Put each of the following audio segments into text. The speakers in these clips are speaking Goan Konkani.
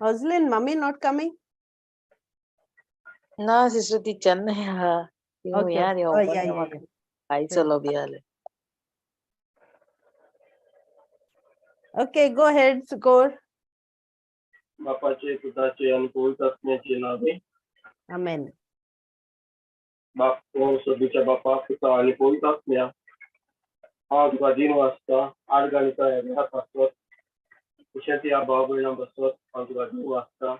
Roslyn, mummy not coming? ना सिस्टर, ती चेन्नय आहा. ती Okay. हुंय Oh, yeah. आयज चलो बी जालें. Okay, go ahead, Sukor. बापाचे, पुताचे आणि पवित्र आत्म्याचे नावे. Amen. बाप सदीच्या बापा, पुता आणि पवित्र आत्म्या, हांव तुका दिन वाचता आठ गाणीचा ह्या पासत, तशेंच ह्या भाव भयणां बसत हांव तुका दिन वाचता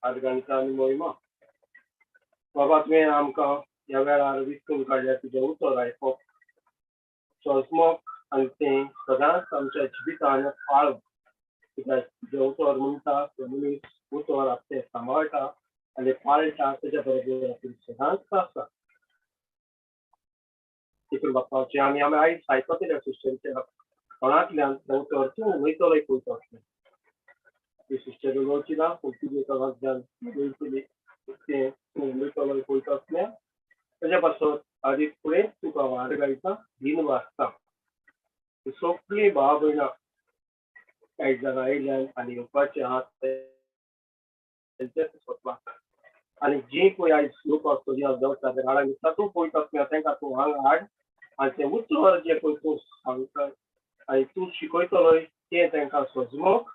आठ गाणीचा आनी मोहिमा. बाबा, तुवें आमकां ह्या वेळार विचून काडल्या तुजें उतर आयकप, सोजमोक आनी तें सदांच आमच्या जिवितान पाळप. कित्याक तुजें उतर म्हणटा, तो मनीस उतर आपलें सांबाळटा आनी पाळटा, तेज्या बरोबर आपूण सदांच आसा. देखून बाप्पा, जे आमी आमी आयज आयकतले सिस्टरच्या तोंडांतल्यान तें उतर तूं उलयतलो पळयतो आसलें. ती सिस्टर उलोवची ना, पूण तुजे तोंडांतल्यान उलयतली तें तूं उलयतलो पळयतो आसलें. तेज्या पासत आदी फुडें तुका वाड घालता, दिन वाचता. सगळीं भाव भयणां कांय जाणां आयल्यान आनी येवपाचे आहात तेंचेच सोदपाक आनी जी पळय आयज येवपाक सोदिना देंवता हाडां दिसता, तूं पळयता आसल्या, तांकां तूं हांगा हाड आनी तें उतर जें पळय तूं सांगता आनी तूं शिकयतलोय तें तांकां सोजमोक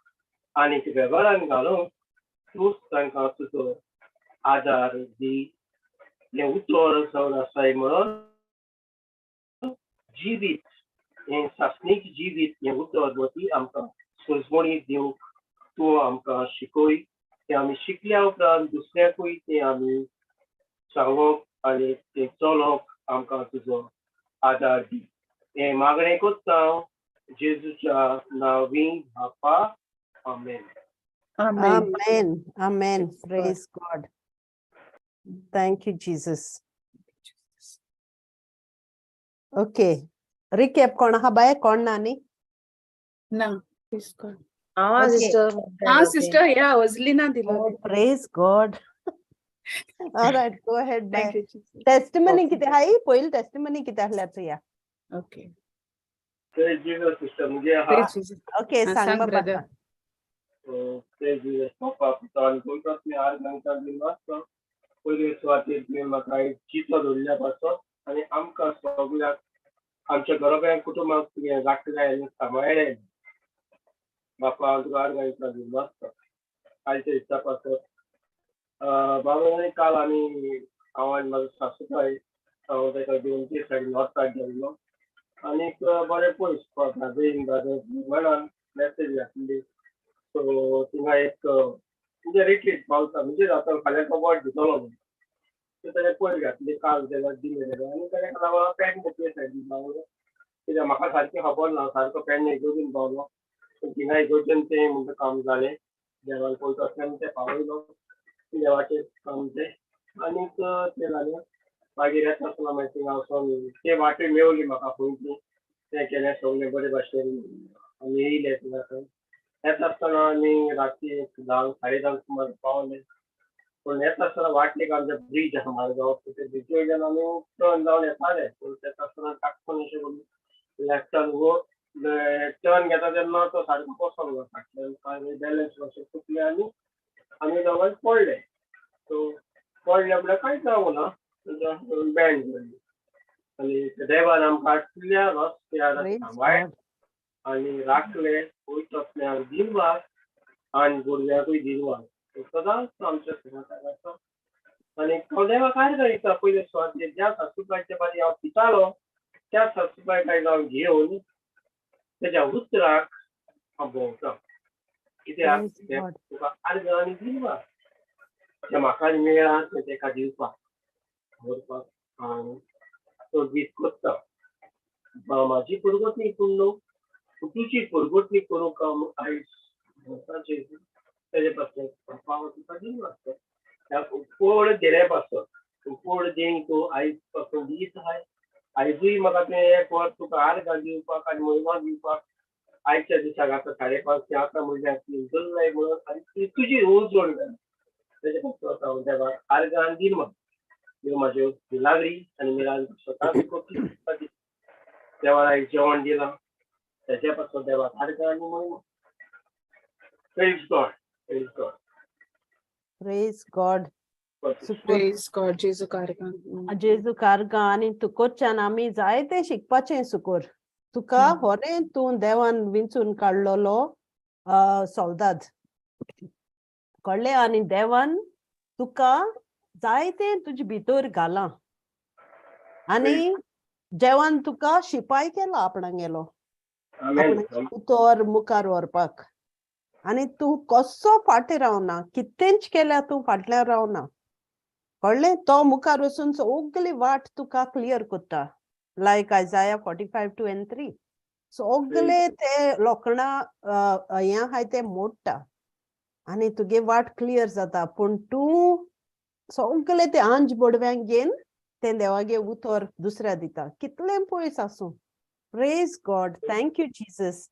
आनी वेव्हारान घालूंक तूंच तांकां तुजो आदार दी. हें उतर जावन आसाय म्हणून जिवीत, हें सासणीक जिवीत, हें उतर मती आमकां सोजमणी दिवंक तूं आमकां शिकय. तें आमी शिकल्या उपरांत दुसऱ्याकूय तें आमी सांगप आनी तें चलोवप आमकां तुजो आदार दी. हें मागणें करता हांव जेजूच्या नांवी बापा, आमेन. Amen. Amen. Amen. Praise God. Thank you, Jesus. Okay. Recap कोण आहा बाय, कोण ना न्ही? ना, praise God. Ah, Okay. Sister. Ah, sister, yeah, Oslina दिलो. Oh, praise God. All right, go ahead, bye. Thank you, Jesus. Testimony कितें हाय? पयलीं testimony कितें आहल्यार चोया. Okay. Praise Jesus, sister. मुगे आहा. Praise Jesus. Okay, Ah, सांग सांग बाबा. brother. Praise Jesus. बापा, पुता आनी पवित्र आत्म्या, आठ गाणीचा दिन वाचता. पयले सुवातेर तुवें म्हाका एक चितो दवरल्या पासत आनी आमकां सगळ्याक आमच्या घरोब्यांक, कुटुंबाक तुवें राखले आनी सांबाळ्ळें. बापा, हांव तुका आठ गाणीचा दिन वाचता कालच्या दिसा पासत. बाबा, काल आमी, हांव आनी म्हाजो सासूबाय, हांव ताका घेवन ते सायडीन नॉर्थाक गेल्लो आनीक बरें पयस ब्रदर ब्रदर म्हणान मॅसेज घातली. सो थिंगा एक म्हणजे रिट्रीट पावता, म्हणजे आतां फाल्यां तो बोट दितलो म्हणून सो तेणें पयर घातली काल जाल्यार दिलें जाल्यार. आनी तेणें काल पेडणे ते सायडीन पावलो, कित्याक म्हाका सारकें खबर ना सारको. पेडणे इगर्जेन पावलो, पूण थिंगा इगर्जेन तें म्हणटा काम जालें. देवान पळयता आसतना तें पावयलो, देवाचें काम तें. आनीक तें जालें, मागीर येता आसतना मागीर थिंगा वचोन ते वाटय मेवली म्हाका खंय ती, तें केलें सगळें बरे भाशेन आनी येयले. थिंगासून येता आसतना आमी राती एक 10, 10:30 सुमार पावले. पूण येता आसतना वाटेक आमचे ब्रीज आहा मारगांव, ते ब्रिजी वयल्यान आमी टर्न जावन येताले. पूण येता आसतना टाकून अशें करून लेफ्टान वो टर्न घेता तेन्ना तो सारको कोसळ्ळो फाटल्यान, बॅलन्स मातशें चुकलें आनी आमी दोगांय पडले. सो पडले म्हळ्यार कांयच जावं ना, बँड जाली आनी देवान आमकां हाडल्या रस्त्यार Praise सांबाळ God. आनी राखले. वयता आसल्यार दिनवास आनी भुरग्यांकूय दिनवास. सदांच आमच्या सांगाताक आसा आनी हांव देवाक आर्गां घालता. पयले सुवातेर ज्या सासूबायच्या बारी हांव पितालो, त्या सासूबायक आयज हांव घेवन तेज्या उतराक हांव भोंवता, कित्याक Praise तें God. तुका आर्गां आनी दिनवास, जें म्हाका मेळ्ळां तें तेका दिवपाक दवरपाक हांव तो दीस करता. म्हाजी पुरगोटणी पूण न्हू, तुजी पुरगोटणी करूंक हांव आयज भोंवता जेजू. तेजे पासून पाव तुका दिनवास कोण दिले पासत, कोण देंग तूं आयज पासून दीस आहाय. आयजूय म्हाका तें एक वर तुका आर्गां दिवपाक आनी मोहिमा दिवपाक आयच्या दिसाक आतां 5:30 ते आतां म्हणल्यार ती उजळ्ळाय म्हणून आनी ती तुजी उजवण जाली, तेजे पासून हांव देवाक आर्गां आनी दिनवास. ह्यो म्हाज्यो मिलाग्री आनी मिलाग्री स्वताच कोंकणी देवान आयज जेवण दिलां, तेज्या पासून देवाक आर्गां आनी मोहिमा. Praise God, praise God. Praise God. सुकोर. Praise God. जेजू कारगां. जेजू कारगां आनी तुकोच्यान आमी जायते शिकपाचें सुकोर तुका. होरें तूं देवान विंचून काडलेलो सोल्दाद, कळ्ळें? आनी देवान तुका जायते तुजे भितर घालां आनी देवान तुका शिपाय केला आपणागेलो आमेन. उतर मुखार व्हरपाक आनी तूं कसो फाटीं रावना, कितेंच केल्यार तूं फाटल्यान रावना, कळ्ळें? तो मुखार वचून सगली वाट तुका क्लियर करता, लायक Isaiah 45:2 and 3. सगले ते लोखणा हें आहाय ते मोडटा आनी तुगे वाट क्लियर जाता, पूण तूं सगले ते आंज बोडव्यांक घेवन तें देवागे उतर दुसऱ्या दिता, कितलें पयस आसूं. Praise God. Thank you, Jesus.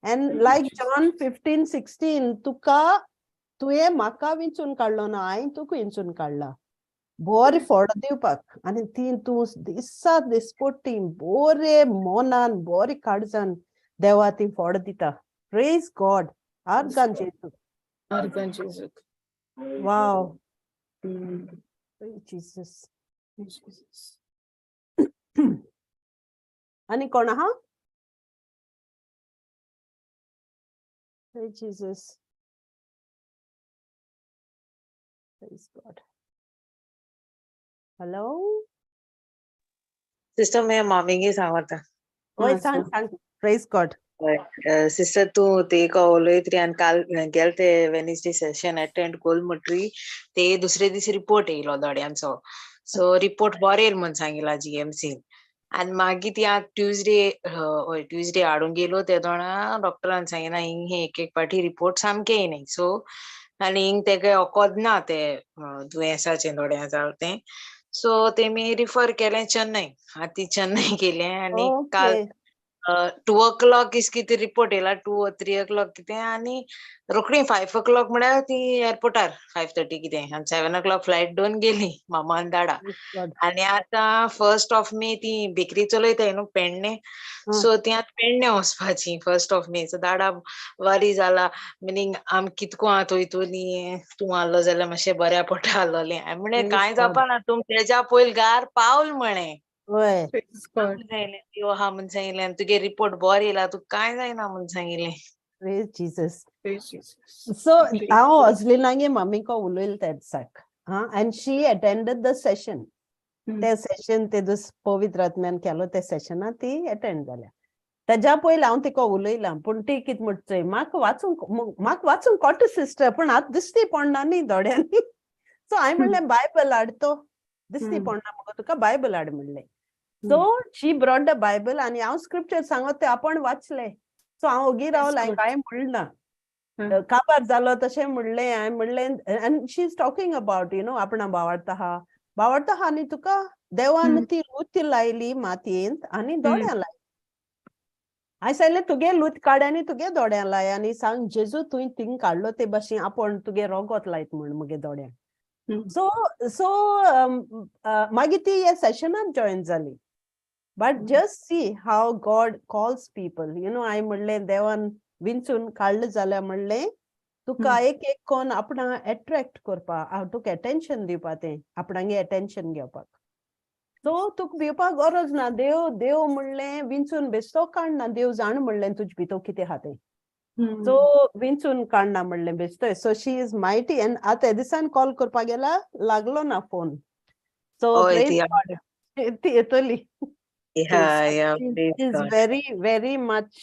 And Thank you, like Jesus. John 15:16, तुका तुवें म्हाका विंचून काडलो ना, हांवें तुका विंचून काडला बरें फळ दिवपाक आनी ती तूं दिसा दिसपट्टी बरे मनान बरे काळजान देवा ती फळ दिता. Praise God. आर्गां जेजू. आर्गां जेजूक. वाव. Jesus. Jesus. आनी कोण आहा? Praise Jesus. Praise God. Hello. Sister, मैं मामीगे सांगता. वय, सांग सांग. Praise God. Sister, तूं ते उलयत रे आनी काल गेल ते वेनसडे सेशन अटेंड कोल म्हणटरी ते दुसरे दीस रिपोर्ट येयलो दोड्यांचो. सो रिपोर्ट बरो येयल म्हूण सांगिला जीएमसीन आनी मागीर ती आतां ट्युजडे, हय, ट्युजडे हाडूंक गेलो ते दोणा डॉक्टरान सांगिना हिंग हे एक एक पाटी रिपोर्ट सामके येयनाय. सो आनी हिंग तेका वखद ना ते दुयेंसाचें दोड्या जाल तें. सो तेमी रिफर केलें चेन्नय. आतां ती चेन्नय गेले आनी काल 2 o'clock is कितें रिपोर्ट येयला, 2 or 3 o'clock कितें, आनी रोखडी 5 o'clock म्हळ्यार ती एअरपोर्टार, 5:30 कितें, आनी 7 o'clock flight दोन गेली मामान दाडा. Praise God. आनी आतां 1 ऑफ मे ती बेकरी चलयताय न्हू पेडणे, सो ती आतां पेडणे वचपाची 1 ऑफ मे. सो दाडा वारी जाला, मिनींग आम कितको आतां वयतली, तूं आहलो जाल्यार मातशें बऱ्या पडटा आहलोलें. हांवें म्हणलें, Praise कांय God. जावपा ना, तुम तेज्या पयल गार पावल म्हळें. Praise God. सांगिलें देव आहा म्हूण सांगिलें आनी तुगे रिपोर्ट बरो येयला, तुका कांय जायना म्हूण सांगिलें. Praise Jesus. Praise Jesus. So Praise हांव God. अजलिनागे मम्मीको उलयलें त्या दिसाक हा and she attended the session. ते सेशन ते दीस पवित्र आत्म्यान केलो ते सेशना ती अटेंड जाल्या. तेज्या पयलीं हांव तिका उलयलां, पूण ती कितें म्हणटा, म्हाका वाचूंक कोटा सिस्टर, पूण आतां दिश्टी पडना न्ही दोळ्यांनी. सो हांवें म्हणलें, बायबल हाड, तो दिश्टी पडना मुगो तुका, बायबल हाड म्हणलें. So she brought the Bible आनी हांव स्क्रिप्चर सांगत ते आपूण वाचले. सो हांव ओगी रावलें, हांवें good. कांय म्हणलें ना. काबार जालो तशें म्हणलें हांवें. म्हणलें, and she is talking about आपणा भावार्थ आहा, भावार्थ आहा न्ही तुका, देवान ती लुती लायली मातयेंत आनी दोळ्यां लायली. हांवें सांगलें, तुगे लूत काड आनी तुगे दोळ्यां लाय आनी सांग जेजू तुवें थिंग काडलो ते भाशेन आपूण तुगे रोगोत लायत म्हण मुगे दोळ्यांक. सो मागीर ती ह्या सेशनाक जॉयन जाली. But just see how God calls people. हांवें म्हणलें, देवान विंचून काडलें जाल्यार म्हणलें तुका एक एक कोन आपणा एट्रॅक्ट करपा, तुका एटेन्शन दिवपा, तें आपणागे एटेन्शन घेवपाक. सो तुका भिवपाक गरज ना. देव देव म्हणलें विंचून बेश्टो काडना. देव जाण म्हणलें तुजे भितर कितें आहा तें. सो विंचून काडना म्हणलें बेश्टोय. So she is mighty and आतां दिसान कॉल करपाक गेला, लागलो ना फोन. सो हय, ती ती येतली. या, praise is God. Very very much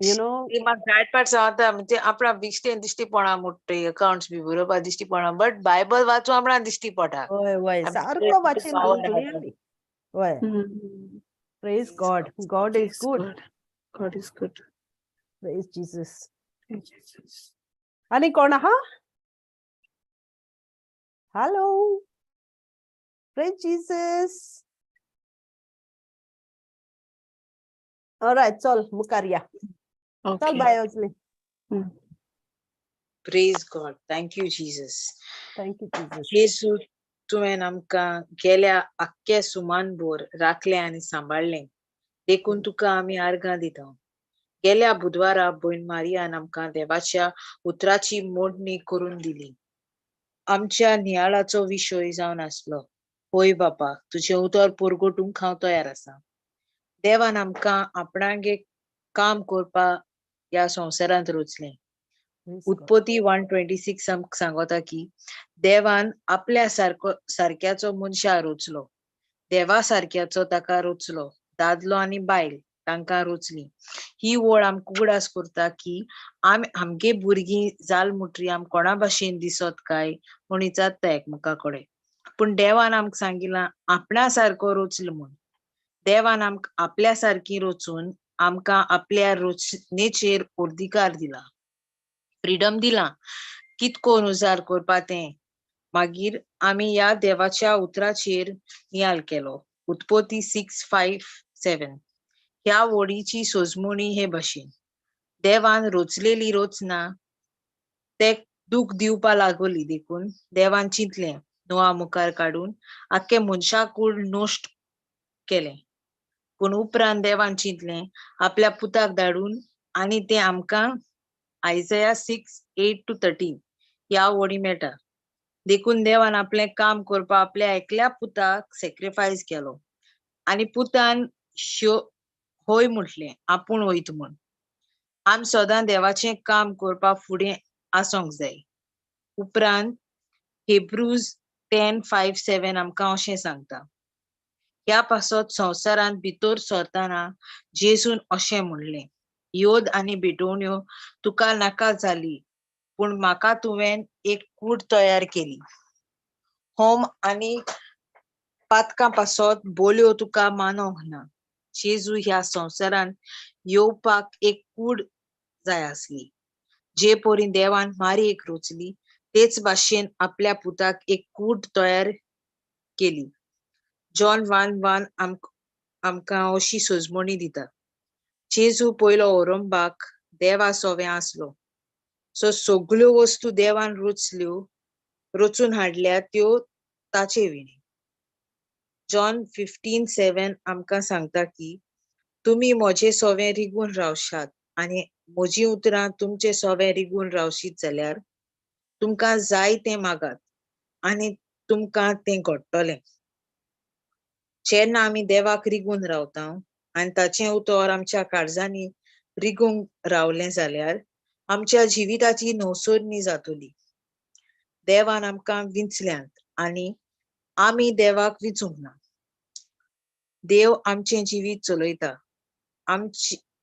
you know. ती म्हाका जायत पाट सांगता, म्हणजे आपणा बेश्टें दिश्टी पडना मोट्टे अकाउंट्स बी बरोवपा दिश्टी पडना, बट बायबल वाचूं आपणा दिश्टी पडटा. वय वय आमचे सारको वाचीन power आहा. क्लियरली, वय. Praise Praise God. God is Praise good. God. God is good. Praise Jesus. Praise Jesus. आनी कोण आहा? Hello, Praise Jesus. Alright, चल मुखार या. चल. Okay. Bye अजली. Praise God. Thank you, Jesus. Thank you, Jesus. जेजू, तुवें आमकां गेल्या आख्ख्या सुमानभर राखलें आनी सांबाळ्ळें, देखून तुका आमी आर्गां दिता. गेल्या बुधवारा भयण मारियान आमकां देवाच्या उतराची मोडणी करून दिली. आमच्या नियाळाचो विशय जावन आसलो. होय बापा, तुजें उतर परगटूंक हांव तयार आसा. देवान आमकां आपणागे काम करपाक ह्या संवसारांत रचलें. उत्पत्ती 1:26 आमकां सांगता की देवान आपल्या सारको सारक्याचो मनशा रचलो, देवा सारक्याचो ताका रचलो, दादलो आनी बायल तांकां रचली. ही ओळ आमकां उगडास करता की आमी आमगे भुरगीं जाल मुटरी आम कोणा भाशेन दिसत काय म्हूण विचारता एकमेका कडेन. पूण देवान आमकां सांगिलां आपणा सारको रचलो म्हूण. देवान आमकां आपल्या सारकी रचून आमकां आपल्या रचनेचेर अधिकार दिला, फ्रिडम दिला कितको उजार करपा तें. मागीर आमी ह्या देवाच्या उतराचेर नियाल केलो. उत्पत्ती 6:5-7 ह्या वडीची सोजमणी हे भशेन देवान रचलेली रचना ते दूख दिवपा लागली. देखून देवान चिंतलें नोआ मुखार काडून आख्खे मनशाकूळ नश्ट केलें. पूण उपरांत देवान चिंतलें आपल्या पुताक धाडून आनी तें आमकां आयजया 6:8-13 ह्या वडी मेळटा. देखून देवान आपलें काम करपाक आपल्या एकल्या पुताक सेक्रिफायस केलो आनी पुतान श्यो होय म्हटलें आपूण वयत म्हूण. आम सदां देवाचें काम करपाक फुडें आसोंक जाय. उपरांत हिब्रूज 10:5-7 आमकां अशें सांगता, ह्या पासत संवसारांत भितर सरतना जेजून अशें म्हणलें, योद आनी भेटवण्यो तुका नाका जाली, पूण म्हाका तुवें एक कूड तयार केली. होम आनी पातकां पासत बोल्यो तुका मानोंक ना. जेजू ह्या संवसारांत येवपाक एक कूड जाय आसली. जे परी देवान मारयेक रचली तेच भाशेन आपल्या पुताक एक कूड तयार केली. जॉन 1:1 आमकां अशी सोजमणी दिता. जेजू पयलो ओरंबाक देवा सोवे आसलो. सो सगल्यो वस्तू देवान रचल्यो, रचून हाडल्या त्यो ताचे विणे. जॉन 15:7 आमकां सांगता की तुमी म्हजे सोवे रिगून रावशात आनी म्हजी उतरां तुमचे सोवे रिगून रावशीत जाल्यार तुमकां जाय तें मागात आनी तुमकां तें घडटलें. जेन्ना आमी देवाक रिगून रावता आनी ताचें उतर आमच्या काळजांनी रिगूंक रावलें जाल्यार आमच्या जिविताची नवसरणी जातली. देवान आमकां विंचल्यात आनी आमी देवाक विचूंक ना. देव आमचें जिवीत चलयता.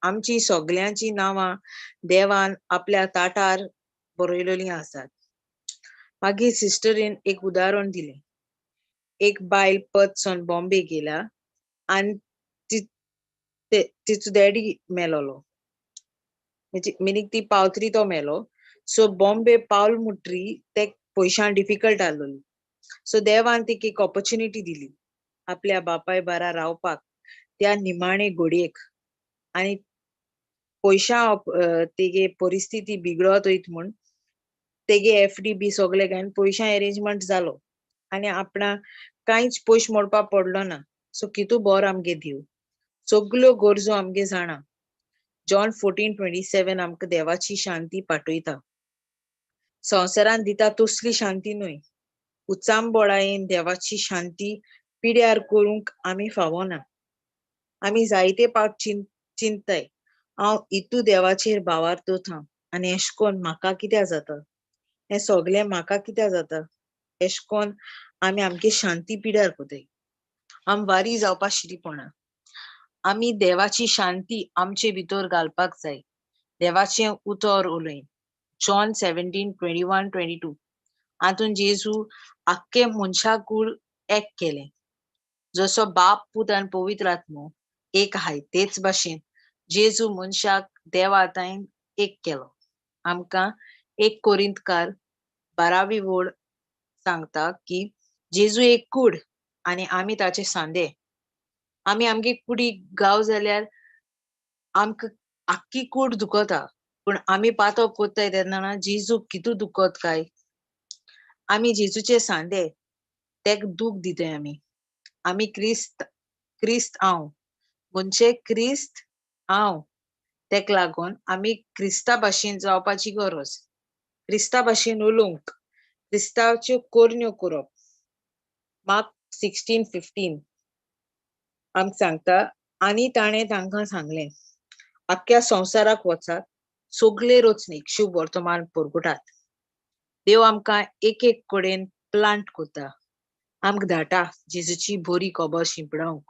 आमची सगल्यांची नांवां देवान आपल्या ताटार बरयलेलीं आसात. मागीर सिस्टरीन एक उदाहरण दिलें. एक बायल पतसून बॉम्बे गेला आनी तिचो डॅडी मेलोलो, मिनीक ती पावतरी तो मेलो. सो बॉम्बे पावल मुटरी ते पयशां डिफिकल्ट आसलोली. सो देवान तिका एक ऑपॉर्च्युनिटी दिली आपल्या बापाय बारा रावपाक त्या निमाणे घडयेक. आनी पयशां तेगे परिस्थिती बिगडत वयत म्हूण तेगे एफडी बी सगळे घालून पयशां एरेंजमेंट जालो आनी आपणा कांयच पयशे मोडपाक पडलो ना. सो कितू बरो आमगे देव, सगल्यो गरजो आमगे जाणा. जॉन 14:27 आमकां देवाची शांती पाठयता. संवसारान दिता तसली शांती न्हय. उचांबळायेन देवाची शांती पिड्यार करूंक आमी फावना. आमी जायते पावट चिंताय, हांव इतू देवाचेर भावार्थ दवरता आनी एश कोन म्हाका कित्याक जाता, हें सगळें म्हाका कित्याक जाता, एश कोन आमी आमगे शांती पिड्यार कोताय. आम वारी जावपा शिरीपणा. आमी देवाची शांती आमचे भितर घालपाक जाय. देवाचें उतर उलयन. जॉन 17:21-22 हातून जेजू आख्खे मनशाकूळ एक केलें. जसो बाप पूत आनी पवित्र आत्मो एक आहाय तेच भाशेन जेजू मनशाक देवा ताईन एक केलो. आमकां 1 कोरिंतकार 12वी वोड सांगता की जेजू एक कूड आनी आमी ताचे सांदे. आमी आमगे कुडीक गाव जाल्यार आमकां आख्खी कूड दुखता, पूण आमी पातो कोत्ताय तेन्ना जेजू कितू दुखत काय. आमी जेजूचे सांदे, तेका दूख दिताय आमी. आमी क्रिस्त क्रिस्त हांव म्हणजे क्रिस्त हांव. तेका लागून आमी क्रिस्ता भाशेन जावपाची गरज, क्रिस्ता भाशेन उलोवंक, क्रिस्तांवच्यो करण्यो करप. मार्क 16:15 आमकां सांगता, आनी ताणें तांकां सांगलें, आख्ख्या संवसाराक वचात, सगळे रचणीक शुभ वर्तमान परगटात. देव आमकां एक एक कडेन प्लांट करता, आमकां धाडटा जेजूची बरी खबर शिंपडावंक.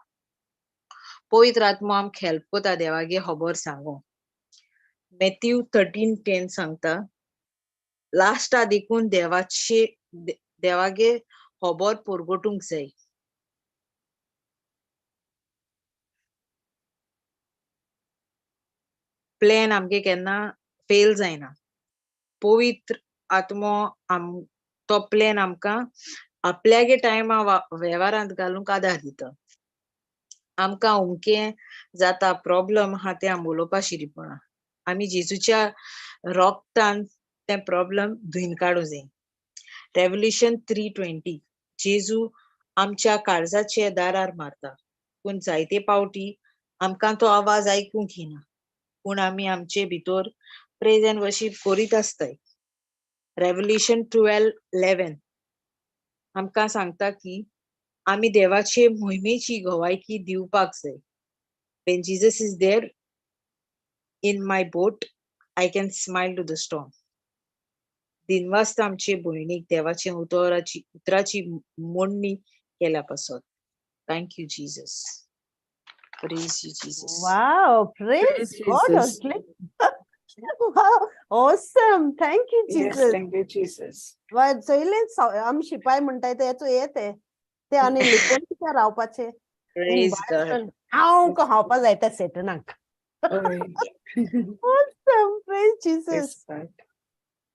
पवित्र आत्मो आमकां हेल्प करता देवागे खबर सांगूंक. मॅथ्यू 13:10 सांगता, लास्टा देखून देवाचे देवागे खबर परगटूंक जाय. प्लॅन आमगे केन्ना फेल जायना. पवित्र आत्मो तो प्लॅन आमकां आपल्यागे टायमा वेव्हारांत घालूंक आदार दिता. आमकां अमकें जाता प्रॉब्लम आहा तें आमी उलोवपा शिरीपणा, आमी जेजूच्या रोगतान तें प्रॉब्लम धुयन काडूं जाय. रेवल्युशन 3:20, जेजू आमच्या काळजाचे दारार मारता, पूण जायते पावटी आमकां तो आवाज आयकूंक येना, पूण आमी आमचे भितर प्रेज एंड वर्शीप करीत आसताय. रेवल्युशन 12:11 आमकां सांगता की आमी देवाचे मोहिमेची गवायकी दिवपाक जाय. When Jesus is there in my boat, I can smile to the storm. दिनवासता आमचे भयणीक देवाचे उतराची मोडणी केल्या पासत. Thank you Jesus. Praise you Jesus. Wow, praise Praise God, Jesus. Wow, awesome. Thank you, Yes, Jesus. thank you, Jesus. चोयलें आमी शिपाय म्हणटाय ते हेचो येते ते आनी लिपून कित्याक रावपाचें? Praise God. हांव खावपा जाय त्या सेटनाक. Awesome. Praise Jesus. Praise God.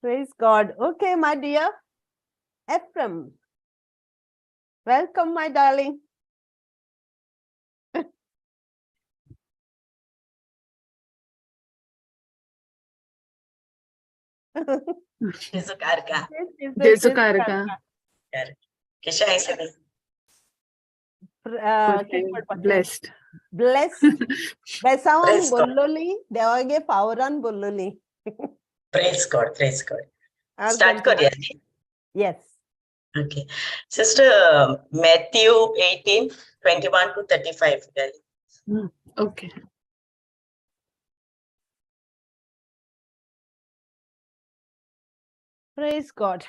Praise God. Okay, my dear Ephraim. Welcome, my darling. जेजू कारका. जेजू कारका. कशें आहे सगळे? Blessed. Bless. बेसावान Praise God. बोललोली, देवागे पावरान बोललोली. Praise God, praise God. Start करूया न्ही? Yes. Okay sister, Matthew 18:21 to 35. Okay. Praise God.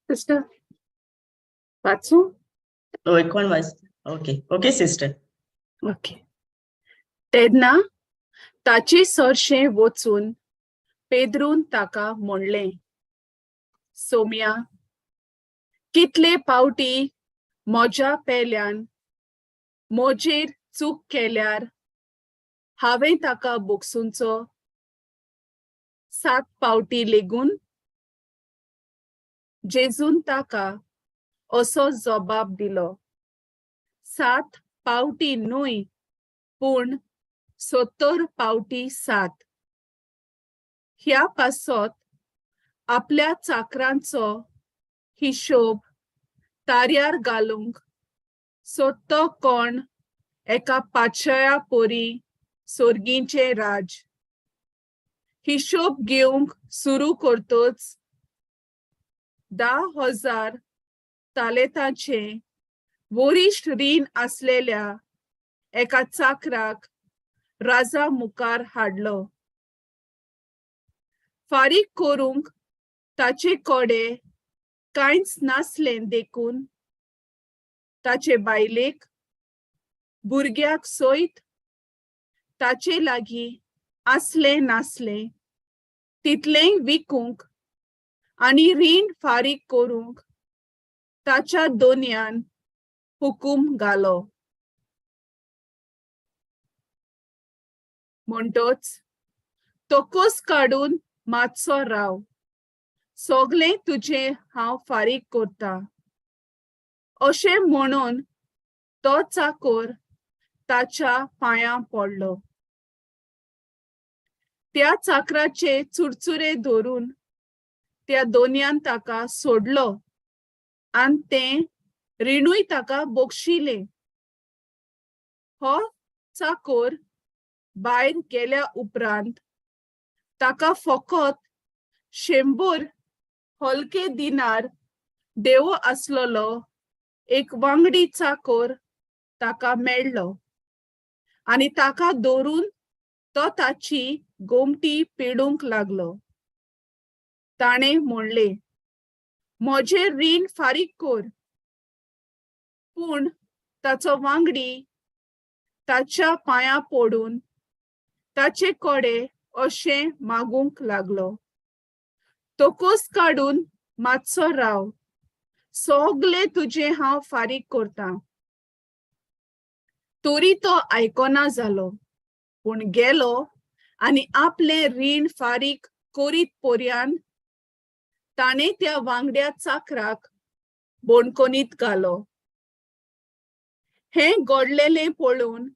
Sister, वाचू? होय, कोण वाच? Okay okay sister. Okay. तेन्ना ताचे सरशें वचून पेद्रून ताका म्हणलें, सोम्या, कितले पावटी म्हज्या पेल्यान म्हजेर चूक केल्यार हांवें ताका बोगसुंचो? 7 पावटी लेगून? जेजून ताका असो जबाब दिलो, 7 पावटी न्हय, पूण 70 पावटी 7. ह्या पासत आपल्या चाकरांचो हिशोब ताऱ्यार घालूंक सोदतो कोण एका पातशाया पोरी सोर्गींचें राज. हिशोब घेवंक सुरू करतच 10,000 तालेतांचें वरिश्ठ रीण आसलेल्या एका चाकराक राजा मुखार हाडलो. फारीक करूंक ताचे कडे कांयच नासलें देखून ताचे बायलेक भुरग्याक सयत ताचे लागीं आसलें नासलें तितलेंय विकूंक आनी रीण फारीक करूंक ताच्या दोनयान हुकूम घालो. म्हणटच तोकोस काडून मातसो राव, सगळें तुजें हांव फारीक करता, अशें म्हणून तो चाकोर ताच्या पांयां पडलो. त्या चाकराचे चुरचुरे धरून त्या दोनयान ताका सोडलो आनी तें रिणूय ताका बक्षिलें. हो चाकोर भायर गेल्या उपरांत ताका फकत 100 हलके दिनार देवो आसलेलो एक वांगडी चाकोर ताका मेळ्ळो आनी ताका धरून तो ताची गोमटी पिडूंक लागलो. ताणें म्हणलें, म्हजें रीण फारीक कर. पूण ताचो वांगडी ताच्या पांयां पडून ताचे कडेन अशें मागूंक लागलो, तकस काडून मातसो राव, सगलें तुजें हांव फारीक करतां. तरी तो आयकना जालो, पूण गेलो आनी आपलें रीण फारीक करीत पर्यान ताणें त्या वांगड्या चाकराक बोणकोनीत घालो. हें घडलेलें पळोवन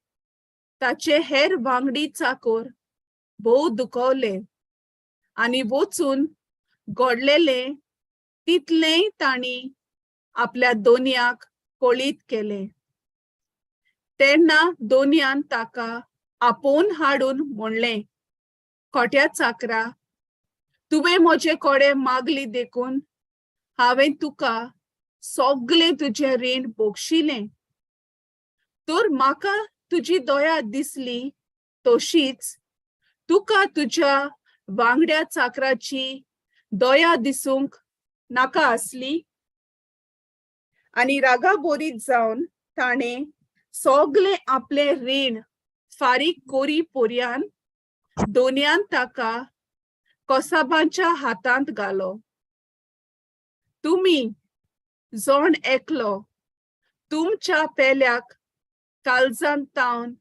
ताचे हेर वांगडी चाकोर भोव दुखवले आनी वचून घडलेलें तितलेंय तांणी आपल्या दोनयाक कळीत केलें. तेन्ना दोनयान ताका आपोवन हाडून म्हणलें, खोट्या चाकरा, तुवें म्हजे कडेन मागली देखून हांवें तुका सगलें तुजें रीण बक्षिलें. तर म्हाका तुजी दया दिसली तशीच तुका तुज्या वांगड्या चाकराची दया दिसूंक नाका आसली. आनी रागाबोरीत जावन ताणें सगलें आपलें रीण फारीक कोरी पोरयान दोनयान ताका कोसाबांच्या हातांत घालो. तुमी जण एकलो तुमच्या पेल्याक काळजांत तावन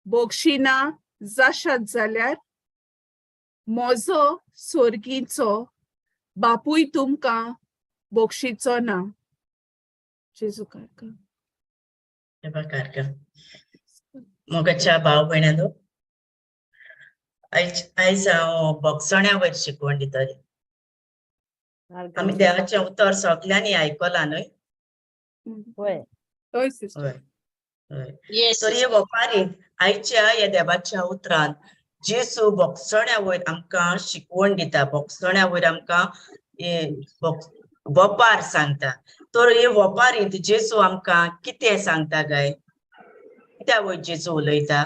बक्षिना जाशात जाल्यार म्हजो सोर्गीचो बापूय तुमकां बक्षिचो ना. जेजू कारका. कारका. मोगाच्या भाव भयणांनो, आयज आयज हांव बोगसण्या वयर शिकवण दितलें. आमी देवाचें उतर सगल्यांनी आयकलां न्हय? वय. हय सिस्टर. हय हय. तर हे वपारींत आयच्या ह्या देवाच्या उतरान जेसू बोगसण्या वयर आमकां शिकवण दिता, बोगसण्या वयर आमकां वपार सांगता. तर हे वपारींत जेसू आमकां कितें सांगता काय? कित्या वयर जेसू उलयता?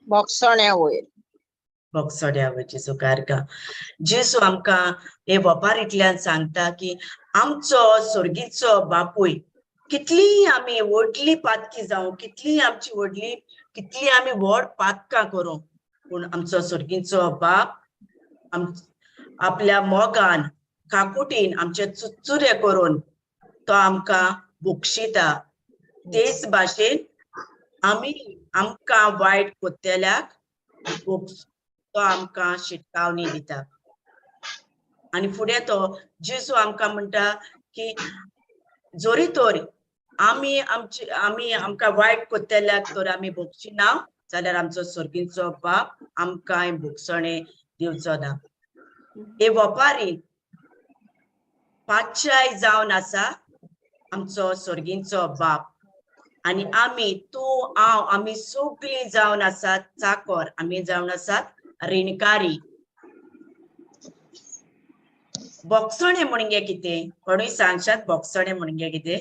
बोगसण्या वयर. बोगसण्या वयर जेजू कारका. जेसू आमकां हे वपारींतल्यान सांगता की आमचो सोर्गीचो बापूय कितलीय आमी व्हडली पातकी जावं, कितलीय आमची व्हडली, कितली आमी व्हड पातकां करूं, पूण आमचो सोर्गीचो बाप आपल्या मोगान काकुटीन आमचे चुरचुरे करून तो आमकां बक्षिता. तेच भाशेन आमी आमकां वायट कोत्तेल्याक तो आमकां शिटकावणी दिता. आनी फुडें तो जेजू आमकां म्हणटा की जोरी तर आमी आमची आमी आमकां वायट कोत्तेल्याक तर आमी बक्षिना जाल्यार आमचो सोर्गीचो बाप आमकां भोगसणें दिवचो ना. हे वपारी पातशाय जावन आसा आमचो सोर्गीचो बाप, आनी आमी तूं हांव आमी सगळीं जावन आसात चाकोर, आमी जावन आसात रिणकारी. बोगसणें म्हणजे कितें? कोणूय सांगशात बोगसणें म्हणजे कितें?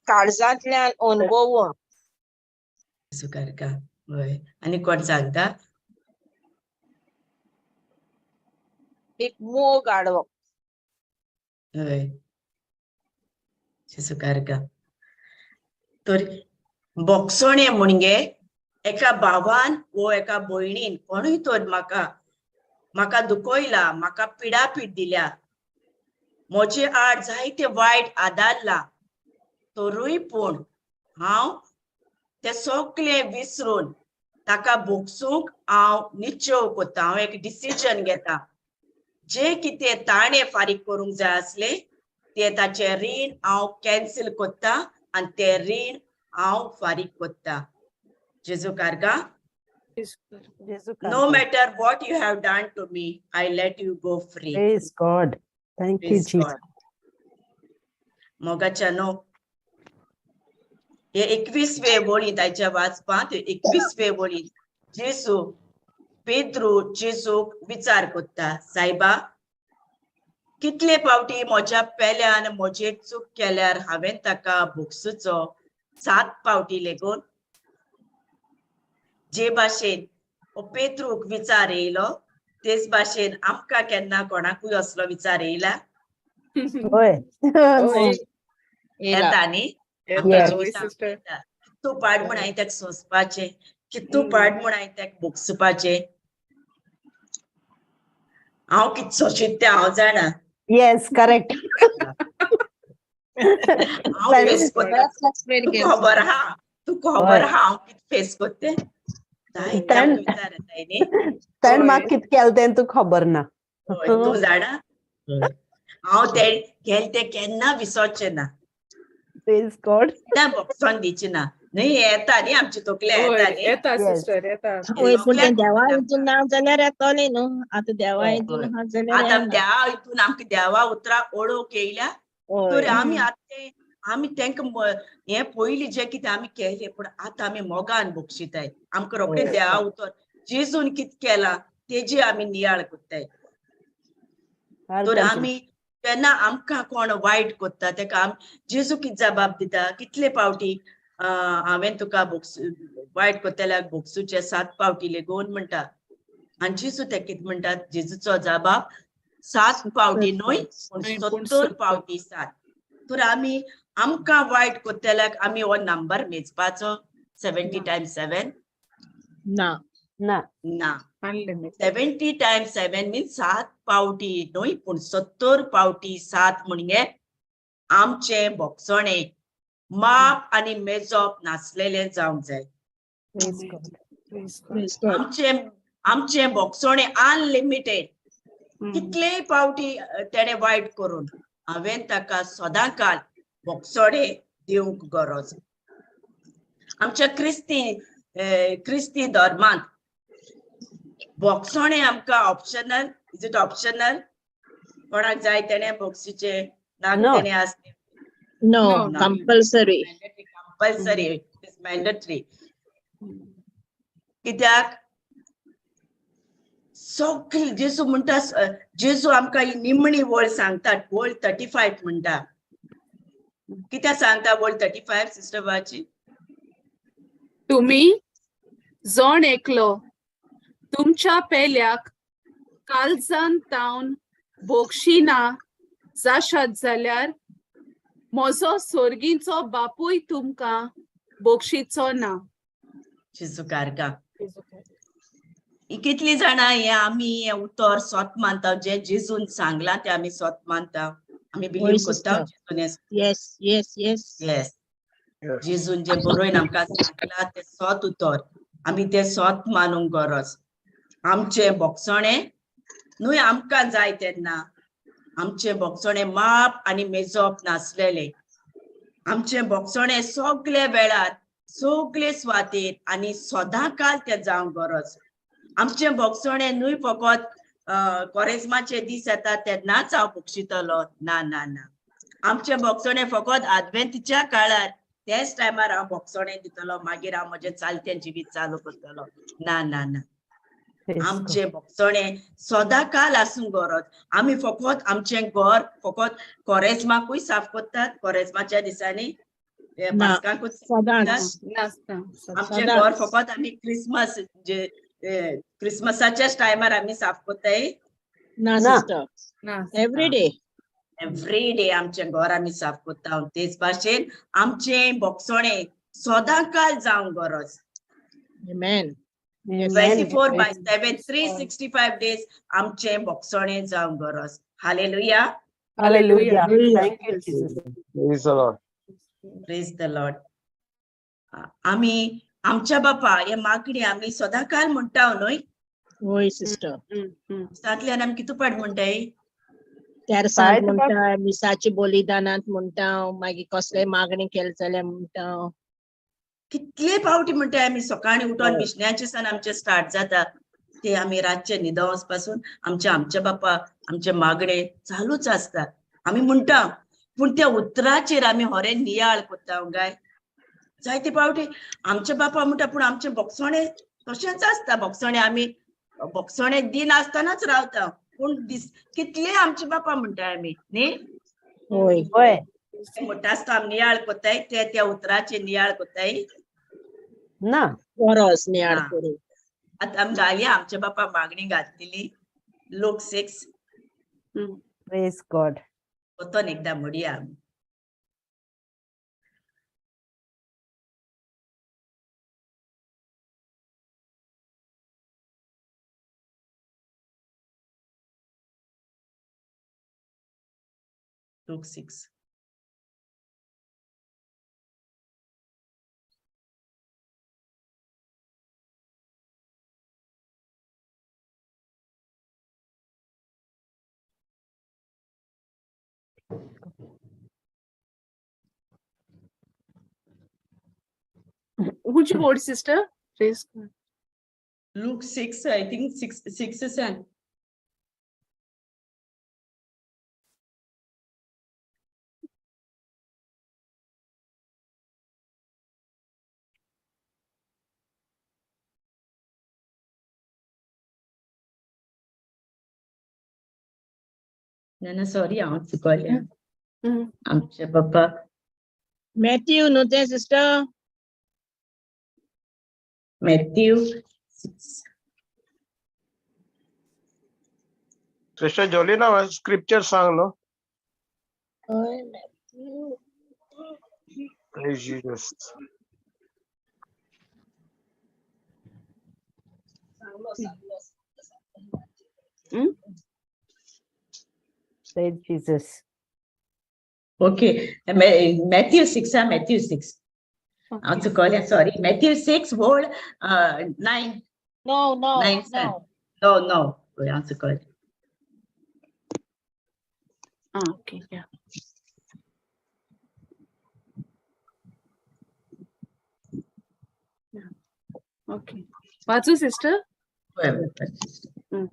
काळजांतल्यान अनुभवून. सुकारका. हय. आनी कोण सांगता? एक मोग हाडप. हय, सुकारका. तर बोगसणें म्हणजे एका भावान वो एका भयणीन कोणूय तर म्हाका म्हाका दुखयला, म्हाका पिडापीड दिल्या, म्हजे आड जायते वायट आदारला, तरूय पूण हांव ते सगळें विसरून ताका भोगसूंक हांव निश्चेव करता, हांव एक डिसिजन घेता. जे कितें ताणें फारीक करूंक जाय आसलें तें ताचें रीण हांव कॅन्सल करता आनी तें रीण हांव फारीक करता. जेजू कारगा. जेजू. No matter what you have done to me, I let you go free. Praise God. Thank you, Praise Jesus. God. मोगाच्या नो, हे 21वे वळींत, आयच्या वाचपांत 21वे वळींत जेजू, पेद्रू जेजूक विचार कोत्ता, सायबा, कितले पावटी म्हज्या पेल्यान म्हजेर चूक केल्यार हांवें ताका भोगसुचो? 7 पावटी लेगून? जे भाशेन हो पेत्रूक विचार येयलो, तेच भाशेन आमकां केन्ना कोणाकूय असलो विचार येयला? होय. होय. येता न्ही? येता, होय सिस्टर. कितू पाड म्हण हांवें ताका सोंसपाचें, कितू पाड म्हण हांवें ताका भोगसुपाचें. हांव कित सोंशीत तें हांव जाणा. Yes, correct. हांव फेस कोत्ता, तुका खबर आहा, तुका खबर आहा हांव कित फेस कोत्ता तें. जायते आमकां विचार येताय न्ही. ताणें म्हाका कित केलें तें तुका खबर ना. हय, तूं जाणा, हांव तें केलें तें केन्ना विसरचें ना. Praise God. केन्ना भोगसोन दिवचें ना. न्ही, येता न्ही आमचे तकले, येता न्ही. येता Yes. Sister, येता. होय, पूण तें सगळ्याक देवा हितून ना जाल्यार येतोलें न्हू. आतां देवा हितून आहा जाल्यार आतां येना. देवा हितून आमकां देवा उतरां ओळख येयल्या तर हय. आमी आतां तें, आमी तेंका हें पयलीं जें कितें आमी केलें, पूण आतां आमी मोगान बक्षिताय. आमकां रोखडें देवा उतर जेजून कितें केलां तेजी आमी नियाळ कोत्ताय. तर आमी तेन्ना आमकां कोण वायट कोत्ता तेका आमी जेजू कितें जबाब दिता? कितले पावटी हांवें तुका भोगसू, वायट कोत्तल्याक भोगसुचें? 7 पावटी लेगून म्हणटा. आनी जेजू तेका कितें म्हणटा? जेजूचो जबाब 7 पावटी न्हय, पूण न्हय, पूण 70 70 पावटी 7. तर आमी आमकां वायट कोत्तल्याक आमी हो नंबर मेजपाचो 70 टायम्स 7? ना. ना. ना. Unlimited. 70 times 7 means 7 पावटी न्हय, पूण 70 पावटी 7 म्हणजे आमचें भोगसणें माप आनी मेजप नासलेलें जावंक जाय. Praise God. Praise God. Praise God. आमचें आमचें भोगसणें अनलिमिटेड. कितलेय पावटी तेणें वायट करून हांवें ताका सदांकाल भोगसणें दिवंक गरज. आमच्या क्रिस्ती क्रिस्ती धर्मांत भोगसणें आमकां ऑप्शनल? Is it optional? कोणाक जाय तेणें भोगसुचें, नाका No. तेणें आसलें. No, No. Compulsory. Compulsory, it's mandatory. कित्याक सगळी जेजू म्हणटा, जेजू आमकां ही निमणी वळ सांगता, वळ 35 म्हणटा. कित्याक सांगता वळ 35, सिस्टर वाची? तुमी जण एकलो तुमच्या पेल्याक कालजान तावन भोगशिना जाशात जाल्यार म्हजो सोर्गीचो बापूय तुमकां बोगशीचो ना. जेजू कारगा. ही कितली जाणां हें आमी हें उतर सोत मानता? जें जेजून सांगलां तें आमी सोत मानता, आमी बिलीव sister. करता जेजून हें? Yes. Yes. जेजून जें बरोवन आमकां सांगलां तें सोत उतर, आमी तें सोत मानूंक गरज. आमचें भोगसणें न्हय आमकां जाय तेन्ना, आमचें भोगसणें माप आनी मेजप नासलेलें. आमचें भोगसणें सगळे वेळार, सगळे सुवातेर आनी सदांकाल तें जावंक गरज. आमचें भोगसणें न्हय फकत कोरेज्माचे दीस येता तेन्नाच हांव भोगशितलो, ना ना ना. आमचें भोगसणें फकत आदवेंतीच्या काळार त्याच टायमार हांव भोगसणें दितलो, मागीर हांव म्हजें चालतें जिवीत चालू करतलो, ना ना ना. Praise God. आमचें भोगसणें सदांकाल आसूंक गरज. आमी फकत आमचें घर फकत कोरेज्माकूय साफ करतात, कोरेज्माच्या दिसांनी, हे ना. पास्कांकूच सदांच. नासता. आमचें सदांच. घर फकत आमी क्रिसमस जे क्रिसमसाच्याच टायमार आमी साफ करताय? ना ना. सिस्टर. ना. Every day. एवरी डे आमचें घर आमी साफ करता. तेच भाशेन आमचें भोगसणें सदांकाल जावंक गरज. Amen. Amen. 24/7, 365 days आमचें भोगसणें जावंक गरज. Hallelujah. Hallelujah. Hallelujah. Thank you, Jesus. Praise the Lord. Praise the Lord. आमी आमच्या बापा हे मागणी आमी सदांकाल म्हणटा न्हय? होय सिस्टर. दिसांतल्यान आमी कितू पाट म्हणटाय? तेरसांत पांच म्हणटा, मिसाची बलिदानांत म्हणटा, मागीर कसले मागणी केली जाल्यार म्हणटा. कितले पावटी म्हणटाय आमी सकाळीं उठोन हय. मिशन्याचे सान आमचे स्टार्ट जाता ते आमी रातचे न्हिदो वचपासून आमचे आमच्या बापा आमचे मागणे चालूच आसता. आमी म्हणटा पूण त्या उतराचेर आमी होरे नियाळ कोत्ता गाय. जायते पावटी आमचे बापा म्हणटा पूण आमचे बोगसोणे तशेंच आसता. बोगसोणे आमी बोगसोणे दिनासतनाच रावता पूण दीस कितले आमचे बापा म्हणटा आमी न्ही. हय. हय. म्हणटा आसता आमी नियाळ कोत्ताय ते त्या उतराचेर नियाळ कोत्ताय ना. गरज नियाळ हा. करूंक. आतां आमी घालया आमच्या बापा मागणी घातलेली लोक 6. Praise God. वतोन एकदां म्हणया आमी. Luke 6. Which word, sister? Praise God. Luke 6, I think 6, 6 is. ना ना सॉरी हांव चुकलें. आमचे बाप्पा मॅथ्यू न्हू तें सिस्टर? मॅथ्यू 6. सिस्टर जोलिना स्क्रिप्चर सांग न्हू. हय Matthew. Praise Jesus. Praise Jesus. Okay, Matthew 6 ah, Matthew 6. हांव चुकलें sorry. Matthew 6 वोळ 9. No no Nine, no. No no हांव चुकलें. Okay, yeah. Okay. वाचू सिस्टर? हय, हय, sister.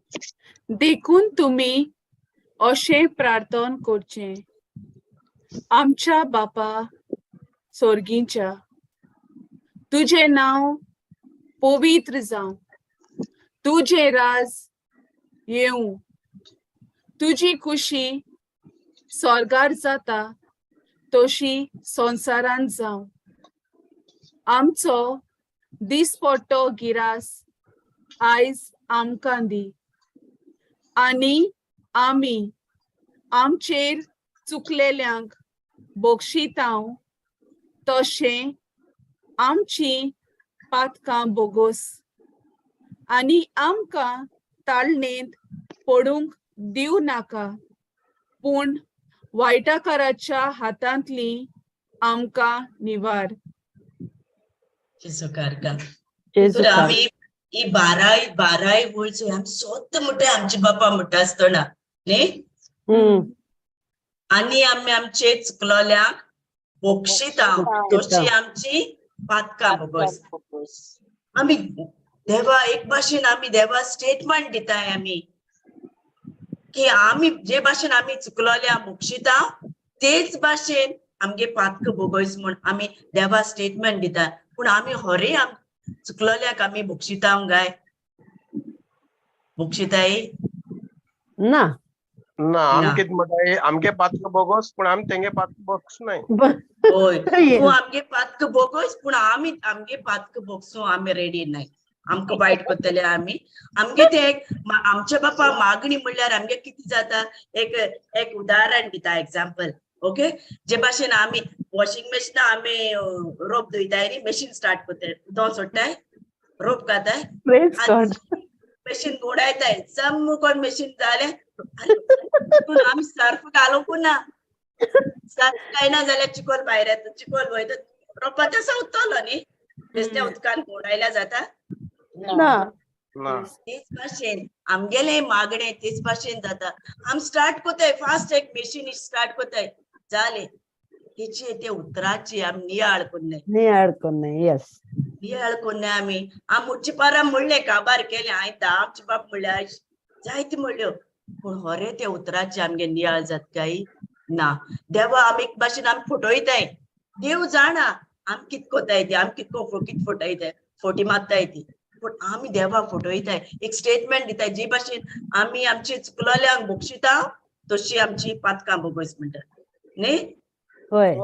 देखून तुमी अशें प्रार्थन करचें. आमच्या बापा सोर्गीच्या, तुजें नांव पवित्र जावं, तुजें राज येवं, तुजी खुशी स्वर्गार जाता तशी संवसारांत जावं. आमचो दिसपट्टो गिरास आयज आमकां दी आनी आमी आमचेर चुकलेल्यांक बक्षितांव तशें आमची पातकां बोगोस आनी आमकां ताळणेंत पडूंक दिवं नाका पूण वायटाकाराच्या हातांतली आमकां निवार. जेजू कारका. जेजू तर आमी ही बाराय बाराय वळ चोय आमी सोत म्हणटाय आमचे बापा म्हणटा आसतना न्ही. आनी आमी आमचे चुकलोल्यांक बक्षिता तशी आमची पातकां बोगस. आमी देवा एक भाशेन आमी देवा स्टेटमेंट दिताय आमी की आमी जे भाशेन आमी चुकलोल्या बक्षिता तेच भाशेन आमगे पातक बोगस म्हूण आमी देवा स्टेटमेंट दिता. पूण आमी होरे आम चुकलोल्याक आमी बक्षिता गाय? बक्षिताय ना. ना, आमी कितें म्हणटाय आमगे पात्र बोगोस पूण आमी तेंगे पात्र बोगस नाय. हय, तूं आमगे पातक बोगस पूण आमी आमगे पातक बोगसो आमी रेडी नाय. आमकां वायट करतले आमी आमगे ते एक आमच्या बापा मागणी म्हणल्यार आमगे कितें जाता एक एक उदाहरण दिता एग्जाम्पल. ओके, जे भाशेन आमी वॉशिंग मशीन आमी रोप धुयताय न्ही, मशीन स्टार्ट करताय, उदक सोडटाय, रोप घाताय, Praise God. Machine घुंवडायताय, जम्म कोण मशीन जालें आमी सर्फ घालूंक ना. सर्फ कांय जाल्यार चिकोल भायर येता, चिकोल वयता, रोपा तसो उत्तलो न्ही, बेश्त्या उदकान घुंवडायल्यार जाता ना. ना. तेच भाशेन आमगेले मागणे तेच भाशेन जाता. आमी स्टार्ट कोताय फास्ट एक मशीन स्टार्ट कोताय जालें. तेचे ते उतराची आमी नियाळ कोन्नाय. नियाळ कोन्नाय, येस. नियाळ कोन्नाय आमी. आमी मुटचे पारा म्हणलें, काबार केलें, हांवें आमचे बाप म्हणल्यार जायते म्हणल्यो, पूण होरे ते उतराचे आमगे नियाळ जात काय ना. देवा आमी एक भाशेन आमी फटयताय. देव जाणा आमी कित कोताय ती, आमी कितको कित फटयताय, फटी मारताय ती, पूण आमी देवा फटयताय. एक स्टेटमेंट दिताय, जी भाशेन आमी आमची चुकलोल्यांक बक्षिता तशी आमची पातकां बोगस म्हणटा न्ही. हय.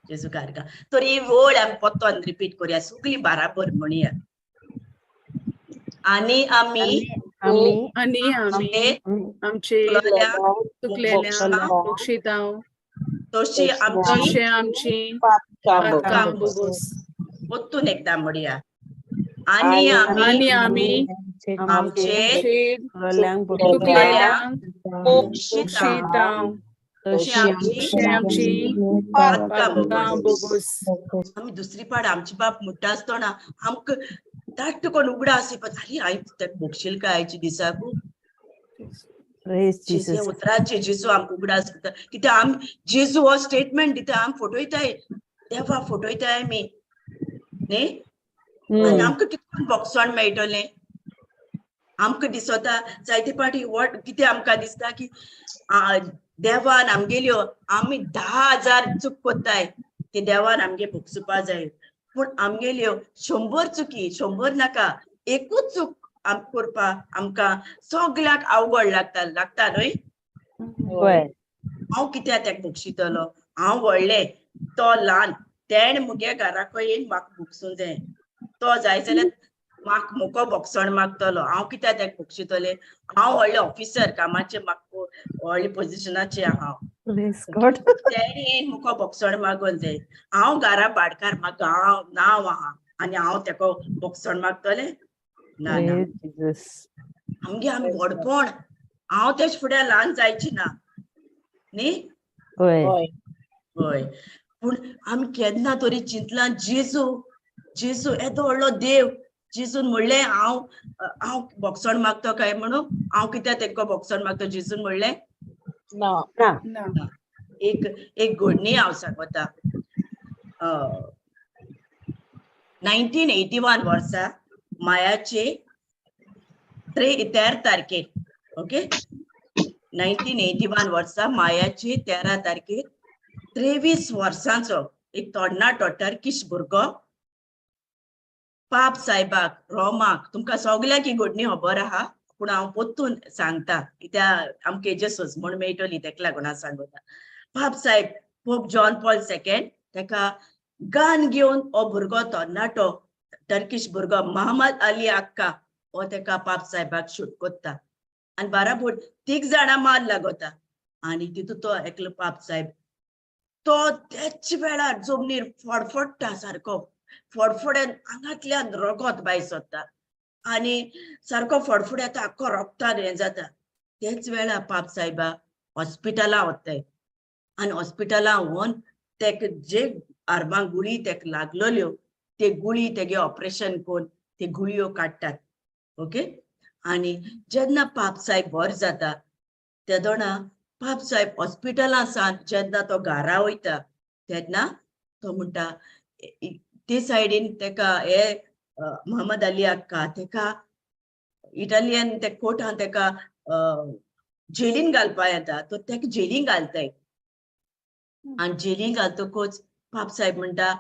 जेजू कारका. तर ही वळ आमी परतून रिपीट करुया, सगळी बाराबर म्हणया. आनी आमी आमी आनी आमी आमचे चुकलेल्यांक बक्षितांव तशी आमची तशें आमची पातकां बोगोस. परतून एकदां म्हणया. आनी आमी आनी आमी आमचे चुकलेल्यांक बक्षितांव बक्षितांव तशी आमची तशें आमची पातकां पातकां बोगस. बोगोस. आमी दुसरी पाड आमची बाप म्हणटा आसतना आमकां दाट्ट कोण उगडा आसी, आरे हांवें ताका बक्षील काय आयच्या दिसाकू. जीसस. उतराचे जेजू आमकां उगडास करता, कित्याक आमी जेजू हो स्टेटमेंट दिता, आमी फटयताय, देवा फटयताय आमी न्ही. आनी आमकां कितलें बॉक्सण मेळटलें. आमकां दिसता जायते पाटी वट कितें आमकां दिसता की देवान आमगेल्यो आमी 10,000 चूक कोत्ताय, ते देवान आमगे भोगसुपा जाय, पूण आमगेल्यो 100 चुकी, 100 नाका, एकूच चूक आमकां करपाक आमकां सगल्यांक अवघड लागता, लागता न्हय. हांव कित्याक तेका बक्षितलो, हांव व्हडलें, तो ल्हान, तेणें मुगे घराक येवन म्हाका भोगसूं जाय, तो जाय जाल्यार म्हाका मुको बोगसण मागतलो, हांव कित्याक तेका बक्षितलें, हांव व्हडलें ऑफिसर कामाचें, म्हाका व्हडले पोजिशनाचें हांव, तेणें येवन मुको बोगसण मागून जाय, हांव घरा भाटकार, म्हाका हांव नांव आहा आनी हांव तेका बोगसण मागतलें ना ना. आमगे आमी व्हडपण, हांव तेज फुडें ल्हान जायची ना न्ही. हय. पूण आमी केन्ना तरी चिंतलां जेजू, जेजू येदो व्हडलो देव, जेजून म्हणलें हांव हांव बोगसण मागतो काय म्हणून, हांव कित्याक तेंका बोगसण मागतो, जेजून म्हणलें ना. ना. एक एक घडणी हांव सांगता. 1981 वर्सा मायाचे 13 तारखेर, ओके, 1981 वर्सा मायाचे 13 तारखेर 23 वर्सांचो एक तरणाटो टर्किश भुरगो पाप साहेबाक रोमाक, तुमकां सगल्यांक ही घडणी खबर आहा, पूण हांव परतून सांगता कित्याक आमकां हेजें सोजमण मेळटली तेका लागून हांव सांगता. पाप साहेब पोप जॉन पॉल सेकेंड तेका गान घेवन हो भुरगो तरणाटो टर्किश भुरगो मोहम्मद अली अक्का हो तेका पाप साहेबाक शूट कोत्ता आनी बाराबोर 3 जाणां मार लागता आनी तितू तो एकलो पाप साहेब तो त्याच वेळार जमनीर फडफडटा, सारको फडफड्यान आंगांतल्यान रगत भायर सरता आनी सारको फडफड्याता, आख्खो रोगतान हें जाता. त्याच वेळार पाप साहेबा हॉस्पिटलां वताय आनी हॉस्पिटलां वोन तेका जे आर्मां गुळी तेका लागलेल्यो ते गुळी तेगे ऑपरेशन करून ते गुळयो काडटात, ओके. आनी जेन्ना पाप साहेब बरो जाता तेदोणा पाप साहेब हॉस्पिटलां सावन जेन्ना तो घरा वयता तेन्ना तो म्हणटा ते सायडीन तेका हे मोहम्मद अली अक्का तेका इटालियन ते कोर्टान तेका जेलीन घालपा येता, तो तेका जेलीन घालताय आनी जेलीन घालतकूच पाप साहेब म्हणटा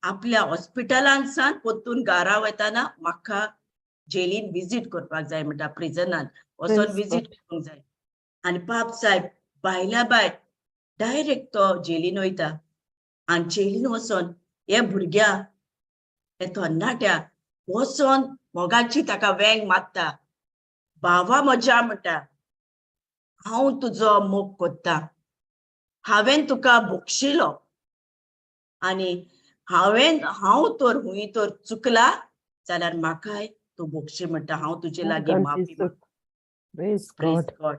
आपल्या हॉस्पिटलान सावन परतून घरा वयताना म्हाका जेलीन विजीट करपाक जाय म्हणटा, प्रिजनान वचोन विजीट करूंक जाय. आनी पाप साहेब भायल्या भायर डायरेक्ट तो जेलीन वयता आनी जेलीन वचोन हे भुरग्या हे तरणाट्या वचोन मोगाची ताका वेंग मारता, भावा म्हज्या म्हणटा, हांव तुजो मोग कोत्ता, हांवें तुका बक्षिलो आनी हांवें हांव तर हुंय तर चुकला जाल्यार म्हाकाय तूं बक्षी म्हणटा, हांव तुजे लागीं माफी मागता.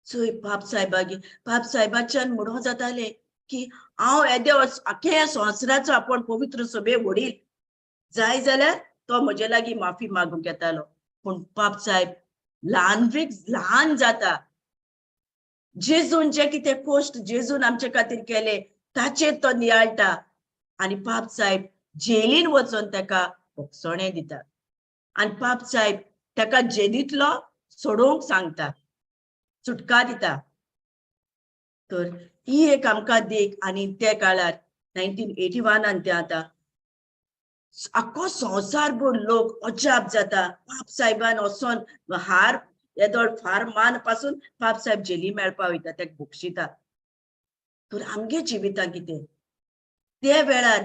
चोय पाप साहेबागी, पाप साहेबाच्यान म्हणून जाताले की हांव येदे आख्या संवसाराचो आपूण पवित्र सभे वडील जाय जाल्यार तो म्हजे लागीं माफी मागूंक येतालो, पूण पाप साहेब ल्हान ल्हान जाता जेजून जे कितें कश्ट जेजून आमचे खातीर केले ताचेर तो नियाळटा आनी पाप साहेब जेलीन वचोन ताका भोगसणें दिता आनी पाप साहेब ताका जेलींतलो सोडोवंक सांगता, सुटका दिता. तर ही एक आमकां देख. आनी त्या काळार 1981 ते आतां आख्खो संवसारभर लोक अजाप जाता. पाप साहेबान वचोन हार येदोळ फार मान पासून पाप साहेब जेली मेळपा वयता, तेका बक्षिता. तर आमगे जिवितां कितें ते वेळार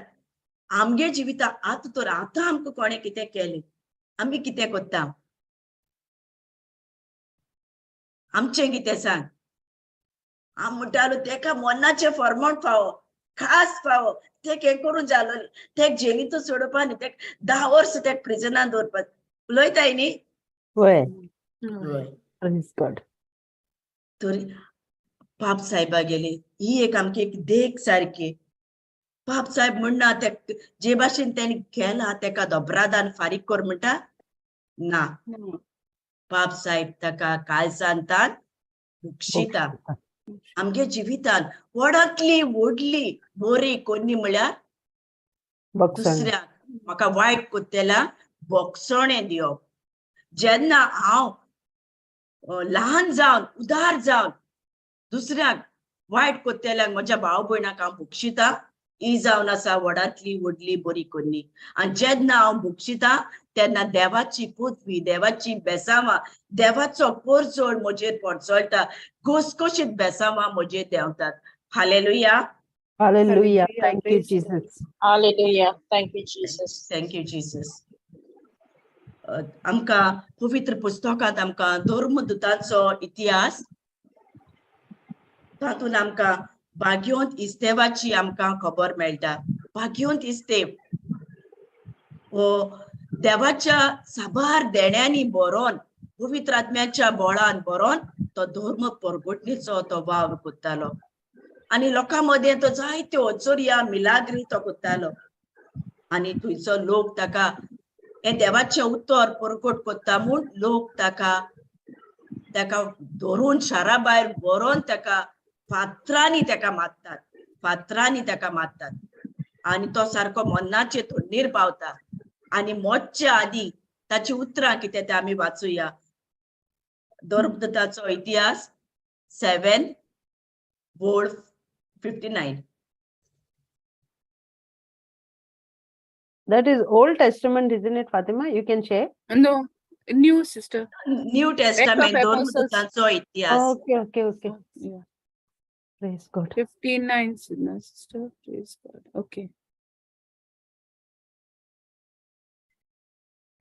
आमगे जिवितां आतां तर आतां आमकां कोणें कितें केलें, आमी कितें करता, आमचें कितें सांग. आमी म्हणटालो तेका मरणाचें फॉर्मोण फावो, खास फावो, तेक हें करून जालो, तेक जेलींत सोडोवपा न्ही, तेक 10 वर्स तेक प्रिजनान दवरपा. उलयताय न्ही? वय. हय. Praise God. तर पाप साहेबा गेली ही एक आमची एक देख सारकी. पाप साहेब म्हणना ते जे भाशेन तेणी केला तेका दोबरादान फारीक कर म्हणटा ना, पाप साहेब ताका काळजांतान बक्षिता. आमगे जिवितान व्हडांतली व्हडली बरी कोन्नी म्हळ्यार दुसऱ्याक म्हाका वायट कोत्तेल्या बोगसणें दिवप. जेन्ना हांव ल्हान जावन उदार जावन दुसऱ्याक वायट कोत्तेल्याक म्हज्या भाव भयणाक हांव बक्षिता, ही जावन आसा व्हडांतली व्हडली बरी कोन्नी. आनी जेन्ना हांव बक्षिता तेन्ना देवाची पृथ्वी, देवाची बेसांवां, देवाचो परजळ म्हजेर पडचळटा, घसघशीत बेसांवां म्हजेर देंवतात. Hallelujah. Hallelujah. Thank you, Jesus. Hallelujah. Thank you, Jesus. Thank you, Jesus. आमकां पवित्र पुस्तकांत आमकां धर्मदूतांचो इतिहास, तातूंत आमकां भाग्योंत इस्तेवाची आमकां खबर मेळटा. भाग्योंत इस्तेव हो देवाच्या साबार देण्यांनी बरोवन, पवित्र आत्म्याच्या बळान बरोवन तो धर्म परगटणेचो तो वावर करतालो आनी लोकां मदें तो जायत्यो अचोरिया मिलाग्री तो करतालो आनी थंयचो लोक ताका हें देवाचें उतर परगट करता म्हूण लोक ताका ताका धरून शारा भायर व्हरोन ताका फातरांनी ताका मारतात, फातरांनी ताका मारतात आनी तो सारको मरणाचे थंडीर पावता. आनी मरच्या आदी ताची उतरां कितें तें आमी वाचुया. धर्मदूताचो इतिहास 7 59. That is Old Testament, isn't it, Fatima? You can share. No, New sister. New Testament, धर्मदूताचो इतिहास. Okay, okay, okay. Yeah. Praise God. 59, sister. Praise God. Okay.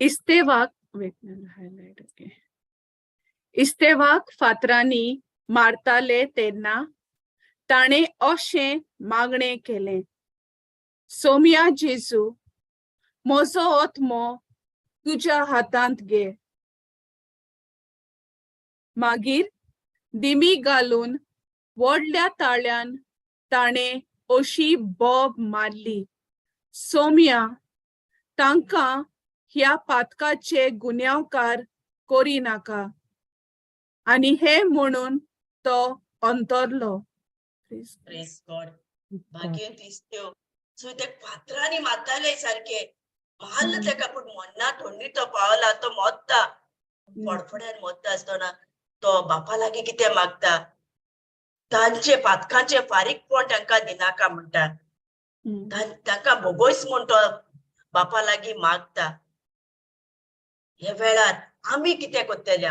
इस्तेवाक, wait, highlight, okay. इस्तेवाक फातरांनी मारताले तेन्ना ताणें अशें मागणें केलें, सोम्या जेजू, म्हजो आत्मो तुज्या हातांत घे. मागीर दिमी घालून व्हडल्या ताळ्यान ताणें अशी बोब मारली, सोम्या, तांकां ह्या पातकाचे गुन्यांवकार करिनाका. आनी हे म्हणून तो अंतरलो. Praise God. भाग्यंत इस्तेव सो ते फातरांनी मारताले सारके, मारलो तेका, पूण मरना थंडी तो पावला, तो मोत्ता, फडफड्यान मोत्ता आसतना तो बापा लागीं कितें मागता, तांचे पातकांचे फारीकपण तांकां दिनाका म्हणटा, तांकां भोगोयच म्हूण तो बापा लागीं मागता. हे वेळार आमी कितें करतले?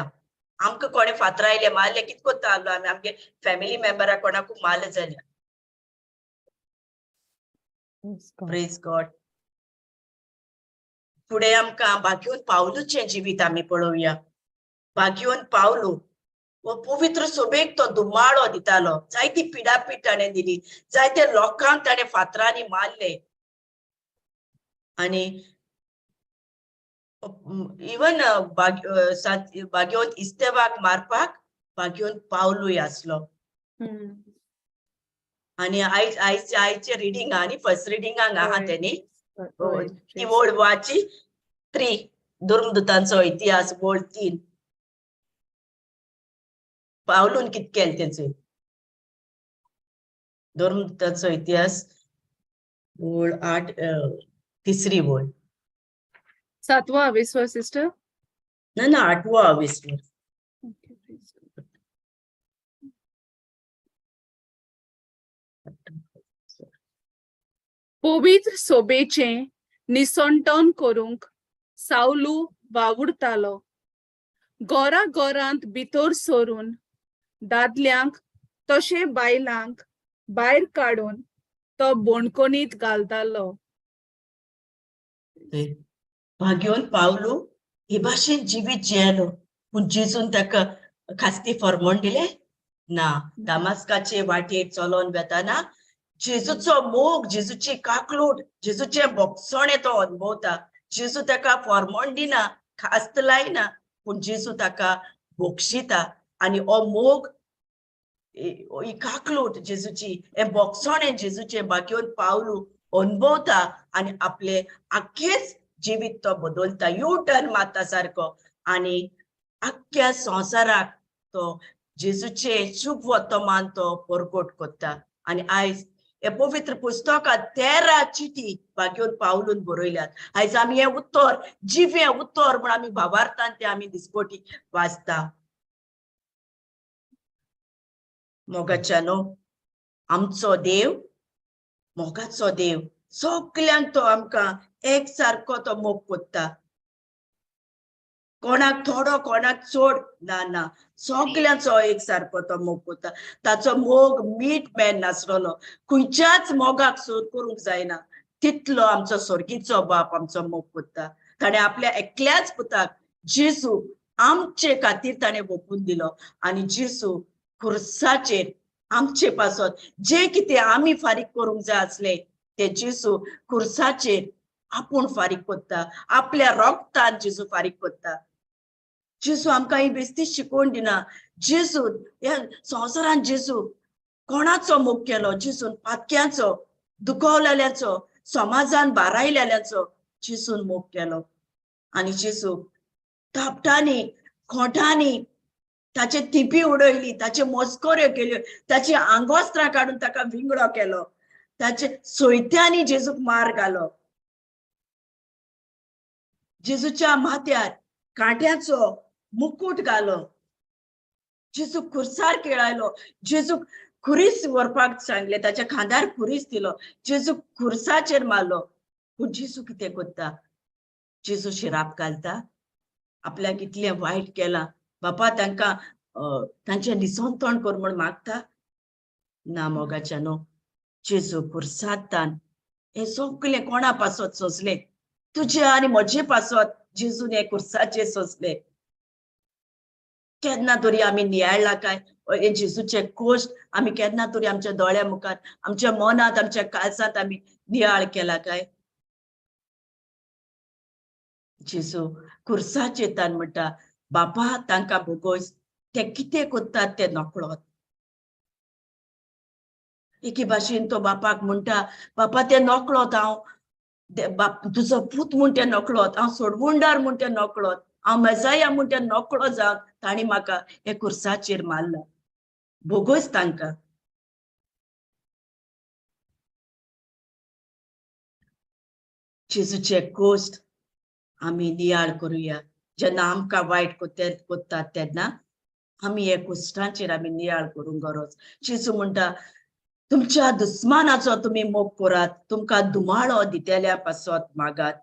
आमकां कोणें फातरायले मारले कितें करता आसलो आमी? आमगे फॅमिली मेंबराक कोणाकूय मारले जाल्यार. Praise God. फुडें आमकां भाग्योन पावलूचें जिवीत आमी पळोवया. भाग्योन पावलू हो पवित्र सभेक तो धुमाळो दितालो, जायती पिडापीड ताणें दिली, जायते लोकांक ताणें फातरांनी मारले आनी इवन भाग्योन इस्तेवाक मारपाक भाग्योन पावलूय आसलो. आनी आयज आयज आयचे रिडींग आनी फर्स्ट रिडींगाक आहा तेणी ती वोड वाची 3 धर्मदूतांचो इतिहास वोड 3 पावलून कित केलें तेचें. धर्मदूताचो इतिहास वळ 8, तिसरी वळ. सातवो आवेस्वर सिस्टर. ना ना, आठवो आवेस्वर. Okay, praise God. पवित्र सोबेचें निसंटन करूंक सावलू वावुरतालो. गोरा गोरांत भितर सरून दादल्यांक तशें बायलांक भायर काडून तो बोणकोणीत घालतालो. भाग्योन पावलू हे भाशेन जिवीत जियेलो, पूण जेजून ताका खास्ती फॉर्मोण दिले ना. दामास्काचे वाटेर चलोन वेताना जेजूचो मोग, जेजूची काकलूट, जेजूचें बोगसणें तो अनुभवता. जेजू ताका फॉर्मोण दिना, खास्त लायना, पूण जेजू ताका बोगशिता. आनी हो मोग, ही काकलूट जेजूची, हें बोगसणें जेजूचें भाग्योन पावलू अनुभवता आनी आपले आख्खेच जिवीत तो बदलता, यू टर्न मारता सारको, आनी आख्ख्या संवसाराक तो जेजूचे शुभ वर्तमान तो परगट करता. आनी आयज हे पवित्र पुस्तकांत 13 चिटी भाग्योन पावलून बरयल्यात. आयज आमी हें उत्तर जिवें उत्तर म्हूण आमी भावार्थान तें आमी दिसपटी वाचता. मोगाच्यानो, आमचो देव मोगाचो देव, सगल्यांक तो आमकां एक सारको तो मोग कोत्ता. कोणाक थोडो कोणाक चड ना ना, सगल्यांचो एक सारको तो मोग कोत्ता. ताचो मोग मीठ मेन नासलेलो, खंयच्याच मोगाक सोद करूंक जायना तितलो आमचो स्वर्गीचो बाप आमचो मोग कोत्ता. ताणें आपल्या एकल्याच पुताक जेजू आमचे खातीर ताणें वोपून दिलो आनी जेजू खुर्साचेर आमचे पासत जे कितें आमी फारीक करूंक जाय आसले ते जेजू खुर्साचेर आपूण फारीक कोत्ता, आपल्या रोगतान जेजू फारीक कोत्ता. जेजू आमकां ही बेस्ती शिकोवन दिना. जेजू ह्या संवसारान जेजू कोणाचो मोग केलो? जेजून पातक्यांचो, दुखवलेल्यांचो, समाजान बारायलेल्यांचो जेजून मोग केलो. आनी जेजू थापटांनी, खोंटांनी ताचे थिपी उडयली, ताचे मस्कऱ्यो केल्यो, ताची आंगवस्त्रां काडून ताका विंगडो केलो, ताचे सोयत्यांनी जेजूक मार घालो. जेजूच्या माथ्यार कांट्याचो मुकूट घालो, जेजूक खुर्सार खेळायलो, जेजूक खुरीस व्हरपाक सांगले, ताच्या खांदार खुरीस दिलो, जेजूक खुर्साचेर मारलो. पूण जेजू कितें करता? जेजू शिराप घालता. आपल्याक इतलें वायट केलां बापा, तांकां तांचें निसंतण कर म्हूण मागता ना. मोगाच्या न्हू, जेजू खुर्सांतान हें सगळें कोणा पासत सोंसलें? तुजे आनी म्हजे पासत जेजून हें खुर्साचेर सोंसलें. केन्ना तरी आमी नियाळ्ळा काय हे जेजूचे कोश्ट? आमी केन्ना तरी आमच्या दोळ्या मुखार, आमच्या मनांत, आमच्या काळजांत आमी नियाळ केला काय? जेजू खुर्साचेर तान म्हणटा, बापा तांकां भोगोस, ते कितें करतात ते नकळत. एके भाशेन तो बापाक म्हणटा, बापा ते नकळत, हांव बाप तुजो पूत म्हूण ते नकळत, हांव सोडवुंडार म्हूण ते नकळत, हांव मेजाया म्हूण ते नकळो जावन तांणी म्हाका हे खुर्साचेर मारला, भोगोस तांकां. जेजूचे कोश्ट आमी नियाळ करुया. जेन्ना आमकां वायट कोत्तात तेन्ना आमी हे कुश्टांचेर आमी नियाळ करूंक गरज. जेजू म्हणटा, तुमच्या दुस्मानाचो तुमी मोग करात, तुमकां धुमाळो दितेल्या पासत मागात.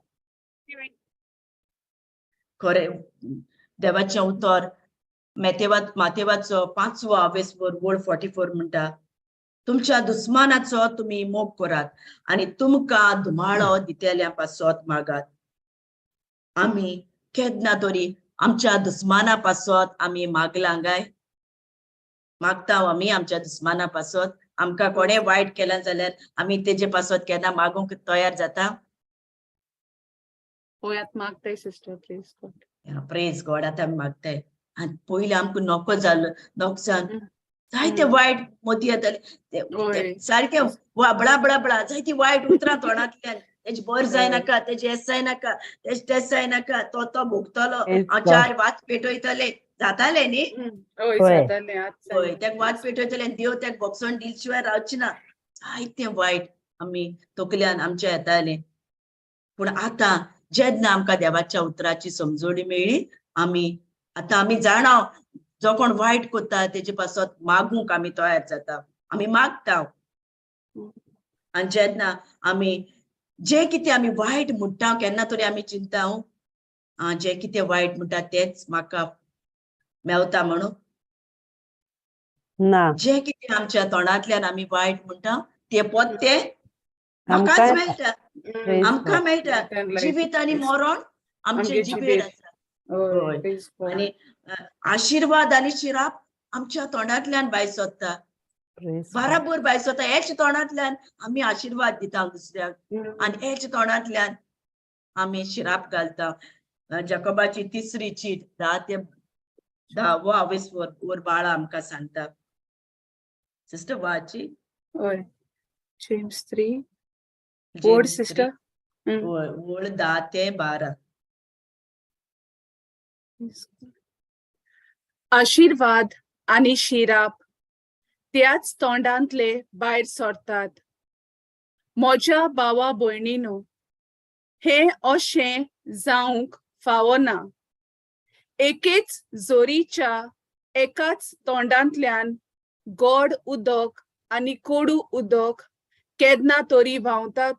खरें देवाचें उतर मातेवाचो 5वो आवेसवर वळ 44 म्हणटा, तुमच्या दुस्मानाचो तुमी मोग करात आनी तुमकां धुमाळो दितेल्या पासत मागात. आमी केन्ना तरी आमच्या दुस्माना पासत आमी मागलां काय? मागता आमी आमच्या दुस्माना पासत? आमकां कोणें वायट केलां जाल्यार आमी तेजे पासत केन्ना मागूंक तयार जाता? पळयात मागताय sister, please God. Praise God. आतां आमी मागताय. आनी पयलीं आमकां नको जालो, नको जावन जायते वायट मती येताले, सारके बळा बळा बळा जायती वायट उतरां तोंडांतल्यान, तेजे बर जायनाका, तेजे एस जायनाका, तेजे टेस जायनाका, तो तो भोगतलो, हांव 4 वात पेटयतले, जाताले न्ही? हय, जाताले. हय, तेका वात पेटयतले आनी देव तेका भोगसण दिल शिवाय रावची ना. जायतें वायट आमी तकल्यान आमच्या येतालें. पूण आतां जेन्ना आमकां देवाच्या उतराची समजोणी मेळ्ळी, आमी आतां आमी जाणा जो कोण वायट करता तेजे पासत मागूंक आमी तयार जाता, आमी मागता. आनी जेन्ना आमी जे कितें आमी वायट म्हणटा केन्ना तरी आमी चिंता जे कितें वायट म्हणटा तेच म्हाका मेवता म्हणून ना, जे कितें आमच्या तोंडांतल्यान आमी वायट म्हणटा ते पोत्ते म्हाकाच मेळटा, आमकां मेळटा. जिवीत आनी मरण आमचे जिबेर आसा. आनी आशिर्वाद आनी शिराप आमच्या तोंडांतल्यान भायर सोदता, बराबर भायर सोदता. हेच तोंडांतल्यान आमी आशिर्वाद दिता दुसऱ्याक आनी हेच तोंडांतल्यान आमी शिराप घालता. जाकोबाची तिसरी चीट 10 ते 10 वर बाळा आमकां सांगता. सिस्टर वाची. हय, जेम्स 3 वोड सिस्टर, वोड 10 ते 12. आशिर्वाद आनी शिराप त्याच तोंडांतले भायर सरतात. म्हज्या भावा भयणीनो, हें अशें जावंक फावना. एकेच जोरीच्या एकाच तोंडांतल्यान गोड उदक आनी कोडू उदक केन्ना तरी व्हांवतात.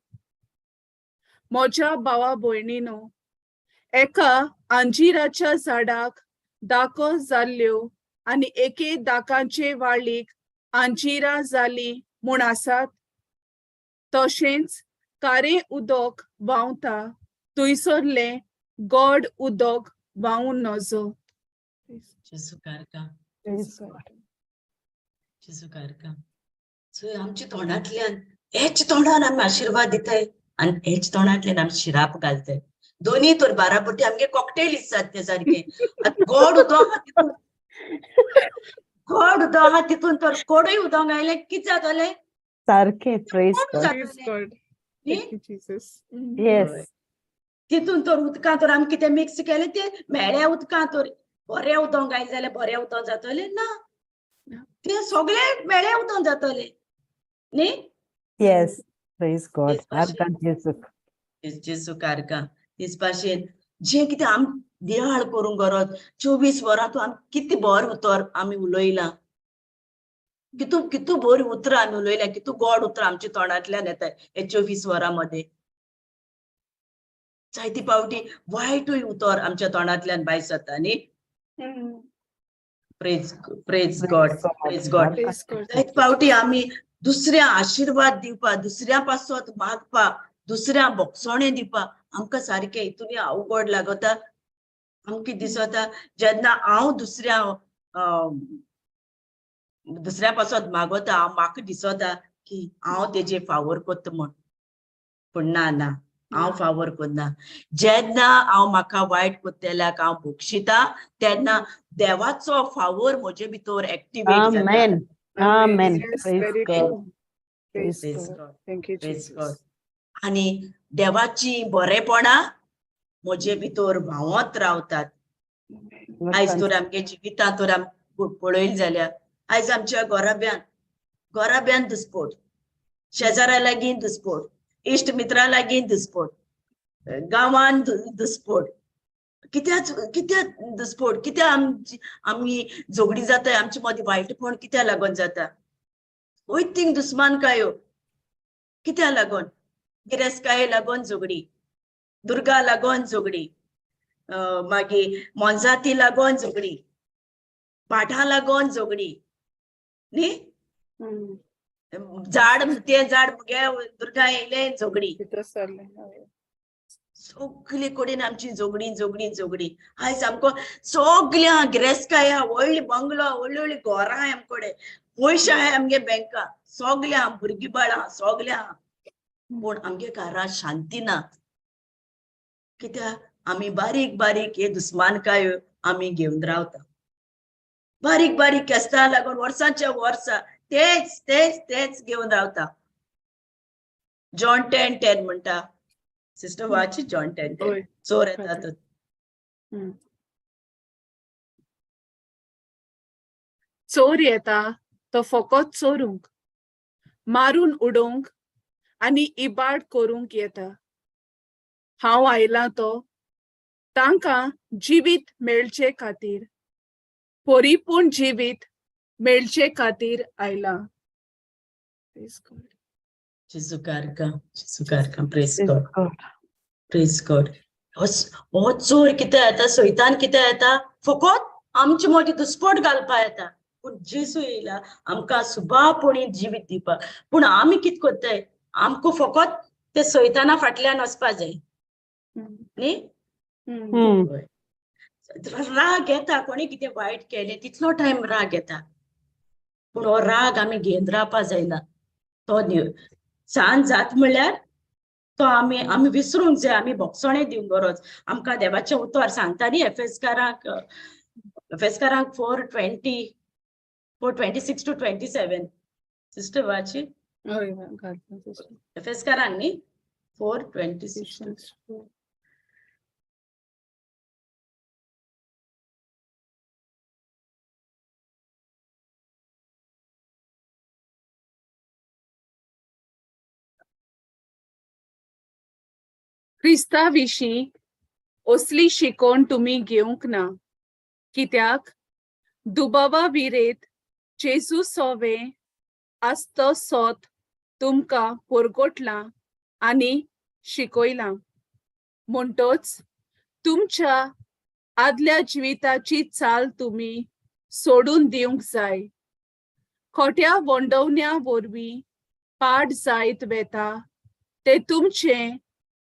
म्हज्या भावा भयणीनो, एका अंजिराच्या झाडाक दाको जाल्ल्यो आनी एके दाकांचे वाळीक अंजिरां जाली म्हूण आसात, तशेंच कारें उदक व्हांवता थंयसरलें गोड उदक व्हांवूं नजो. आमच्या तोंडांतल्यान हेच तोंडान आमी आशिर्वाद दिताय आनी हेच तोंडांतल्यान आमी शिराप घालताय. दोनी तर बाराबर ते आमगे कॉकटेल दिसतात ते सारके. गोड उदक आहा तितून, गोड उदक आहा तितून तर कोडूय उदक आयलें कितें जातलें? सारकें. तितून तर उदकां तर आमी कितें मिक्स केलें तें मेळ्या उदकां तर बरें उदक आयलें जाल्यार बरें उदक जातलें ना, तें सगळें मेळ्या उदक जातलें न्ही. Yes, praise God. जेजू कारका. तेच भाशेन जें कितें आम देहाळ करूंक गरज 24 वरां तूं आमी कितें बरें उतर आमी उलयलां, कितू कितू बरीं उतरां आमी उलयल्या, कितू गोड उतरां आमच्या तोंडांतल्यान येता हे 24 वरां मदें. जायते पावटी वायटूय उतर आमच्या तोंडांतल्यान भायर सरता न्ही. Praise praise God, praise God. जायते पावटी आमी दुसऱ्या आशिर्वाद दिवपा, दुसऱ्या पासत मागपा, दुसऱ्या बोगसोणे दिवपा आमकां सारकें हितून अवघड लागता. आमकां दिसता जेन्ना हांव दुसऱ्या दुसऱ्या पासत मागता हांव म्हाका दिसता की हांव तेजे फावर करता म्हण, पूण ना ना, हांव फावर करना. जेन्ना हांव म्हाका वायट करतल्याक हांव बक्षिता तेन्ना देवाचो फावर म्हजे भितर एक्टिवेट जाता. Amen. Amen. Praise God. Praise God. Thank you, Jesus. आनी देवाची बरेपणां म्हजे भितर व्हांवत रावतात. आयज तर आमगे जिवितां तर आम पळयली जाल्यार आयज आमच्या घराब्यान घराब्यान दुस्पोट, शेजाऱ्या लागीं दुस्पोट, इश्ट मित्रां लागीं दुस्पोट, गांवान दुस्पोट, कित्याच कित्याक दुस्पोट, कित्याक आमची आमी झगडी जाता, आमचे मदीं वायटपण कित्याक लागून जाता? वयतींग दुस्मानकायो कित्याक लागून? गिरेस्तकाये लागून झगडी, दुर्गा लागून झगडी, मागीर मोनजाती लागून झगडी, पाठां लागून झगडी न्ही, झाड तें झाड मुगे दुर्गा येयलें झगडी, सगले कडेन आमची झगडी झगडी झगडी. आयज सामको सगल्या गिरेस्तकाय आहा, व्हडली बंगलो, व्हडली व्हडली घरां आहाय आमकडे, पयशे आहाय आमगे बँका, सगल्या आहा, भुरगीं बाळां आहा, सगल्या आहा, पूण आमगे घरांत शांती ना. कित्याक? आमी बारीक बारीक हे दुस्मानकायो आमी घेवन रावता. बारीक बारीक केस्तां लागून वर्सांच्या वर्सां तेच तेच तेच घेवन रावता. जॉन 10:10 म्हणटा, सिस्टर वाची जॉन 10:10. चोर येता तर. चोर येता तो फकत चोरूंक, मारून उडोवंक आनी इबाड करूंक येता. हांव आयलां तो तांकां जिवीत मेळचे खातीर, परिपूर्ण जिवीत मेळचे खातीर आयलां. Praise God. जेजुकारका, जेजुकारका, praise God, praise God. हो चोर कितें येता, सैतान कितें येता, फकत आमचे मदीं दुस्पट घालपा येता. पूण जेजू येयला आमकां सुबापणी जिवीत दिवपाक. पूण आमी कितें करताय, आमकां फकत ते सैताना फाटल्यान वचपा जाय न्ही. राग येता, कोणी कितें वायट केलें तितलो टायम राग येता, पूण हो राग आमी घेवन रावपा जायना. तो सांज जात म्हणल्यार तो आमी आमी विसरूंक जाय, आमी भोगसणें दिवंक गरज. आमकां देवाचें उतर सांगता न्ही एफेसकारांक, एफेसकारांक 4:24, 4:26 to 27. Sister वाची. हय, घालता sister. एफेसकारांक न्ही, 4:26. Ephesians 4. क्रिस्ता विशीं असली शिकवण तुमी घेवंक ना, कित्याक दुबावा विरेत जेजू सोवे आसतो सोत तुमकां परगटलां आनी शिकयलां. म्हणटोच तुमच्या आदल्या जिविताची चाल तुमी सोडून दिवंक जाय. खोट्या वंडवण्या वरवीं पाड जायत वेता ते तुमचें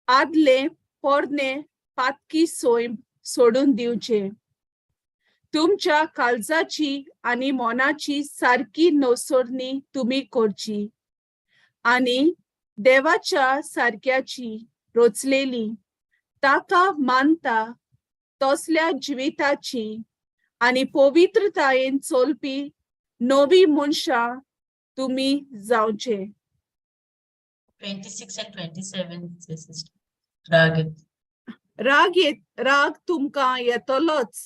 आदलें पोरणे पातकी सैम सोडून दिवचें. तुमच्या काळजाची आनी मनाची सारकी नसरणी तुमी करची आनी देवाच्या सारक्याची रचलेली ताका मानता तसल्या जिविताची आनी पवित्रतायेन चलपी नवी मनशां तुमी जावचे. 26 and 27, sister. राग येता. राग येत, राग तुमकां येतलोच,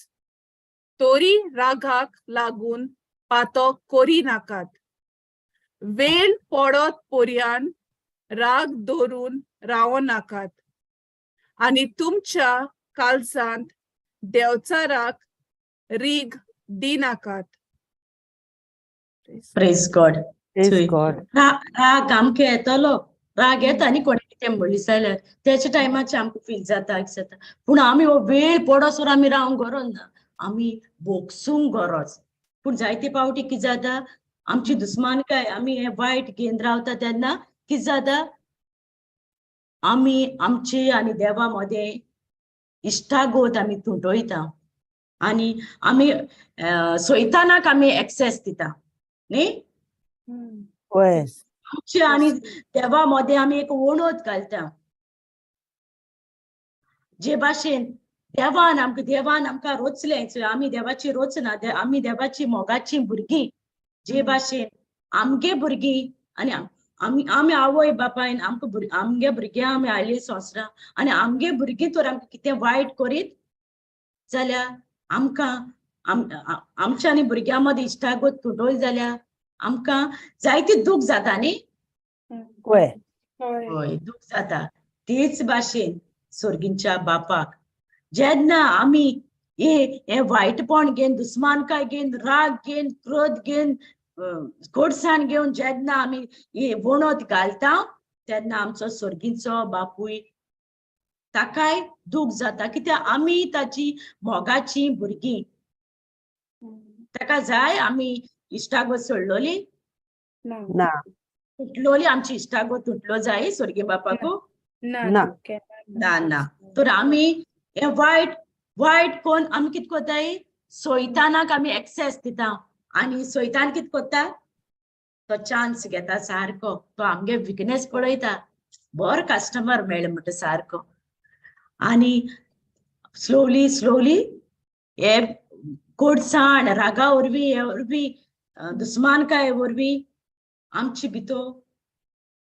तरी रागाक लागून पातक करी नाकात. वेळ पडत पर्यान राग धरून रावो नाकात आनी तुमच्या काळजांत देवचाराक रीग दिनाकात. Praise God. Praise Sweet. God. राग आमकां येतलो, राग येता न्ही कोणें कितें म्हणली जाल्यार तेच्या टायमाचेर आमकां फील जाता, जाता. पूण आमी हो वेळ पडसर आमी रावंक गरज ना, आमी भोगसूंक गरज. पूण जायते फावटी कितें जाता, आमची दुस्मानकाय आमी हें वायट घेवन रावता तेन्ना कितें जाता, आमी आमची आनी देवा मदें इश्टागत आमी तुटयता आनी आमी सैतानाक आमी एक्सेस दिता न्ही. वय. आमचे आनी देवा मदें आमी एक वणत घालता. जे भाशेन देवान आमकां, देवान आमकां रोचलें, आमी देवाची रोचना, आमी देवाची मोगाची भुरगीं. जे भाशेन आमगे भुरगीं आनी आमी, आमी आवय बापायन आमकां आमगे भुरग्यां आमी आयली संवसारां आनी आमगे भुरगीं तर आमकां कितें वायट करीत जाल्यार आमकां आमच्या आनी भुरग्यां मदीं इश्टागत तुटोय जाल्यार आमकां जायती दूख जाता न्ही. वय. हय, दूख जाता. तेच भाशेन सोर्गींच्या बापाक जेन्ना आमी हे वायटपण घेवन, दुस्मानकाय घेवन, राग घेवन, क्रोध घेवन, गोडसाण घेवन जेन्ना आमी हे वणत घालता तेन्ना आमचो सोर्गींचो बापूय ताकाय दूख जाता, कित्याक आमी ताची मोगाची भुरगीं. ताका जाय आमी इश्टागत सोडलोली ना, तुटलोली, आमची इश्टागत तुटलो जाय स्वर्गीय बापाकू ना. ना ना. तर आमी हे वायट वायट कोण आमी कितें करताय, सैतानाक आमी एक्सेस दिता आनी सैतान कितें करता, तो चान्स घेता सारको, तो आमगे विकनेस पळयता, बरो कस्टमर मेळ्ळो म्हणटा सारको. आनी स्लोली स्लोली हे गोडसाण रागा वरवीं, हे वरवीं, दुस्मानकाय वरवीं आमची भितर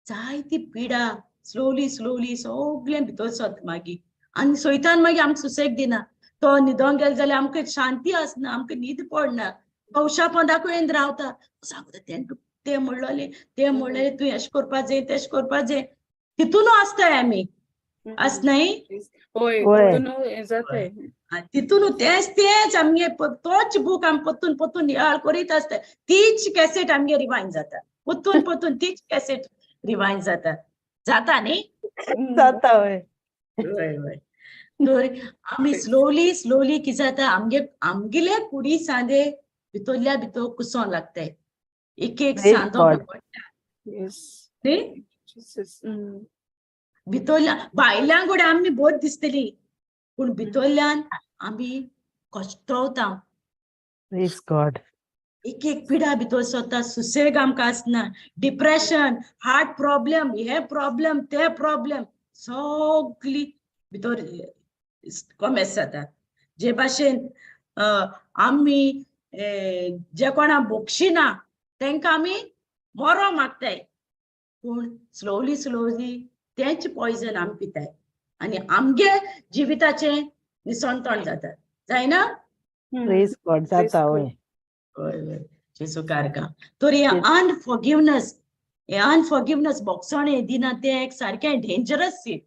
जायती पिडा स्लोली स्लोली सगळें भितर सरता मागीर. आनी सैतान मागीर आमकां सुसेग दिना, तो न्हिदोंक गेलो जाल्यार आमकां शांती आसना, आमकां न्हीद पडना, कवशा पोंदाकूय येवन रावता. सांगता तेंका ते म्हणलोले ते म्हणलेले तूं एश करपा जाय तेश करपा जाय, तितून आसताय आमी, आसनाय? होय, होय. तितून हें जाताय. तितून तेच तेच आमगे तोच बूक आमी परतून परतून नियाळ करीत आसता, तीच कॅसेट आमगे रिवायंड जाता, परतून परतून तीच कॅसेट रिवायंड जाता, जाता न्ही? जाता हय. हय हय. तर आमी स्लोली स्लोली कितें जाता, आमगे आमगेले कुडी सांदे भितरल्या भितर कुसों लागताय, एक एक Praise सांदो God. बिगडटा. Yes. न्ही? Jesus. भितरल्या भायल्यान कडेन आमी बोर दिसतली, पूण भितरल्यान आमी कश्टवता. Praise God. एक एक पिडा भितर सरता, सुसेग आमकां आसना, डिप्रेशन, हार्ट प्रॉब्लम, हे प्रॉब्लम ते प्रॉब्लम सगली भितर कॉमेस जाता. जे भाशेन आमी जे कोणा बोगशिना तेंकां आमी मरो मागताय, पूण स्लोली स्लोली तेंच पॉयजन आमी पिताय आनी आमगे जिविताचें निसणतण जाता, जायना? Praise God. जाता हय. हय हय, जेजू कारका. तर हे अनफॉरगिवनस, हे अनफॉरगिवनस बोगसण हें दिना, तें एक सारकें डेंजरस सीड.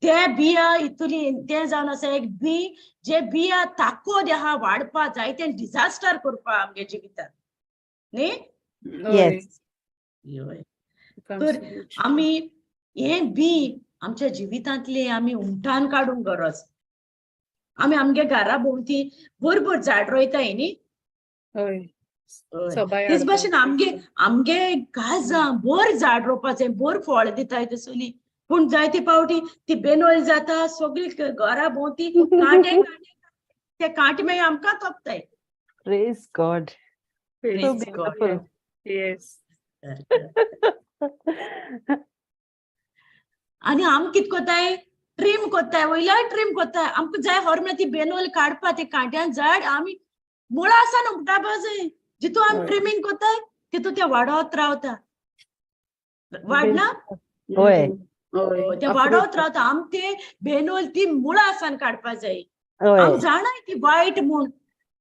ते बिया इतुली तें जावन आसा एक बी, जे बिया ताकद आहा वाडपा जाय, तें डिजास्टर करपा आमगे जिवितांत न्ही? Yes. हय. तर आमी हें बी आमच्या जिवितांतलें आमी उमठान काडूंक गरज. आमी आमगे घरा भोंवती बरोबर झाड रोयताय न्ही? हय. हय. तेच भाशेन आमगे आमगे काळजां बोर झाड रोवपाचें, बोर फळ दिताय तसली, पूण जायते पावटी ती बेनोल जाता, सगळी घरा भोंवती कांटे कांटे, ते कांटे मागीर आमकां तोपताय. Praise God. So Praise God. beautiful. Yes. आनी आम कित कोताय, ट्रीम कोत्ताय, वयल्याय ट्रीम कोत्ताय, आमकां जाय हर म्हळ्यार ती बेनोल काडपा, ते कांट्यान झाड आमी मुळां आसा उपटापा जाय. जितू आमी ट्रिमींग कोत्ताय तितू ते वाडत रावता, वाडना? हय. ते वाडत रावता. आम ते बेनोल ती मुळां आसान काडपा जाय. आम जाणाय ती वायट म्हूण,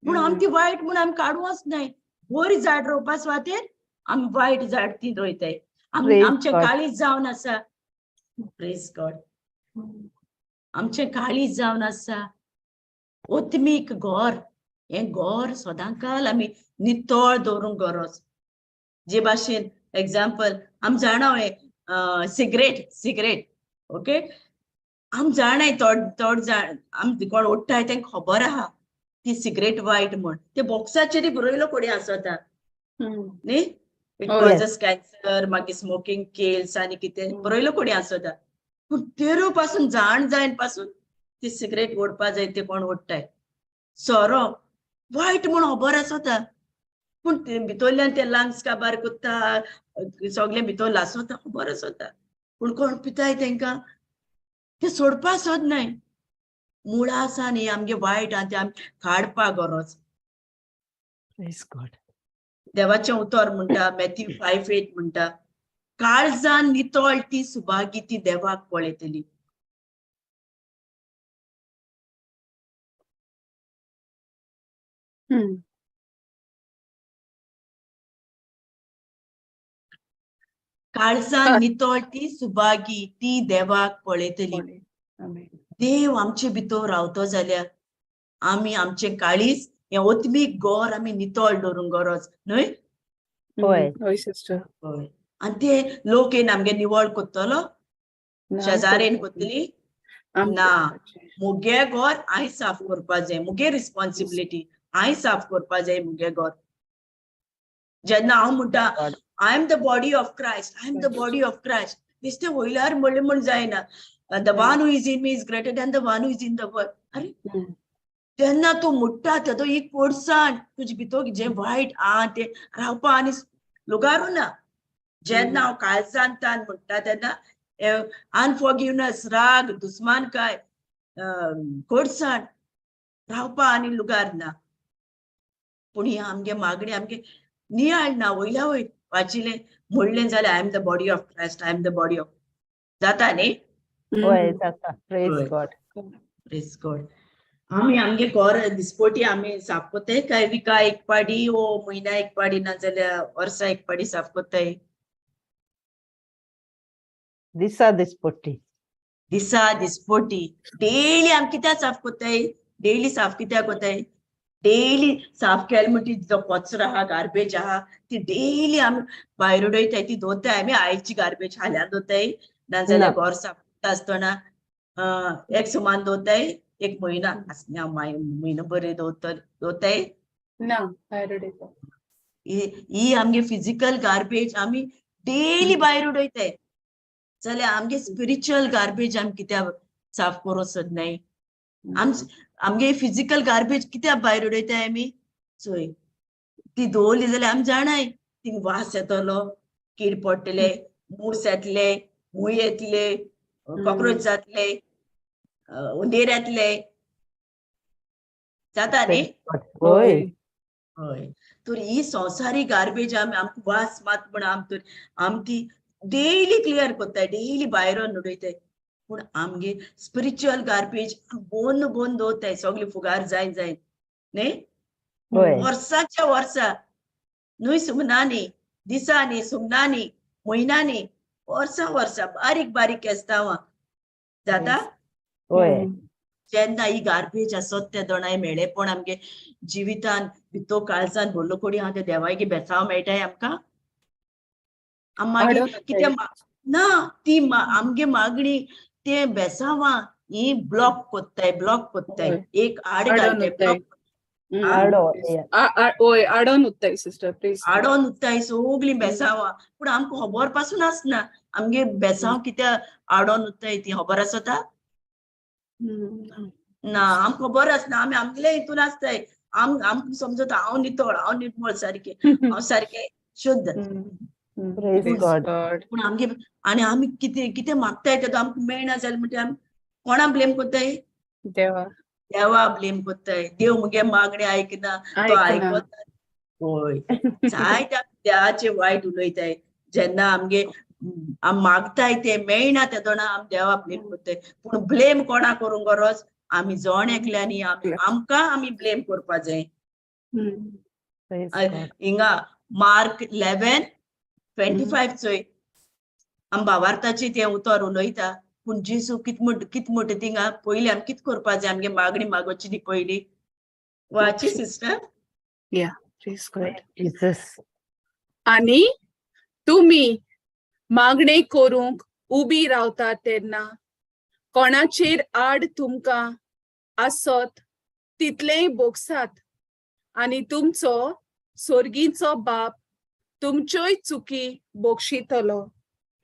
पूण आम ती वायट म्हूण आमी काडूंक नाय. बरी झाड रोवपा सुवातेर आमी वायट झाड ती रोयताय. आमचें काळीज जावन आसा. Praise God. आमचें काळीज जावन आसा ओत्मीक घोर, हें घोर सदांकाल आमी नितळ दवरूंक गरज. जे भाशेन एग्जाम्पल आम जाणा हें सिगरेट, सिगरेट ओके, आम जाणाय थोड थोड जाण आम कोण ओडटाय तेंकां खबर आहा ती सिगरेट वायट म्हूण, ते बॉक्साचेर बरयलो कोणी आसता न्ही, it causes cancer, मागीर स्मोकिंग किल्स आनी कितें बरयलो कोणी आसता, पूण तेरो पासून जाण जायन पासून ती सिगरेट ओडपा जाय ते कोण ओडटाय. सोरो वायट म्हूण खबर आसता, पूण भितरल्यान ते लंग्स काबार कोत्ता, सगळें भितर लासता, खबर आसता, पूण कोण पिताय तेंकां ते सोडपा सोद नाय. मुळां आसा न्ही आमगे वायट आहा ते आमी काडपा गरज. देवाचें उतर म्हणटा, मॅथ्यू 5:8 म्हणटा, काळजान नितळ ती सुभागी ती देवाक पळयतली. काळजान नितळ ती सुभागी ती देवाक पळयतली. देव आमचे भितर रावतो जाल्यार आमी आमचें काळीज हें ओत्मीक गोर आमी नितळ दवरूंक गरज न्हय? हय. हय सिस्टर. हय. आनी ते लोक येवन आमगे निवळ कोत्तलो, शेजारेन कोत्तली ना, मुगे घर हांवें साफ करपा जाय, मुगे रिस्पॉन्सिबिलिटी हांवें साफ करपा जाय मुगे घर. जेन्ना हांव म्हणटा I am the body of Christ, I am the body of Christ, बेश्टें वयल्यार म्हणलें म्हूण जायना. The one who is in me is greater than the one who is in the world. अरे तेन्ना तूं मुट्टा तेदो एक कोडसाण तुजे भितर जें वायट आहा तें रावपा आनी लुगारू ना. जेन्ना हांव काळजान तान म्हणटा तेन्ना अनफॉरगिवनस, राग, दुस्मानकाय, कोडसाण रावपा आनी लुगार ना. पूण ही आमगे मागणी आमगे नियाळ ना, वयल्या वयर वाचिलें म्हणलें जाल्यार I am the body of Christ, I am the body of जाता न्ही? हय जाता. Praise God. Praise God. आमी आमगे घर दिसपटी आमी साफ कोत्ताय काय विका एक पाडी ओ म्हयन्या एक पाडी नाजाल्यार वर्सा एक पाडी साफ कोत्ताय? दिसा दिसपट्टी. दिसा दिसपटी डेली आमी कित्याक साफ कोत्ताय? डेली साफ कित्याक कोत्ताय? डेली साफ केलें म्हणटी जो कचरो आहा, गार्बेज आहा, ती डेली आमी भायर उडयताय, ती दवरताय आमी. आयची गार्बेज हाल्यान दवरताय नाजाल्यार ना. घर साफ करता आसतना एक सुमान दवरताय, एक म्हयनो आसना म्हयनो बरें दवरताय. ना, भायर उडयता. ही ही आमगे फिजिकल गार्बेज आमी डेली भायर उडयताय जाल्यार आमगे स्पिरिच्युअल गार्बेज आमी कित्याक साफ करूंक सोदनाय? आमगे फिजिकल गार्बेज कित्याक भायर उडयताय आमी? चोय, ती दवरली जाल्यार आमी जाणाय थिंग वास येतलो, कीड पडटले, मूस येतले, मूय येतले, कॉक्रोच जातले, उंदीर येतले, जाता न्ही? होय. हय, तर ही संवसारी गार्बेज आमी आमकां वास मात म्हण आम तर आमी ती डेली क्लियर कोत्ताय, डेली भायर उडयताय. पूण आमगे स्पिरिच्युअल गार्बेज बोन बोन दवरताय, सगळे फुगार जाय जाय न्ही? होय. वर्साच्या वर्सा न्हय, सुमनांनी, दिसांनी, सुमनांनी, म्हयन्यांनी, वर्सां वर्सां बारीक बारीक केस्तांवां जाता. होय. जेन्ना ही गार्बेज आसत ते दोणाय मेळेपण आमगे जिवितान भितर काळजान भरलो कोडी आहा, ते देवायगे बेसांव मेळटाय आमकां. आम मागीर आडोवन कितें ना ती आमगे मागणी ते बेसांवां ही ब्लॉक कोत्ताय, ब्लॉक कोत्ताय. हय. एक आड आडोवन घालताय, उत्ताय. ब्लॉक. आडो. ओय, आडोन उत्ताय सिस्टर, प्लीज. आडोन उत्ताय सगळीं बेसांवां. पूण आमकां खबर पासून आसना आमगे बेसांव कित्याक आडोन उत्ताय ती खबर आसता ना आमकां खबर आसना. आमी आमगेले हितून आसताय. आमकां समजता हांव नितळ, हांव निर्मळ सारकें, हांव सारकें शुद्ध. Praise God. पूण आमगे आनी आमी कितें कितें मागताय तेदो आमकां मेळना जालें म्हणटा आमी कोणा ब्लेम कोत्ताय? देवा. देवा ब्लेम कोत्ताय. देव मुगे मागणें आयकना, तो आयकना. आयकता. होय, जायते आमी देवाचे वायट उलयताय. जेन्ना आमगे आमी मागताय ते मेळना तेदोना आमी देवा ब्लेम कोत्ताय. पूण ब्लेम कोणा करूंक गरज? आमी जण एकल्यांनी आमी आमकां आमी ब्लेम करपा जाय. Praise God. हिंगा मार्क 11:25 चोय, आमी भावार्थाची तें उतर उलयता. पूण जेजू कित म्हण, कित म्हणटा थिंगा? पयलीं आमी कित करपा जाय? आमगे मागणी मागोवची न्ही पयलीं. वाची सिस्टर. Praise God. Jesus. आनी तुमी मागणे करूंक उबी रावता तेन्ना कोणाचेर आड तुमकां आसत तितलेंय भोगसात आनी तुमचो सोर्गीचो बाप तुमच्योय चुकी बोगशितलो.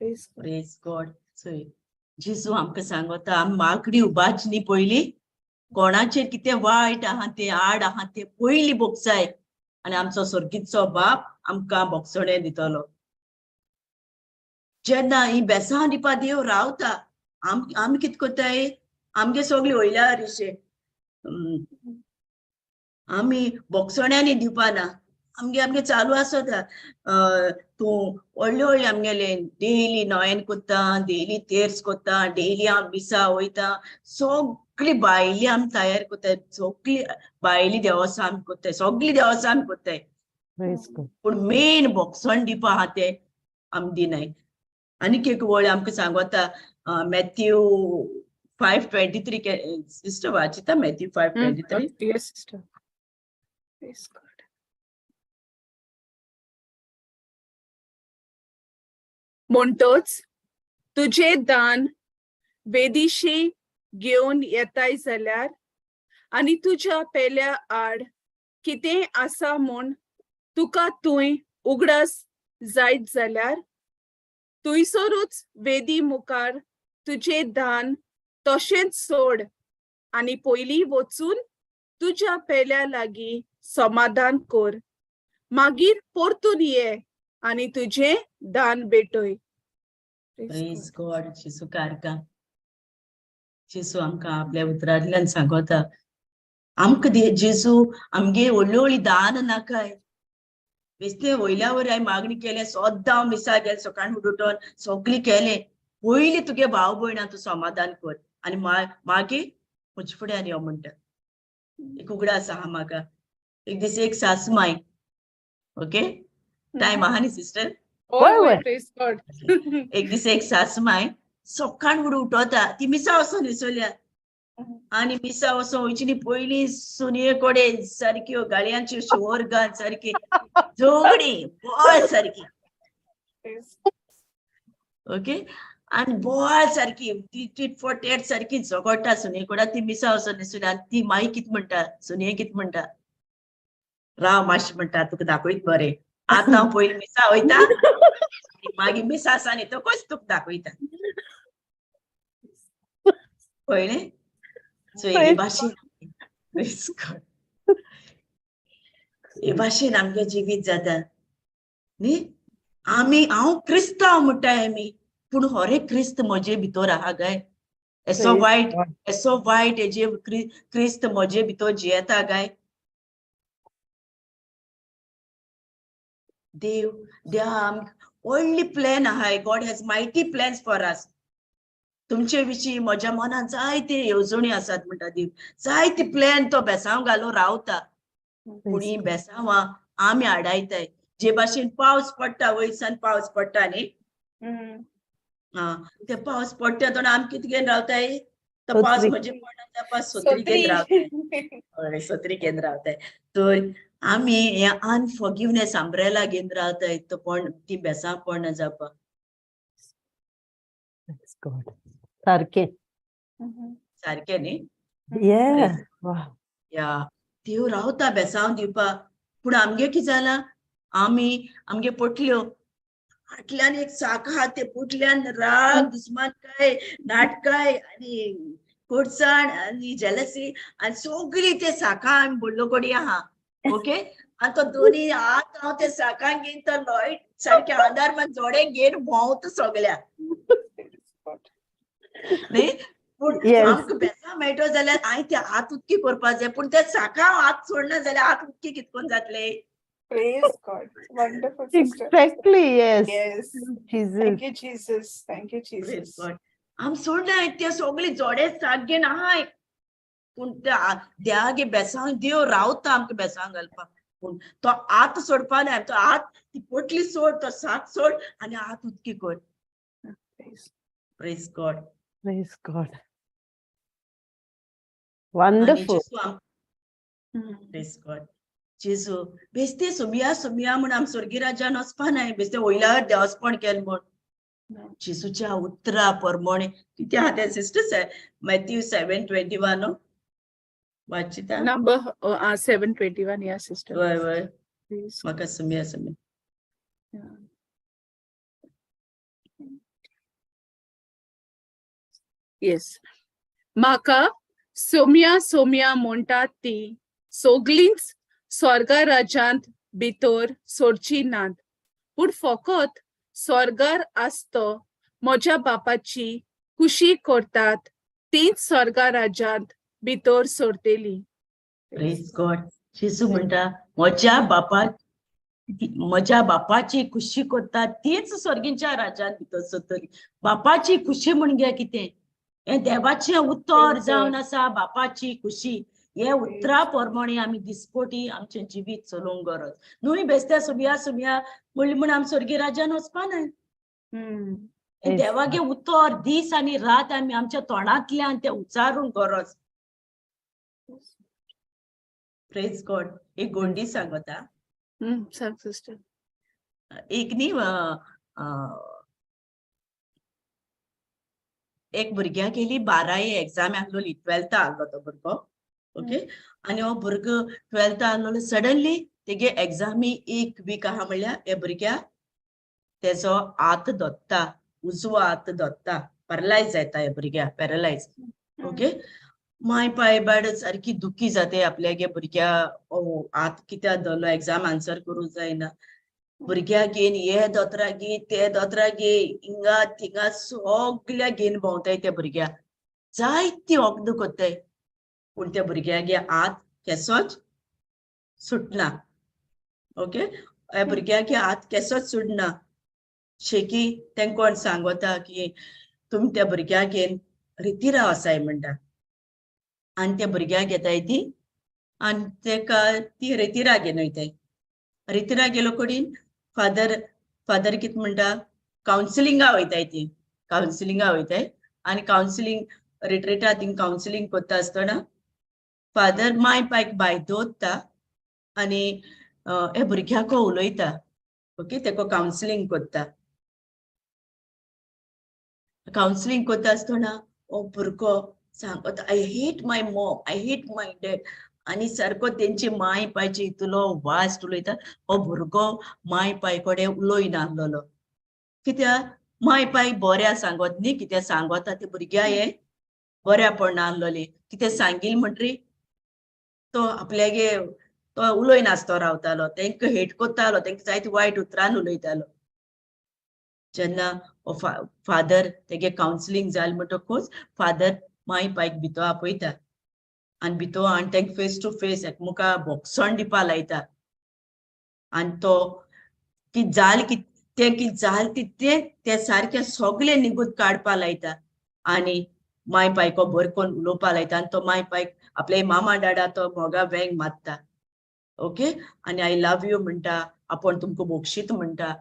Praise God. Praise God. चोय, जेजू आमकां सांगता आमी मागणी उबाच न्ही पयलीं कोणाचेर कितें वायट आहा तें, आड आहा तें पयलीं भोगसाय आनी आमचो सोर्गीचो बाप आमकां भोगसणें दितलो. जेन्ना ही बेसांव दिवपा देव रावता, आमी कितें करताय? आमगे सगळी वयल्या रिशे आमी भोगसण्यांनी दिवपा ना. आमगे आमगे चालू आसता. तूं व्हडले व्हडले आमगेले डेली नोयन कोत्ता, डेली तेर्स कोत्ता, डेली आमी मिसा वयता, सगळी बायली आमी तयार कोत्ताय, सगळी बायली देवस्तां आमी कोत्ताय, सगळी देवस्तां आमी कोत्ताय. Praise God. पूण मेन भोगसण दिवपा आहा तें आमी दिनाय. आनीक एक वळ आमकां सांगता, मॅथ्यू 5:23. सिस्टर वाचिता Matthew 5:23? Yes, sister. Praise God. म्हणटोच तुजें दान वेदीशी घेवन येताय जाल्यार आनी तुज्या पेल्या आड कितेंय आसा म्हूण तुका तूंय उगडास जायत जाल्यार थंयसरूच वेदी मुखार तुजें दान तशेंच सोड आनी पयलीं वचून तुज्या पेल्या लागीं समाधान कर, मागीर परतून ये आनी तुजें दान भेटय. प्रेज गॉड. जेजू कारका, जेजू आमकां आपल्या उतरांतल्यान सांगता आमकां. जेजू आमगे व्हडली व्हडली दान नाकाय. बेश्टे वयल्या वयर हांवें मागणी केलें, सद्दां हांव मिसा गेलें, सकाळीं उठून सगळें केलें. पयलीं तुगे भाव भयणां तूं समाधान कर आनी मागीर म्हजे फुड्यान यो म्हणटा. एक उगडास आहा म्हाका. एक दीस एक सासमाय, ओके, टायम आहा न्ही सिस्टर? हय वय, वय वय. Praise God. एक दीस एक सासमाय सकाळ फुडें उठोता, ती मिसा वचोन विसरल्या आनी मिसा वचोन वयची न्ही पयलीं सुनये कडेन सारक्यो गाळयांच्यो शिंवर घाल, सारकी झगडी बोळ सारकी. ओके, आनी बोवाळ सारकी ती टीट फॉर टॅट सारकी झगडटा सुनये कडेन. ती मिसा वचोन न्हेसून. आनी ती माई कित म्हणटा, सुनये कित म्हणटा, राव मातशें म्हणटा, तुका दाखयत बरें, आतां हांव पयलीं मिसा वयता आनी मागीर मिसा आसा न्ही तकूच तुका दाखयता. पळयलें? सो हे Praise भाशेन, Praise God. हे भाशेन आमगें जिवीत जाता न्ही. आमी हांव क्रिस्तांव म्हणटाय आमी, पूण होरे क्रिस्त म्हजे भितर आहा काय? एसो Praise वायट God. एसो वायट हेजे क्रिस्त म्हजे भितर जियेता काय? देव देवा आम व्हडली प्लॅन आहाय. God has mighty plans for us. तुमचे विशीं म्हज्या मनांत जायते येवजण्यो आसात म्हणटा देव. जायते प्लॅन तो बेसांव घालून रावता, पूण ही बेसांवां आमी आडायताय. जे भाशेन पावस पडटा, वयरसान पावस पडटा न्ही, हा ते पावस पडटा तो आमी कितें घेवन रावताय? तो पावस सत्री. म्हजे पडटा त्या पावस सत्री घेवन रावताय. हय, सत्री घेवन रावताय. तर आमी हे अनफॉर्गिवनेस आंब्रेला घेवन रावताय, तो पण ती बेसां पडना जावपाक. Praise God. सारकें. सारकें न्ही? Yeah. Wow. या, देव रावता बेसांव दिवपाक, पूण आमगे कितें जालां, आमी आमगे पोटल्यो फाटल्यान एक साक आहा, ते पोटल्यान राग, दुस्मानकाय, नाटकाय आनी कोडसाण आनी जेलसी आनी सगळी ते साकां आमी बोल्लो कडेन आहा. ओके, आनी तो दोनी हात हांव ते साकां घेवन तो लायट सारके आदार मान जोडे घेवन भोंवता सगळ्या न्ही. पूण आमकां बेसां मेळटो जाल्यार हांवें ते हात उक्की करपाक जाय, पूण ते साकां हात सोडना जाल्यार हात उक्की कितकोन जातले? Praise God. Wonderful, sister. Exactly, yes. Yes. Jesus. Thank you, Jesus. Thank you, Praise Jesus. God. आम सोडनाय ते सगळे जोडे साक घेवन आहाय, पूण त्या देवागे बेसांक देव रावता आमकां बेसांक घालपाक, पूण तो हात सोडपा नाय. तो हात ती पोटली सोड, तो साक सोड आनी हात उदकी कर. Praise God. Praise God. आनी Wonderful. जेजू आम प्रेज गॉड. जेजू बेस्ते सुमिया सुमिया म्हूण आम स्वर्गी राज्यान वचपा नाय, बेस्ते वयल्या देवस्पण केलें म्हूण. जेजूच्या उतरा प्रमाणे कितें आहा तें sister? Matthew 7:21 वाचिता? Number 7:21, yeah, sister. वय वय. Praise म्हाका सुमिया सुमिया. Yeah. Yes. म्हाका सोम्या सोम्या म्हणटात ती सगलींच स्वर्गा राज्यांत भितर सोडची नात, पूण फकत स्वर्गार आसतो म्हज्या बापाची खुशी करतात तीच स्वर्गा राज्यांत भितर सोडतेली. प्रेज गॉड. जेजू म्हणटा म्हज्या बापा म्हज्या बापाची खुशी करता तीच स्वर्गीच्या राज्यांत भितर सरतली. बापाची खुशी म्हणजे कितें? हें देवाचें उतर जावन आसा बापाची खुशी. हे उतरा प्रमाणे आमी दिसपटी आमचें जिवीत चलोवंक गरज न्हय. बेस्त्या सुमिया सुमिया म्हणली म्हूण आमी स्वर्गी राज्यान वचपा न्हय. हें देवागे उतर दीस आनी रात आमी आमच्या तोंडांतल्यान तें उच्चारूंक गरज. Praise God. एक गोंडी सांगता. सांग सिस्टर. एक न्ही एक भुरग्याक गेली बारावी एग्जाम आहलोली, ट्वेल्था आहलो तो भुरगो. ओके, आनी हो भुरगो ट्वेल्था आहलोलो, सडनली तेगे एग्जामी एक वीक आहा म्हणल्यार हे भुरग्याक तेजो हात दोत्ता, उजवो हात दोत्ता, पॅरलायज जाता हे भुरग्याक, पॅरलायज. ओके, my पाय बाड सारकी दुखी जाते आपल्यागे भुरग्या हात कित्याक धरलो, एग्जाम आन्सर करूंक जायना. भुरग्याक घेवन हे दोतोराक घे, ते दोतोराक घे, हिंगा थिंगा सगल्या घेवन भोंवताय त्या भुरग्याक, जायती वखदां करताय, पूण त्या भुरग्यागे हात केसोच सुटना. ओके, ह्या भुरग्यागे हात केसोच सुटना. शेकी तेंका कोण सांगता की तुमी त्या भुरग्याक घेवन रितीरा वचाय म्हणटा, आनी त्या भुरग्याक घेताय ती आनी तेका ती रेतिरा घेवन वयताय. रेतिरा गेलो कडेन फादर फादर कितें म्हणटा, कावन्सिलिंगा वयताय, ती कावन्सिलिंगा वयताय आनी कावन्सिलींग रिट्रीटा थिंग कावन्सिलींग कोत्ता आसतना फादर माय पायक भायर दवरता आनी हे भुरग्याक उलयता. ओके, तेका कावन्सिलींग कोत्ता. कावन्सिलींग कोत्ता आसतना हो भुरगो सांगता, I hate my mom, I hate my dad. आनी सारको तेंची माय पायचे इतलो वास्ट उलयता. हो भुरगो माय पाय कडेन उलयनासलेलो, कित्याक माय पाय बऱ्या सांगत न्ही, कित्याक सांगता ते भुरग्या हे बऱ्या पडनासलेले, कितें सांगील म्हणटरी तो आपल्यागे तो उलयनासतो रावतालो, तेंका हेट कोत्तालो, तेंका जायते वायट उतरान उलयतालो. जेन्ना हो फादर तेगे कावन्सिलींग जालें म्हणटकूच फादर माय पायक भितर आपयता आनी भितर आनी तेंका फेस टू फेस एकमुका बोगसण दिवपा लायता. आनी तो कितें जालें, कितें तें कितें जालें तें तें सारकें सगळें निगूत काडपा लायता आनी माय पायको बरें करून उलोवपा लायता. आनी तो माय पायक आपले मामा डाडा तो मोगा वेंग मारता. ओके, आनी I love you म्हणटा, आपूण तुमकां बोगशीत म्हणटा.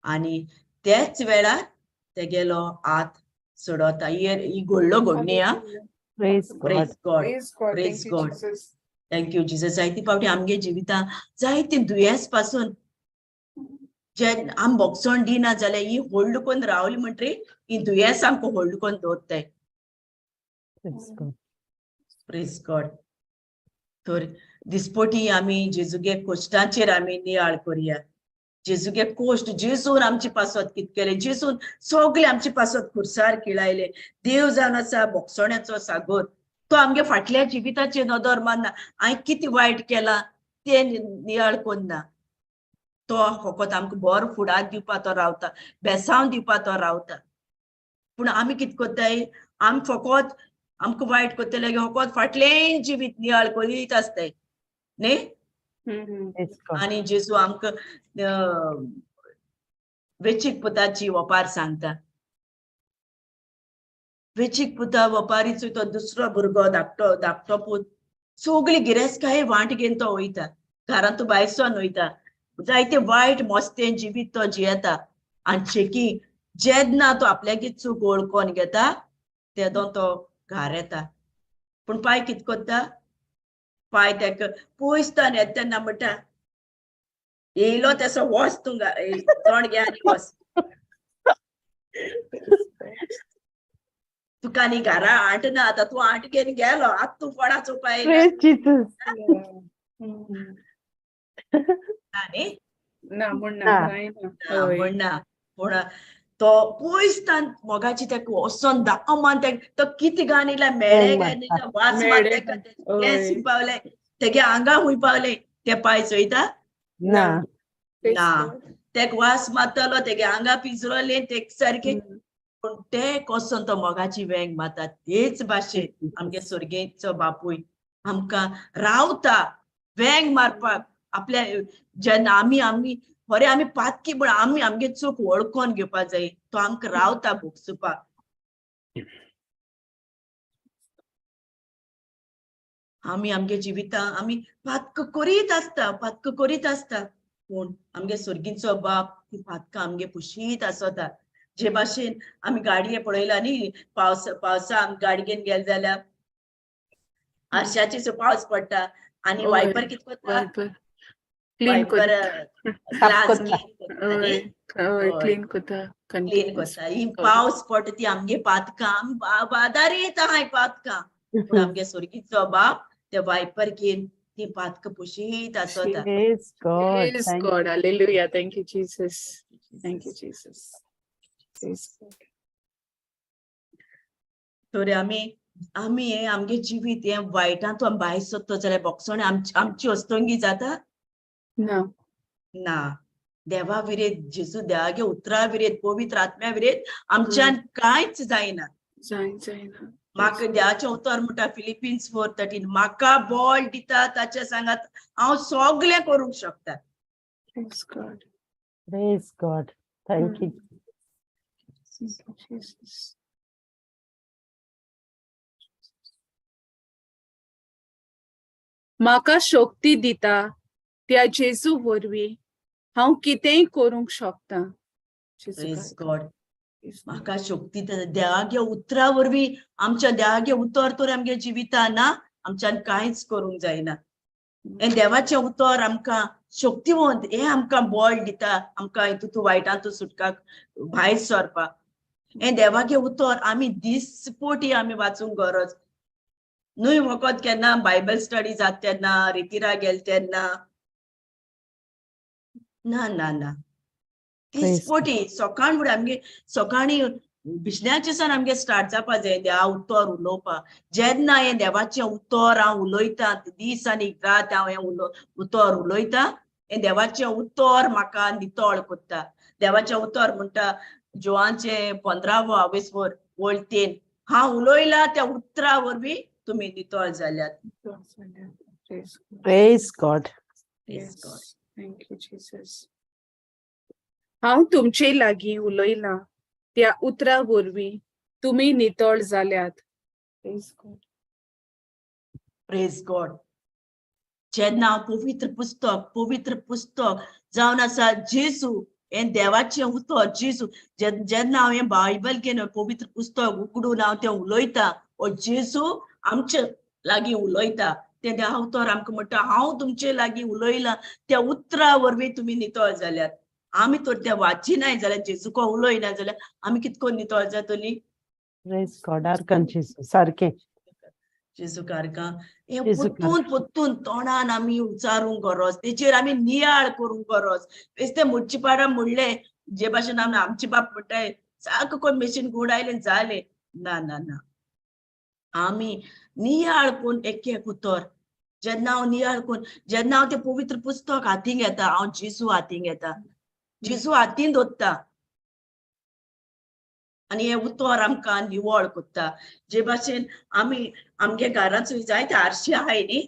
आनी त्याच वेळार तेगेलो हात सोडता. ही घडलो घडणी आ. Praise God. Praise God. Praise God. Praise Thank you, God. Jesus. Thank you Jesus. जायते फावटी आमगे जिवितां जायते दुयेंस पासून जे आम बोगसण दिना जाल्यार ही होल्ड करून रावली म्हणटरी ही दुयेंस आमकां होल्ड करून दवरताय. Praise God. Praise God. तर दिसपटी आमी जेजूगे कोश्टांचेर आमी नियाळ करुया. जेजूगे कोश्ट, जेजून आमचे पासत कित केलें, जेजून सगळे आमचे पासत खुर्सार किळायले. देव जावन आसा बोगसण्याचो सागोर, तो आमगे फाटल्या जिविताचेर नदर मारना, हांवें कितें वायट केलां तें नियाळ करना. तो फकत आमकां बरो फुडार दिवपा तो रावता, बेसांव दिवपा तो रावता. पूण आमी कितें करताय, आमी फकत आमकां वायट करतले फकत फाटलें जिवीत नियाळ करीत आसताय न्ही. आनी जेजू आमकां वेचीक पुताची वपार सांगता. वेचीक पुता वपारीचो तो दुसरो भुरगो धाकटो धाकटो पूत सगळी गिरेस्तकाय वांट घेवन तो वयता, घरांत भायरसून वयता, जायते वायट मस्तें जिवीत तो जियेता. आनी शेकी जेन्ना तो आपल्यागे चूक वळखोन घेता तेदो तो घार येता. पूण पाय कितें करता, पाय तेका पयसतान येता तेन्ना म्हणटा, येयलो तेसो वच तूं तोंड घे आनी वच, तुका न्ही घरा आट ना, आतां तूं आट घेवन गेलो, आतां तूं कोणाचो उपाय न्ही ना म्हण ना, म्हणना. पूण तो पयसतान मोगाची तेका वचोन दामान तेका तो कितें गान येयला, मेळे गान येयला, वास मारता, केंस पावले तेगे आंगा हुंय पावले, ते पांय चोयता ना ना, तेका वास मारतालो, तेगे आंगा पिजरोले तेक सारके. पूण ते कसोन तो मोगाची वेंग मारता. तेच भाशेन आमगे स्वर्गेचो बापूय आमकां रावता वेंग मारपाक आपल्या. जेन्ना आमी आमी खरें आमी पातकी, पूण आमी आमगे चूक वळखोन घेवपा जाय, तो आमकां रावता भोगसुपाक. आमी आमगे जिवितां आमी पातक करीत आसता, पातक करीत आसता, पूण आमगे स्वर्गीचो बाप ती पातकां आमगे पुशीत आसता. जे भाशेन आमी गाडये पळयला न्ही, पावसा आमी गाडी घेवन गेले जाल्यार आरशाचेर पावस पडटा आनी वायपर कितें करता, क्लीन करता, क्लीन करता. ही पावस पडटा ती आमगे पातकां बादार येता हाय पातकां, पूण आमगे स्वर्गीचो बाप ते वायपर घेवन ती पातकां पुशीत आसता. Praise God. Praise God. Hallelujah. Thank you, Jesus. Thank you, Jesus. Praise God. तर आमी आमी हे आमगे जिवीत हे वायटांत आमी भायर सोदतो जाल्यार बोगसण आमची अस्तंगी जाता ना ना. देवा विरेत, जेजू देवागे उतरा विरेत, पवित्र आत्म्या विरेत आमच्यान कांयच जायना. जायना. म्हाका देवाचें उतर म्हणटा फिलिपिन्स 4:13, म्हाका बळ दिता ताच्या सांगात हांव सगळें करूंक शकता. Praise God. Praise God. Thank you. Thank you, Jesus. म्हाका शक्ती दिता त्या जेजू वरवीं हांव कितेंय करूंक शकता. प्रेज गॉड. म्हाका शक्ती दिता देवागे उतरा वरवीं. आमच्या देवागे उतर तर आमगे जिविता ना, आमच्यान कांयच करूंक जायना. हें देवाचें उतर आमकां शक्तिवंत, हें आमकां बळ दिता, आमकां हितूंत वायटांतू सुटकाक भायर सरपाक. हें देवागे उतर आमी दीसपोटी आमी वाचूंक गरज न्हय. फकत केन्ना बायबल स्टडी जाता तेन्ना, रितिरा गेल तेन्ना ना, ना, ना, दीसपोटी सकाळ फुडें आमगे सकाळी बिशण्याचे सान आमगे स्टार्ट जावपा जाय देवा उतर उलोवपाक. जेन्ना हें देवाचें उतर हांव उलयतां, दीस आनी रात हांव हें उतर उलयतां, हें देवाचें उतर म्हाका नितळ करता. देवाचें उतर म्हणटा जोवांचें 15वो आवेसवर वळ 3, हांव उलयला त्या उतरा वरवीं तुमी नितळ जाल्यात. Praise God. Praise God. Thank you Jesus. हांव तुमचे लागीं उलयलां त्या उतरा वरवीं तुमी नितळ जाल्यात. Praise God. Praise God. जेन्ना पवित्र पुस्तक, पवित्र पुस्तक जावन आसा जेजू, हें देवाचें उतर जेजू, जेन्ना हांव हें बायबल घेवन पवित्र पुस्तक उगडून हांव तें उलयतां, ओ जेजू आमचे लागीं उलयता. तें देवा उतर आमकां म्हणटा, हांव तुमचे लागीं उलयलां त्या उतरा वरवीं तुमी नितळ जाल्यात. आमी तर तें वाचिनाय जाल्यार, जेजूको उलयना जाल्यार आमी कितको नितळ जातली? प्रेज गॉड. आर्कान जेजू सारकें. जेजू कारकां हें पोत्तून पोत्तून तोंडान आमी उचारूंक गरज, तेचेर आमी नियाळ करूंक गरज. बेश्टे मुटचे पाडा म्हणलें जे भाशेन आमी आमचे बाप म्हणटाय सारको कोण मेशीन घुंवडायलें जालें, ना, ना, ना. आमी नियाळ करून एक एक उतर, जेन्ना हांव नियाळ करून, जेन्ना हांव तें पवित्र पुस्तक हातीन घेता, हांव जेजू हातीन घेता, जेजू हातीन दवरता आनी हें उतर आमकां निवळ करता. जे भाशेन आमी आमगे घरांत जायते आरशे आहाय न्ही,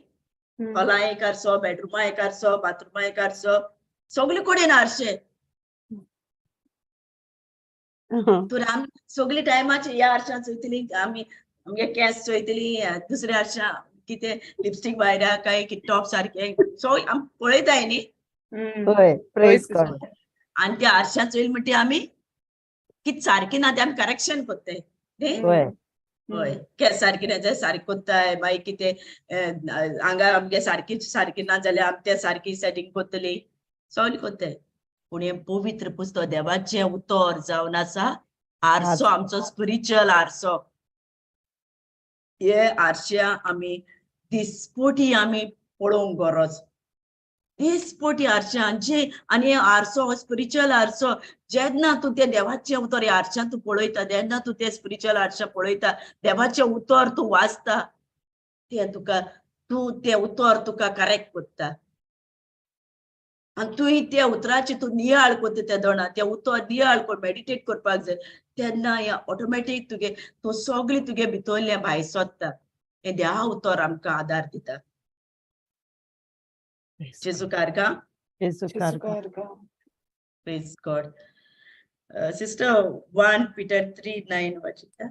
हॉला एक आरसो, बेडरुमा एक आरसो, बाथरुमा एक आरसो, सगळे कडेन आरशे. तर आमी सगळे टायमाचे ह्या आरशान चोयतली, आमी आमगे केंस चोयतली, दुसऱ्या आरशान कितें लिपस्टीक भायर काय कितें टॉप सारकें सगळें आमी पळयताय न्ही. हय. Praise God. आनी त्या आरशान चोयलें म्हणटी आमी कितें सारकें ना तें आमी करेक्शन करताय न्ही. हय. हय, केंस सारकें ना जाल्यार सारकें करताय, मागीर कितें हांगा आमगे सारकी सारकें ना जाल्यार आमी तें सारकी सेटींग करतली, सगळें करताय. पूण हें पवित्र पुस्तक देवाचें उतर जावन आसा आरसो, आमचो स्पिरिच्युअल आरसो. हे आरश्या आमी दिसपोटी आमी पळोवंक गरज, दिसपोटी आरशान जे. आनी हे आरसो हो स्पिरिच्युअल आरसो, जेन्ना तूं तें देवाचें उतर ह्या आरशान तूं पळयता, तेन्ना तूं तें स्पिरिच्युअल आरशान पळयता, देवाचें उतर तूं वाचता, तें तुका तूं तें उतर तुका करेक्ट करता. आनी तुवें त्या उतराची तूं नियाळ करता त्या दोणा, तें उतर नियाळ कर, मेडिटेट करपाक जाय, तेन्ना हें ऑटोमॅटीक तुगे तूं सगळें तुगे भितरलें भायर सोदता. हें देवा उतर आमकां आदार दिता. जेजू कारका. जेजू कारका. Praise God. Sister, 1 Peter 3:9 वाचिता.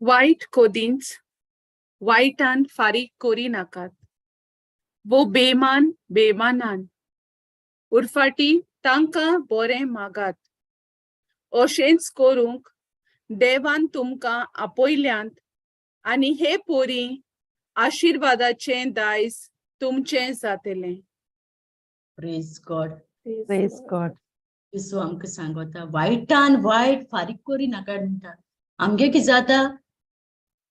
वायट कोदींच वायटान फारीक करी नाकात वो बेमान बेमानान, उरफाटी तांकां बरें मागात. अशेंच करूंक देवान तुमकां आपयल्यांत आनी हे पोरी आशिर्वादाचें दायज तुमचें जातलें. Praise God. Praise God. जेजू आमकां सांगता वायटान वायट फारीक करी नाका म्हणटा. आमगे कितें जाता,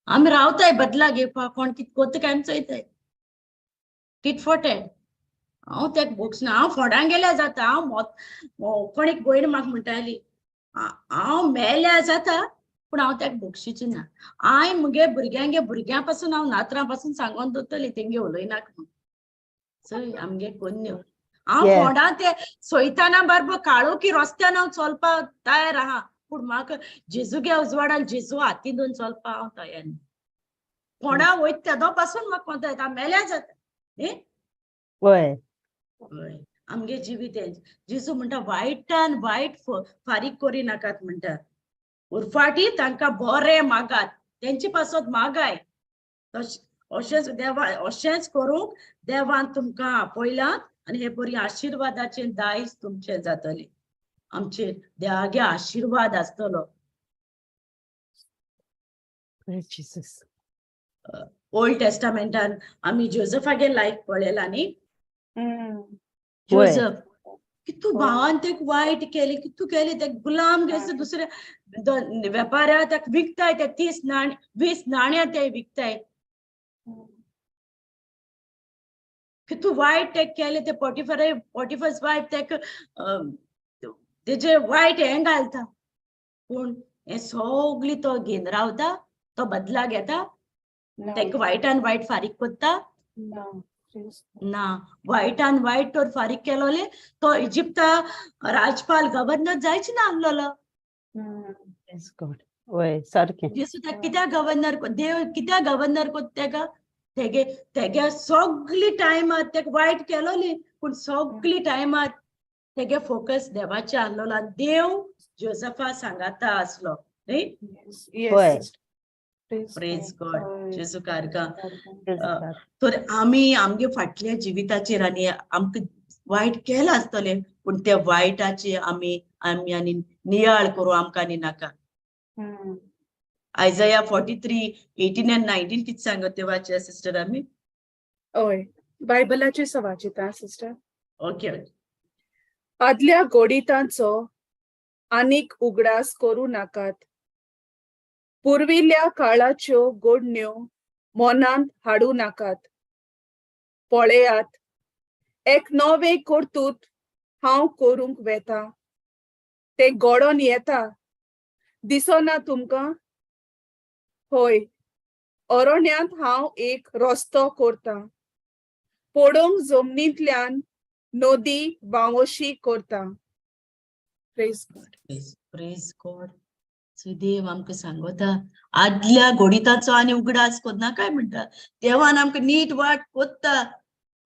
आमी रावताय बदला घेवपाक, कोण कितें करता काय आमी चोयताय, टीट फॉर टॅट. हांव तेका भोगसना, हांव फोंडां गेल्यार जाता, हांव कोण एक भयण म्हाका म्हणटाली, हांव मेल्यार जाता पूण हांव तेका भोगशीचें ना. हांवें मुगे भुरग्यांगे भुरग्यां पासून हांव नातरां पासून सांगोन दवरतली तेंगे उलयनाका म्हूण. चोय आमगे कोन्यो हांव फोंडां ते सोयताना बारबो काळोखी रस्त्यान हांव चलपाक तयार आहा, पूण म्हाका जेजूगे उजवाडान जेजू हातीन धरून चलपाक हांव तयार न्ही. फोंडां वयता तेदो पासून म्हाका कोंता येता, हांव मेल्यार जाता न्ही. हय. हय. आमगे जिवीत जेजू म्हणटा वायटान वायट फारीक करी नाकात म्हणटा, उरफाटी तांकां बरें मागात, तेंचे पासत मागाय. अशेंच देवा अशेंच करूंक देवान तुमकां आपयलां आनी हे बरी आशिर्वादाचें दायज तुमचें जातलें. आमचेर देवागे आशिर्वाद आसतलो. ओल्ड टेस्टामेंटान आमी जोजफागे लायफ पळयला न्ही. जोजफ कितू भावान तेक वायट केले, कितू केले, ते गुलाम घेस दुसऱ्या वेपाऱ्या तेक विकताय, ते 30 नाण्या 20 नाण्या ते विकताय. कितू वायट तेक केले, ते पोटिफर्स वायफ तेक तेजे वायट हें घालता, पूण हें सगळी तो घेवन रावता, तो बदला घेता, तेका वायटान वायट फारीक करता ना. वायटान वायट तर फारीक केलोले तो इजिप्ता राजपाल गव्हर्नर जायच ना आसलेलो. सारकें. जेसू ताका कित्याक गव्हर्नर, देव कित्याक गव्हर्नर कोत्ता तेका? तेगे तेगे सगळी टायमार तेका वायट केलोली, पूण सगळी टायमार तेगे फोकस देवाचे आसलेलो. देव जोजफा सांगाता आसलो न्ही. प्रेज गॉड, जेजू कारका. तर आमी आमगे फाटल्या जिविताचेर आनी आमकां वायट केलां आसतलें, पूण त्या वायटाचे आमी आमी आनी नियाळ करूं आमकां आनी नाका. आयजया 43:18 and 19 कितें सांगत ते वाचया सिस्टर आमी. हय, बायबलाचे सवाचिता सिस्टर. ओके. आदल्या गोडितांचो आनीक उगडास करूं नाकात, पुर्विल्ल्या काळाच्यो गोडण्यो मनांत हाडूं नाकात. पळयात, एक नवें कर्तूत हांव करूंक वेता, तें घडोन येता, दिसना तुमकां? हय, अरण्यांत हांव एक रस्तो करतां, पडोंग जमनींतल्यान नदी व्हांवशी करता. Praise God. Praise God. So देव आमकां सांगता आदल्या गोडिताचो आनी उगडास कोन्ना काय म्हणटा. देवान आमकां नीट वाट कोत्ता,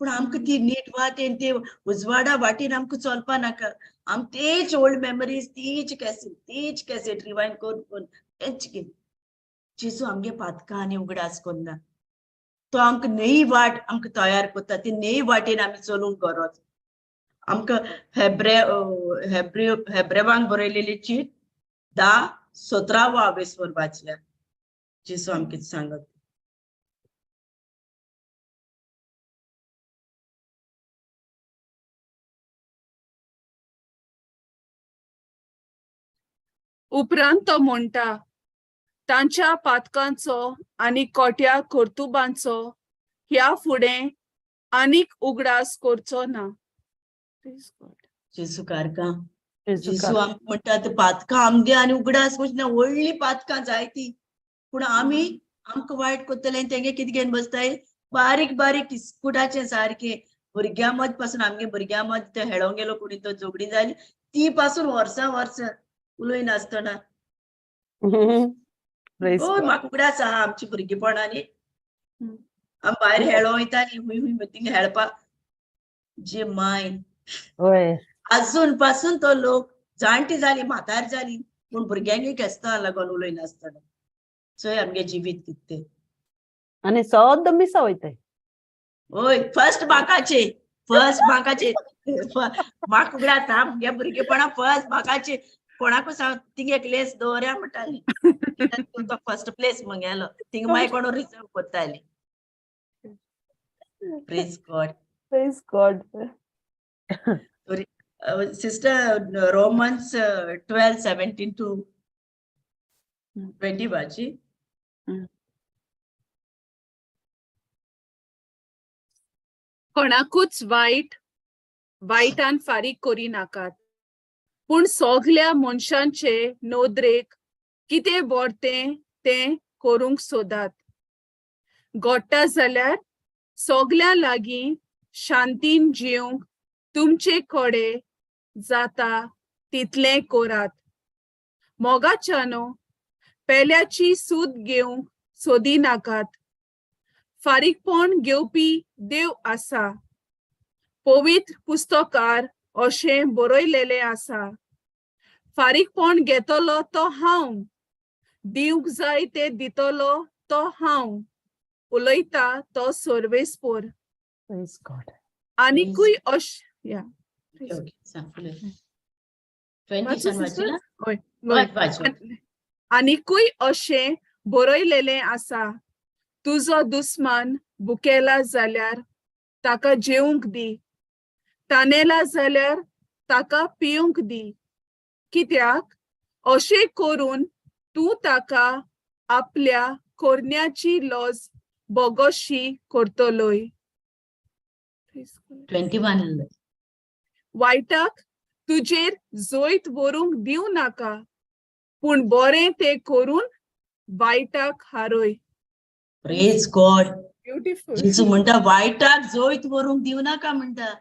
पूण आमकां ती नीट वाटेन ते उजवाडा वाटेन आमकां चलपा नाका. आम तेच ओल्ड मेमरीज, तीच कॅसेट, तीच कॅसेट रिवायंड करून करून तेच कितें. जेजू आमगे पातकां आनी उगडास कोन्ना, तो आमकां नवी वाट आमकां तयार करता, ती नवी वाटेन आमी चलूंक गरज. आमकां हेब्रेवांक बरयलेली चीट 10:17 आवेसवर वाचल्या. जेजू आमकां सांगत. उपरांत तो म्हणटा, तांच्या पातकांचो आनी कोट्या कर्तुबांचो ह्या फुडें आनीक उगडास करचो ना. जेजू कारका, जेजू आमकां म्हणटा ते पातकां आमगे आनी उगडास ना, व्हडली पातकां जायती, पूण आमी आमकां वायट करतले आनी तेंगे कितें घेवन बसताय, बारीक बारीक इस्कुटाचें सारकें. भुरग्यां मद पासून आमगे भुरग्यां मद ते हेळोंक गेलो कोणी तो झगडी जाली ती पासून वर्सां वर्सां उलयनासतना. हय, म्हाका उगडास आहा आमची भुरगेपणां न्ही, आमी भायर हेळों वयता न्ही, हुंय हुंय थिंगा हेळपाक जे मायन. आजून पासून तो लोक जाणटी जाली, म्हातार जाली, पूण भुरग्यांक केस्तां लागून उलयनासतना. चोय आमगे जिवीत कितें. आनी सद्दां मिसां वयताय. हय, फर्स्ट बाकाचे, फर्स्ट बाकाचे म्हाका उगडास आहा आमगे भुरगेपणां फर्स्ट बाकाचे. कोणाकूच सांग थिंग एक लेस दवरया म्हणटाली, तो फर्स्ट प्लेस म्हगेलो, थिंग मागीर कोण रिजर्व करताली. Praise God. Praise God. Sister, Romans 12:17 to 20 वाची. कोणाकूच वायट वायटान फारीक करी नाकात, पूण सगल्या मनशांचे नदरेक कितें बरतें तें करूंक सोदात. घडटा जाल्यार सगल्यां लागीं शांतीन जिवंक तुमचे कडेन जाता तितलें करात. मोगाच्यानो, पेल्याची सूद घेवंक सोदी नाकात, फारीकपण घेवपी देव आसा. पवित्र पुस्तकार अशें बरयलेलें आसा, फारीकपण घेतलो तो हांव, दिवंक जाय तें दितलो तो हांव, उलयता तो सर्वेस्पोर. Praise God. आनिकूय अश या. ओके, सांग फुडें. 20 वाचू सान sister? वाचला? हय. वाच वाच वाच. आनिकूय अशें बरयलेलें आसा, तुजो दुस्मान भुकेला जाल्यार ताका जेवंक दी, तानेला जाल्यार ताका पिवंक दी, कित्याक अशें करून तूं ताका आपल्या कोरन्याची लज बोगोशी करतलोय. 21. वायटाक तुजेर जैत व्हरूंक दिवं नाका, पूण बरें तें करून वायटाक हारय. Praise God. Beautiful. जेजू म्हणटा वायटाक जैत व्हरूंक दिवं नाका म्हणटा,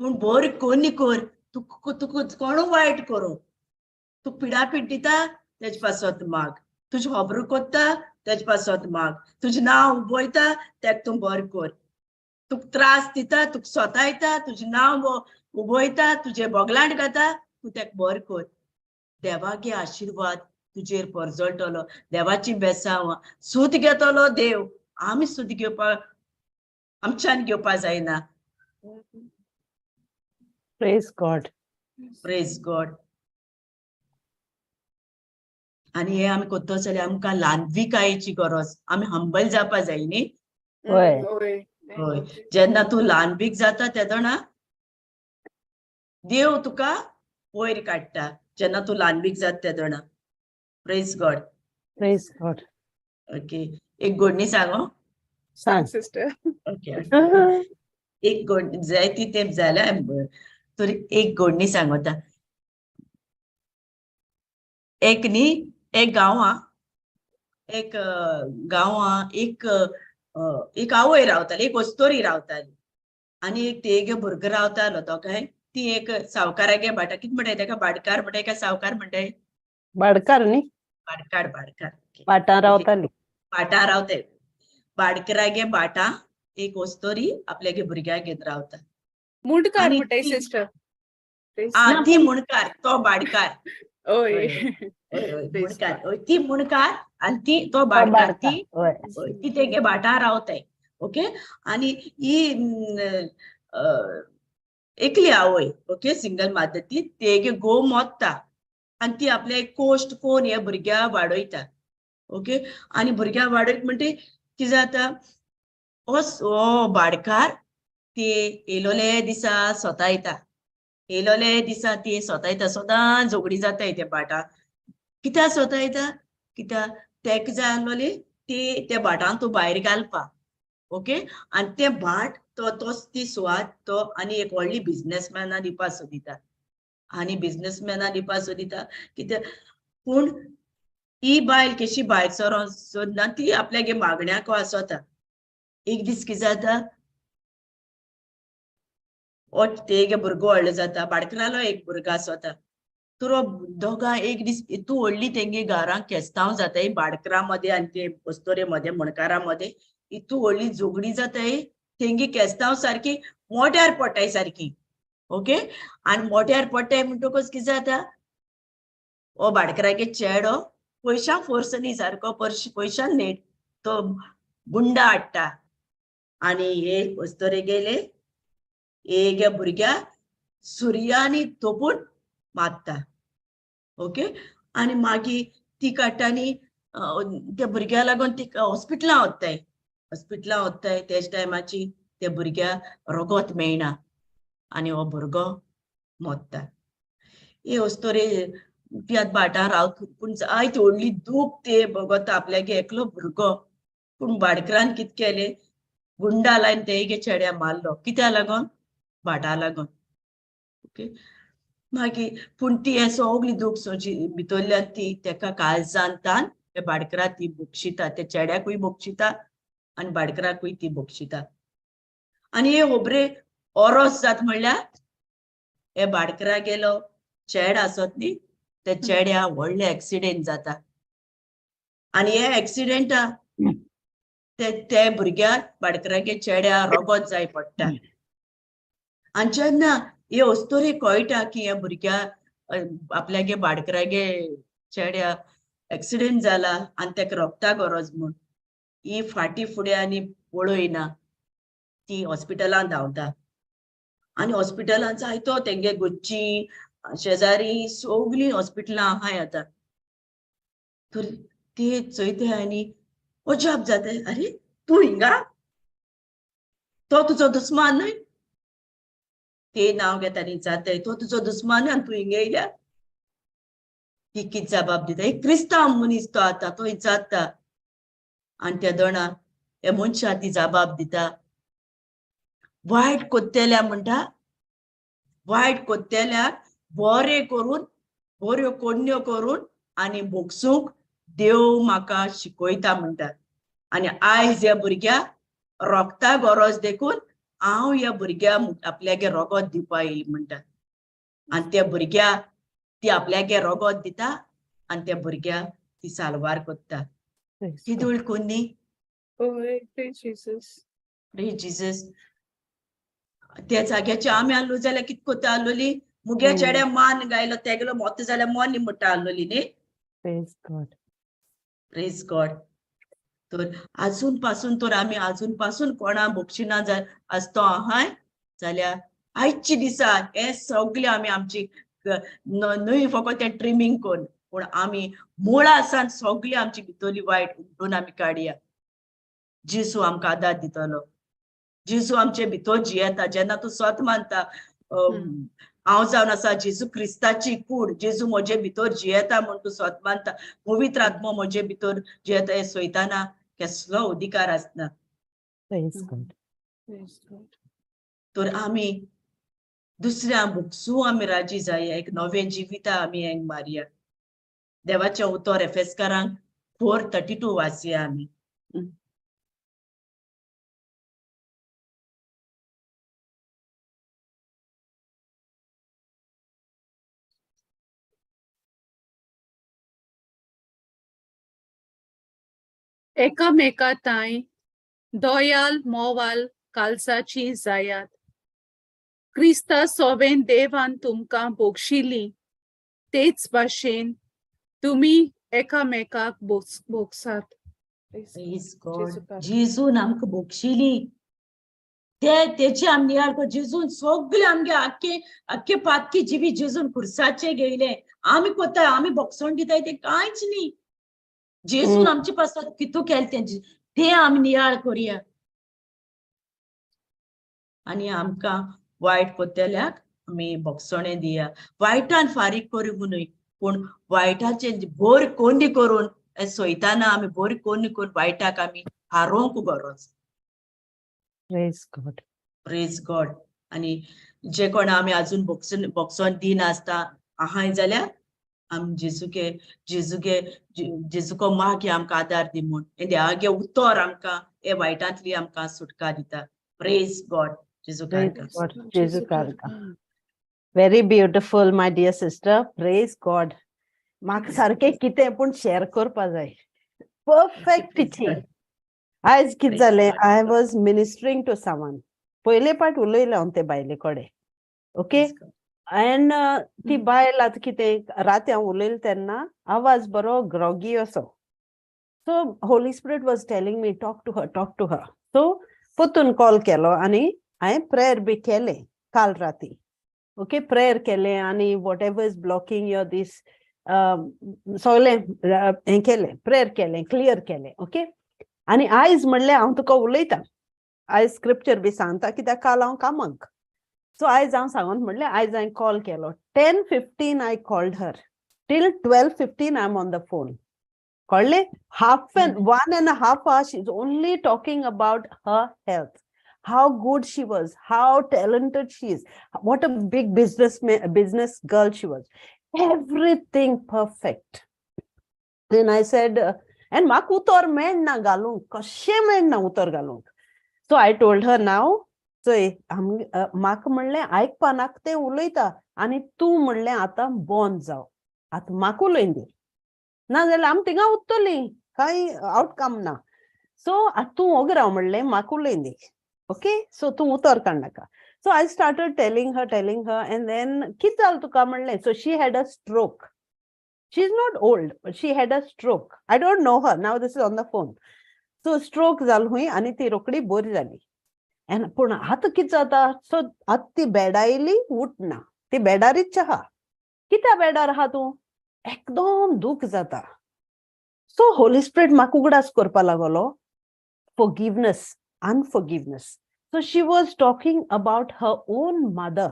पूण बरें कोन्नी कर. तुका तुका कोणू वायट करूं, तूं पिडापीड दिता तेजे पासत माग, तुजी खबरो कोत्ता तेजे पासत माग, तुजें नांव उबयता तेका तूं बरें कर, तुका त्रास दिता, तुका सोतायता, तुजें नांव उबयता, तुजें बोगलांट घाता, तूं तेका बरें कर. देवागे आशिर्वाद तुजेर परजळटलो, देवाची बेसांव सूत घेतलो देव. आमी सूत घेवपाक आमच्यान घेवपा जायना. Praise God. Praise God. आनी हे आमी कोत्तो जाल्यार आमकां ल्हानविकायेची गरज, आमी हंबल जावपा जाय न्ही. हय. हय, जेन्ना तूं ल्हानवीक जाता तेदोना देव तुका वयर काडटा, जेन्ना तूं ल्हानवीक जाता तेदोना. Praise God. Praise God. Okay, एक गोडणी सांगो. सांग. सिस्टर. ओके, एक गोड जायती तेंप जाल्या तर एक गोडणी सांगता. एक न्ही, एक गांवां, एक गांवां एक एक आवय रावताली, एक अस्तोरी रावताली आनी एक तेगे भुरगो रावतालो. तो काय ती एक सावकारागे भाटा, कितें म्हणटाय तेका, भाटकार म्हणटाय काय सावकार म्हणटाय? भाडकार न्ही. भाटकार, भाटकार. भाटां रावताली. भाटां रावताय, भाटकारागे भाटां एक अस्तोरी आपल्यागे भुरग्याक घेवन रावता. मुंडकार आनी म्हणटाय सिस्टर. आ, ती मुणकार, तो भाटकार. हय. हय हय, Praise मुणकार. हय, ती मुणकार आनी ती तो भाटकार. ती हय. हय, ती तेगे भाटां रावताय. ओके, आनी ही एकली आवय, ओके, सिंगल मादर, ती तेगे घोव मोत्ता आनी ती आपले कोश्ट कोण हे भुरग्या वाडयता. ओके, आनी भुरग्या वाडयत म्हणटे कितें जाता, हो भाटकार ते येयलोले दिसा सोतायता, येयलोले दिसा ती सोतायता, सदां झगडी जाताय त्या भाटां. कित्याक सोतायता? कित्याक तेका जाय आसलोली ती त्या भाटान तूं भायर घालपा. ओके, आनी तें भाट तो तोच ती सुवात तो आनी एक व्हडली बिजनेसमॅना दिवपा सोदिता, आनी बिजनेसमॅना दिवपा सोदिता कित्याक. पूण ही बायल कशी भायर सरोन सोदना, ती आपल्यागे मागण्याक आसता. एक दीस कितें जाता, हो तेगे भुरगो व्हडलो जाता, भाटकारालो एक भुरगो आसता, तर हो दोगां एक दीस इतू व्हडली तेंगे घरांक केस्तांव जाताय भाटकारा मदें आनी ते अस्तोरे मदें, मुणकारा मदें इतू व्हडली झगडी जाताय, तेंगे केस्तांव सारकी मोट्यार पडटाय सारकी. ओके, आनी मोट्यार पडटाय म्हणटकच कितें जाता, हो भाटकारागे चेडो पयशां फोर्स न्ही सारको, पयशां नेट तो गुंडा हाडटा आनी हे अस्तोरे गेले एग्या भुरग्या सुर्यानी तोपून मारता. ओके, आनी मागीर ती काडटा आनी त्या भुरग्या लागून ती हॉस्पिटलां वताय, हॉस्पिटलां वताय तेज टायमाची त्या भुरग्याक रगत मेळना आनी हो भुरगो मोत्ता. ही अस्तोरी ती आतां भाटां रावता, पूण जायती व्हडली दूख ते भोगता आपल्यागे एकलो भुरगो. पूण भाटकारान कितें केलें, गुंडा लायन तेगे चेड्या मारलो. कित्या लागून? भाटा लागून. ओके, मागीर पूण ती हें सगली दूख सोजी भितरल्यान ती तेका काळजान तान त्या भाटकाराक ती बक्षिता, त्या चेड्याकूय बक्षिता आनी भाटकाराकूय ती बक्षिता. आनी हे होबरे ओरोस जात म्हणल्यार हे भाटकारा गेलो चेड आसत न्ही, त्या चेड्या व्हडले एक्सिडेंट जाता आनी हे एक्सिडेंटा ते ते भुरग्याक भाटकारागे चेड्या रगत जाय पडटा. आनी जेन्ना हे अस्तोरी कळटा की ह्या भुरग्या आपल्यागे बाडकरागे चेड्या एक्सिडेंट जाला आनी तेका रोगता गरज म्हूण, ही फाटी फुडें आनी पळयना, ती हॉस्पिटलान धांवता आनी हॉस्पिटलान जायतो तेंगे गुच्ची शेजारी सगळीं हॉस्पिटलां आहाय आतां. तर ते चोयताय आनी अजाप जाताय, अरे तूं हिंगा, तो तुजो दुस्मान न्हय, ते नांव घेता आनी जाताय, तो तुजो दुस्मान आनी तूं हिंगा येयल्या. ती कित जबाब दिता, एक क्रिस्तांव मनीस तो आतां, तो विचारता. आनी त्या दोणा हे मनशा ती जबाब दिता, वायट कोत्तेल्या म्हणटा, वायट कोत्तेल्याक बरें करून, बऱ्यो कोन्न्यो करून आनी भोगसूंक देव म्हाका शिकयता म्हणटा. आनी आयज ह्या भुरग्याक रोगता गरज देखून हांव ह्या भुरग्याक आपल्यागे रोगत दिवपा येयली म्हणटा. आनी त्या भुरग्याक ती आपल्यागे रोगत दिता आनी त्या भुरग्याक ती सालवार करता. किदूळ कोन्नी. Praise Jesus. त्या जाग्याचे आमी आहलो जाल्यार कित कोत्ता आहलोली, मुगे चेड्या मान गायलो तेगेलो मोत जाल्यार मन म्हणटा आहलोली न्ही. Praise God. Praise God. तर आजून पासून तर आमी आजून पासून कोणा बोक्षिना आसतो आहाय जाल्यार आयचे दिसा हे सगळे आमी आमची न्हय फकत तें ट्रिमींग करून, पूण आमी मुळा सावन सगळी आमची भितरली वायट उमटून आमी काडया. जेजू आमकां आदार दितलो, जेजू आमचे भितर जियेता. जेन्ना तूं स्वत मानता हांव जावन आसा जेजू क्रिस्ताची कूड, जेजू म्हजे भितर जियेता म्हूण तूं स्वत मानता, पवित्र आत्मो म्हजे भितर जियेता, हे सोयताना केसलो अधिकार आसना. तर आमी दुसऱ्या भोगसू आमी राजी जाय, एक नवें जिविता आमी हेंग मारया. देवाचें उतर एफेसकारांक 4:32 वाचया आमी. एकामेका तांय दयाल मोवाल कालसाची जायात. क्रिस्ता सोवेन देवान तुमकां बोगशिली तेच भाशेन तुमी एकामेकाक बोगसात. जेजून आमकां बोगशिली, ते तेची आमी नियाळ कर. जेजून सगळे आमगे आख्खे आख्खे पातकी जिवी जेजून खुर्साचे घेयले. आमी कोता आमी बोगसण दिताय ते कांयच न्ही. जेजून आमचे पासत कितू केलें तें तें आमी नियाळ करुया आनी आमकां वायट कोत्तेल्याक आमी बोगसणें दिया. वायटान फारीक करूंक न्हय, पूण वायटाचे बोर कोंडी करून सोयताना आमी बोरी कोंडी करून वायटाक आमी हारोवंक गरज. Praise God. Praise God. आनी जे कोण आमी आजून बोगसण दिनासता आहाय जाल्यार आमी जेजूके जेजूके जेजूको मागे आमकां आदार दी म्हूण, हें देवागे उतर आमकां हे वायटांतली आमकां सुटका दिता. Praise God. जेजू कारका. Very beautiful my dear sister. Praise God. म्हाका सारकें कितें पूण शेअर करपा जाय. Perfect teaching. आयज कितें जालें, I was ministering to someone. पयले पाट उलयलें हांव ते बायले कडेन. ओके, एंड ती बायल आतां कितें राती हांव उलयलें तेन्ना आवाज बरो ग्रोगी असो. So Holy Spirit was telling me talk to her, talk to her. So परतून कॉल केलो आनी हांवें प्रेयर बी केलें काल राती. ओके, प्रेयर केलें आनी whatever is blocking your this सगळें हें केलें, प्रेयर केलें, क्लियर केलें. ओके, आनी आयज म्हणलें हांव तुका उलयतां, आयज स्क्रिप्चर बी सांगता कित्याक काल हांव कामाक. सो आयज हांव सांगून म्हणलें, आयज हांवें कॉल केलो 10:15. I called her till 12:15. I am on the phone. कळ्ळें? Half an 1.5 hours she is only talking about her health, how good she was, how talented she is, what a big business girl she was, everything perfect. Then I said, and म्हाका उतर मेळना घालूंक, कशें मेळना उतर घालूंक. So I told her now, चोय म्हाका म्हणलें आयकपा नाका तें उलयता आनी तूं म्हणलें आतां बंद जाव, आतां म्हाका उलयन दी, ना जाल्यार आमी थिंगा उत्तली, कांय आवटकम ना. सो आतां तूं वोगी राव म्हणलें, म्हाका उलयन दी. ओके, सो तूं उतर काडनाका. So I started telling her, telling her, and then कित जालें तुका म्हणलें. So she had a stroke. She is not old, but she had a stroke. I don't know her now, this is on the phone. So stroke जाल हुंय आनी ती रोखडी बरी जाली. एंड पूण आतां कितें जाता, सो आतां ती बेडा येयली उठना, ती बेडारीच आहा. कित्या बेडार आहा तूं? एकदम दूख जाता. सो होली स्पिरिट म्हाका उगडास करपा लागलो, forgiveness, unforgiveness. So she was talking about her own mother.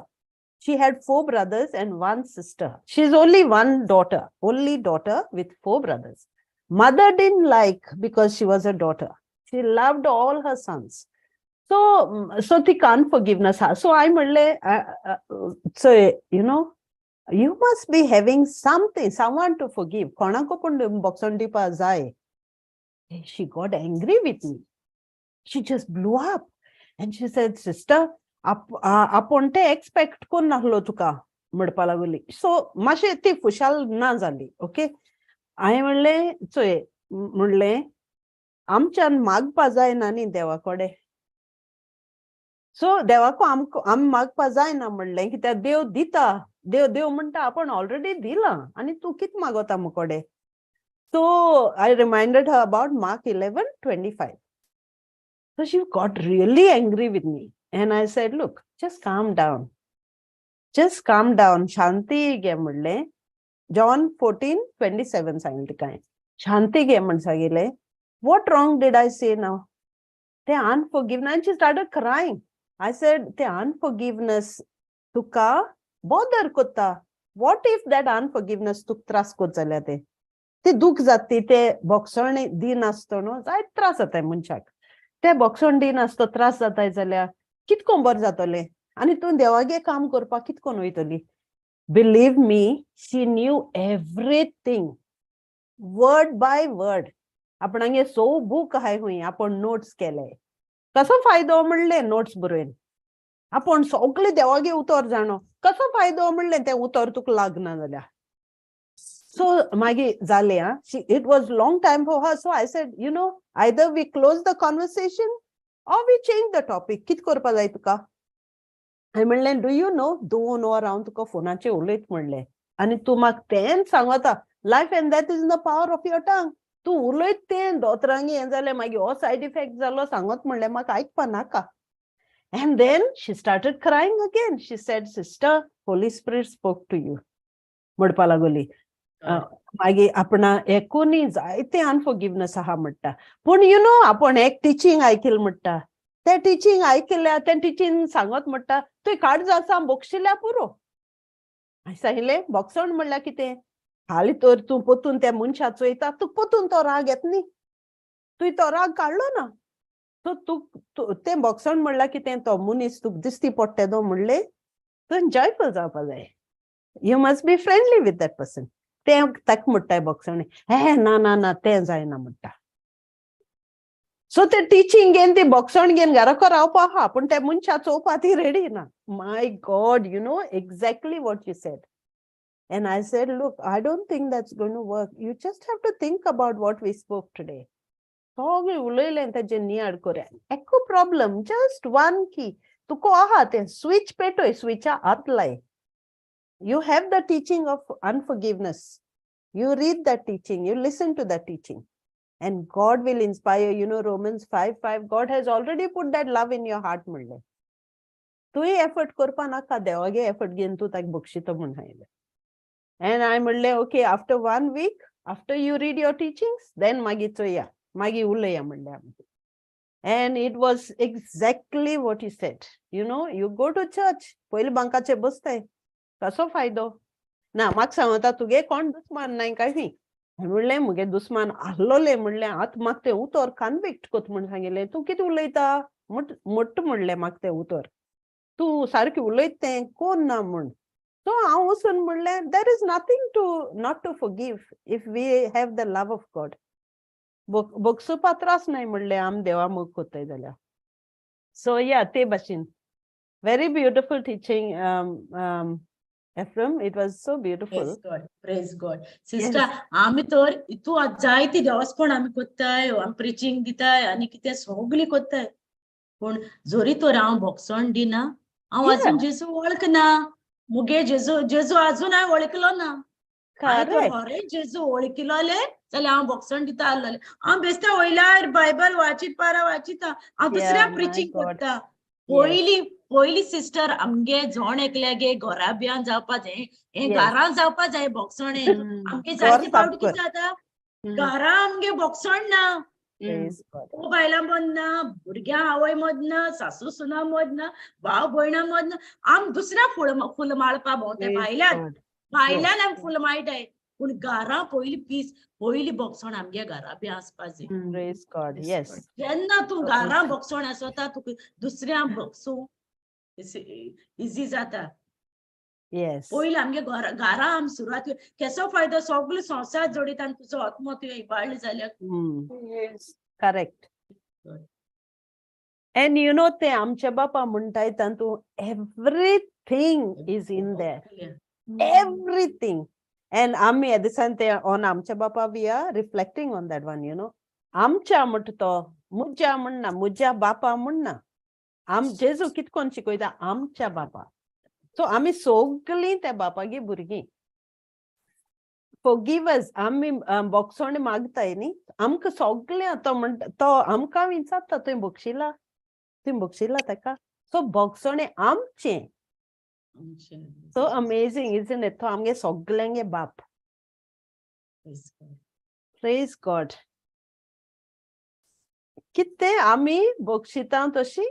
She had four brothers and one sister. She's only one daughter, only daughter with four brothers. Mother didn't like because she was a daughter. She loved all her sons. So ती unforgiveness. So I म्हणले, so you must be having something, someone to forgive. कोणाको पूण भोगसण दिवपा जाय. She got angry with me. She just blew up. And she said, "Sister, आपूण ते एक्सपेक्ट करून नासलो तुका," म्हणपा लागली. सो मातशें ती खुशाल ना जाली. ओके, हांवें म्हणलें, चोय म्हणलें, आमच्यान मागपा जायना न्ही देवा कडेन. सो देवाको आमकां आमी मागपा जायना म्हणलें, कित्याक देव दिता. देव देव म्हणटा, आपूण ऑलरेडी दिलां आनी तूं कितें मागता मुकोडे? So I reminded her about Mark 11:25. So she got really angry with me. And I said, "Look, just calm down. Just calm down. शांती घे," म्हणलें. जॉन 14:27 सांगलें तिका हांवें. शांती घे म्हण सांगिल्लें. "What wrong did I say now?" ते unforgiveness, and she started crying. I said, "ते unforgiveness तुका bother कोत्ता. What if that unforgiveness तुका त्रास कोत जाल्यार ते? ते दुख जाता, ते भोगसण दिनासतो न्हू, जायत त्रास जाताय मनशाक. ते भोगसण दिनासतो त्रास जाताय जाल्यार कितको बरें जातलें आनी तूं देवागे काम करपाक कितकोन वयतली?" Believe me, she knew everything word by word. आपणागे so book आहाय हुंय आपूण नोट्स केले. कसो फायदो म्हणलें नोट्स बरोवन? आपूण सगळे देवागे उतर जाणो, कसो फायदो म्हणलें तें उतर तुका लागना जाल्यार? सो मागीर जालें. आं, it was long time for her. So I said, "Either we close the conversation or we change the topic. कित करपा जाय तुका?" हांवें म्हणलें, "do you know, 2 वर हांव तुका फोनाचेर उलयत म्हणलें आनी तूं म्हाका तेंच सांगता. Life and death is in the power of your tongue. तूं उलयत तें, दोतोरांगे हें जालें, मागीर हो सायड इफेक्ट जालो सांगत म्हणलें, म्हाका आयकपा नाका." And then she started crying again. She said, "Sister, Holy Spirit spoke to you," म्हणपा लागली. मागीर आपणा एकोनी जायते अनफॉरगिवनेस आहा म्हणटा, पूण you know आपूण एक टिचींग आयकिल म्हणटा. तें टिचींग आयकिल्या, तें टिचींग सांगत म्हणटा, तुवें काळजा आसा बोगशिल्या पुरो. हांवें सांगिल्लें, बोगसण म्हणल्यार कितें? हालीं तर तूं पोतून त्या मनशा चोयता, तुका पोतून तो राग येता न्ही, तुवें तो राग काडलो ना. सो तूं तें बोगसण म्हणल्यार कितें? तो मनीस तुका दिसती पडटा तो म्हणलें, तुवें जॉयफूल जावपा जाय. You must be friendly with that person. तें ताका म्हणटाय बोगसण. हे ना ना ना, तें जायना म्हणटा. सो ते टिचींग घेवन, ती बोगसण घेवन घराको रावपा आहा, पूण त्या मनशा चोवपा ती रेडी ना. "My God, you know exactly what you said." And I said, "Look, I don't think that's going to work. You just have to think about what we spoke today." सगळें उलयलें तेजें नियाळ कोरया. एको प्रॉब्लम, जस्ट वन की तुका आहा तें स्विच पेटय, स्विचा हात लाय. You have the teaching of unforgiveness. You read that teaching, you listen to that teaching, and God will inspire. Romans 5:5, God has already put that love in your heart म्हणलें. तुवें एफर्ट करपा नाका, देवागे एफर्ट घेवन तूं ताका बक्षितो म्हूण सांगलें. And I म्हणलें, "Okay, after one week, after you read your teachings, then मागीर चोया, मागीर उलया," म्हणलें आमी. And it was exactly what he said. You go to church, पयले बांकाचेर बसताय, कसो फायदो ना? म्हाका सांगता, तुगे कोण दुस्मान नाय काय न्ही? हांवें म्हणलें, मुगे दुस्मान आहलोले म्हणलें. आतां म्हाका तें उतर कन्विक्ट कोत म्हूण सांगिल्लें. तूं कितें उलयता मुट मोट्ट म्हणलें म्हाका तें उतर, तूं सारकें उलयत तें कोण ना म्हूण. सो हांव वचून म्हणलें, there is nothing to not to forgive if we have the love of God. बोगसुपा त्रास नाय म्हणलें, आम देवा मोग कोत्ताय जाल्यार. सो या, ते भाशेन very beautiful teaching, Ephraim. It was so beautiful. Praise God, praise God. Sister, आमी तर तूं आतां जायती देवस्पण आमी कोत्ताय, आमी प्रिचींग दिताय आनी कितें सगळें कोत्ताय, पूण जरी तर हांव भोगसण दिना. हांव अजून जेजू वळखना, मुगे जेजू जेजू अजून हांवें वळखलो ना. हांवें Correct. खरें जेजू वळखिलोले जाल्यार हांव बोगसण दिता आसलोलें. हांव बेश्टें वयल्यार बायबल वाचीत पारा वाचिता, हांव दुसऱ्या my preaching God. करता. पयली पयली सिस्टर आमगे जण एकल्यागे घरा बियान जावपा जाय हें, घरान जावपा जाय बोगसणें. आमगे घर जायते साफ फावटी कर. कितें जाता, घरा आमगे बोगसण ना. Praise God. घोव बायलां मद ना, भुरग्यां आवय मद ना, सासू सुना मद ना, भाव भयणां मद ना. आम दुसऱ्या फूल फूल माळपा भोंवते Praise भायल्यान God. भायल्यान आमी फूल माळटाय, पूण घरा पयली पीस पयली बोगसण आमगे घरा बी आसपा जाय. Praise God. Praise Yes. God. जेन्ना तूं घरा बोगसण आसता तुका दुसऱ्या बोगसूं इजी जाता. पयलीं आमगे घरा घरा आमी सुरवात. केसो फायदो सगलो संवसार जोडीत आनी तुजो आत्मो तुवें इबाडलो जाल्यार? Correct. And you know ते आमच्या बापा म्हणटाय तातूंत everything is in there. Everything. And आमी ह्या दिसान ते ऑन आमच्या बापा we are reflecting on that one. आमच्या म्हणटा तो, मुज्या म्हणना, मुज्या बापा म्हणना. आम जेजू कित कोन शिकयता आमच्या बापा. सो आमी सगळीं त्या बापागे भुरगीं. Forgive us. आमी बोगसोण मागताय न्ही, आमकां सगळें तो म्हणटा, तो आमकां विचारता, तुवें बक्षिला, तुवें बक्षिला ताका? सो बोगसोणें आमचें. So amazing, isn't it? तो आमगे सगल्यांगे बाप. Praise God. कितें आमी बक्षिता तशी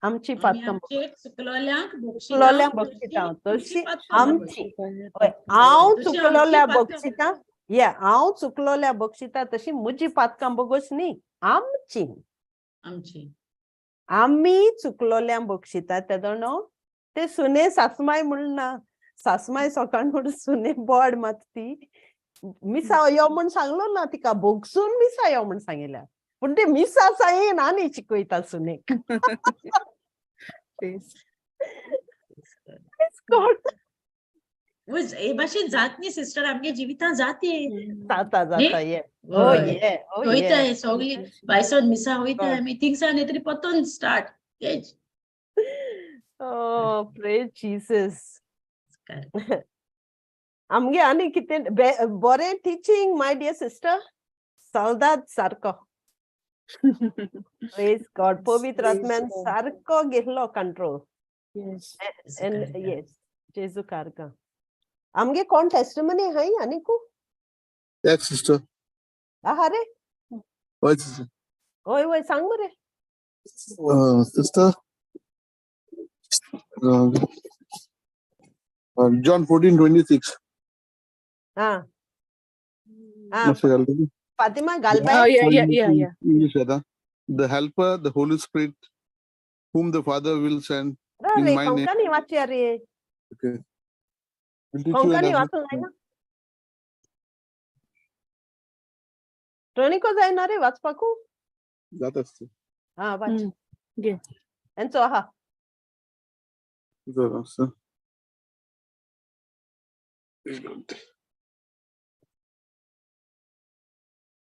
आमची पातकां. चुकलोल्यांक. चुकलोल्यांक बक्षिता तशी आमची. हय, हांव चुकलोल्या बक्षिता या हांव चुकलोल्या बक्षिता तशी म्हजी पातकां बोगोस न्ही, आमची. आमची. आमी चुकलोल्या बक्षिता तेदो न्हू ते सुने सासमाय म्हणना, सासमाय सकाळ म्हणून सुने बोड मात ती मिसा यो म्हण सांगलो ना तिका, बोगसून मिसा यो म्हण सांगिल्ल्या, पूण ते मिसा सांगीन आनी शिकयता सुनेक. Praise. Praise God. हे भाशेन जात न्ही सिस्टर, आमगे जिवितां जाते. जाता जाता, ये ओ ये ओ. वयताय सगळी बायसोन मिसा वयताय आमी, थिंगसान येतरी परतून स्टार्ट तेच. Oh, praise Jesus. आमगे आनी कितें बरें टिचींग, my dear sister, सालदाद सारको. Praise God. पवित्र Praise आत्म्यान God. सारको घेतलो कंट्रोल. And yes, जेजू कारगा. आमगे कोण टेस्टिमनी हाय आनीकू? Yes, sister. आहा रे? हय sister. वय वय, सांग मरे. Sister, John 14:26. हा हा. मातशें घालता. फातिमा घालपाय. Oh, yeah. English येता. The helper, the Holy Spirit, whom the Father will send in ray my name. Konkani वाचया रे. Okay. Will teach you Konkani and वाचूंक जायना? टोनिको जायना रे वाचपाकू? जाता आसता. हा, वाच. घे. हेंचो आहा. बरं आसा. एक मिनिट.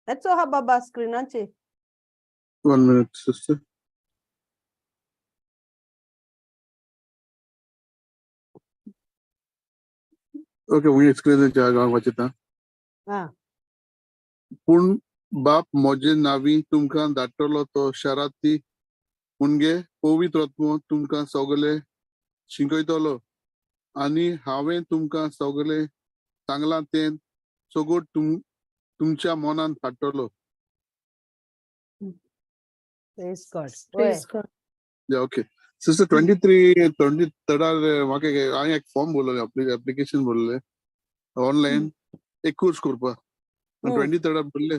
हेचो आहा बाबा स्क्रिनाचेर. One minute, sister. Okay, we explain हांव वाचिता. हा. पूण बाप म्हजे नावी तुमकां धाडटलो तो शाराती मुणगे पवित्र आत्मो तुमकां सगळे शिकयतलो आनी हांवें तुमकां सगळे सांगलां तें सगळं तुमच्या मनांत हाडटलो. Praise God. Praise God. Yeah, okay. Sister, 23, 23rd म्हाका हांवें एक फॉर्म भरलेलें, एप्लिकेशन भरलेलें ऑनलायन एक कोर्स करपाक. 23rd भरले,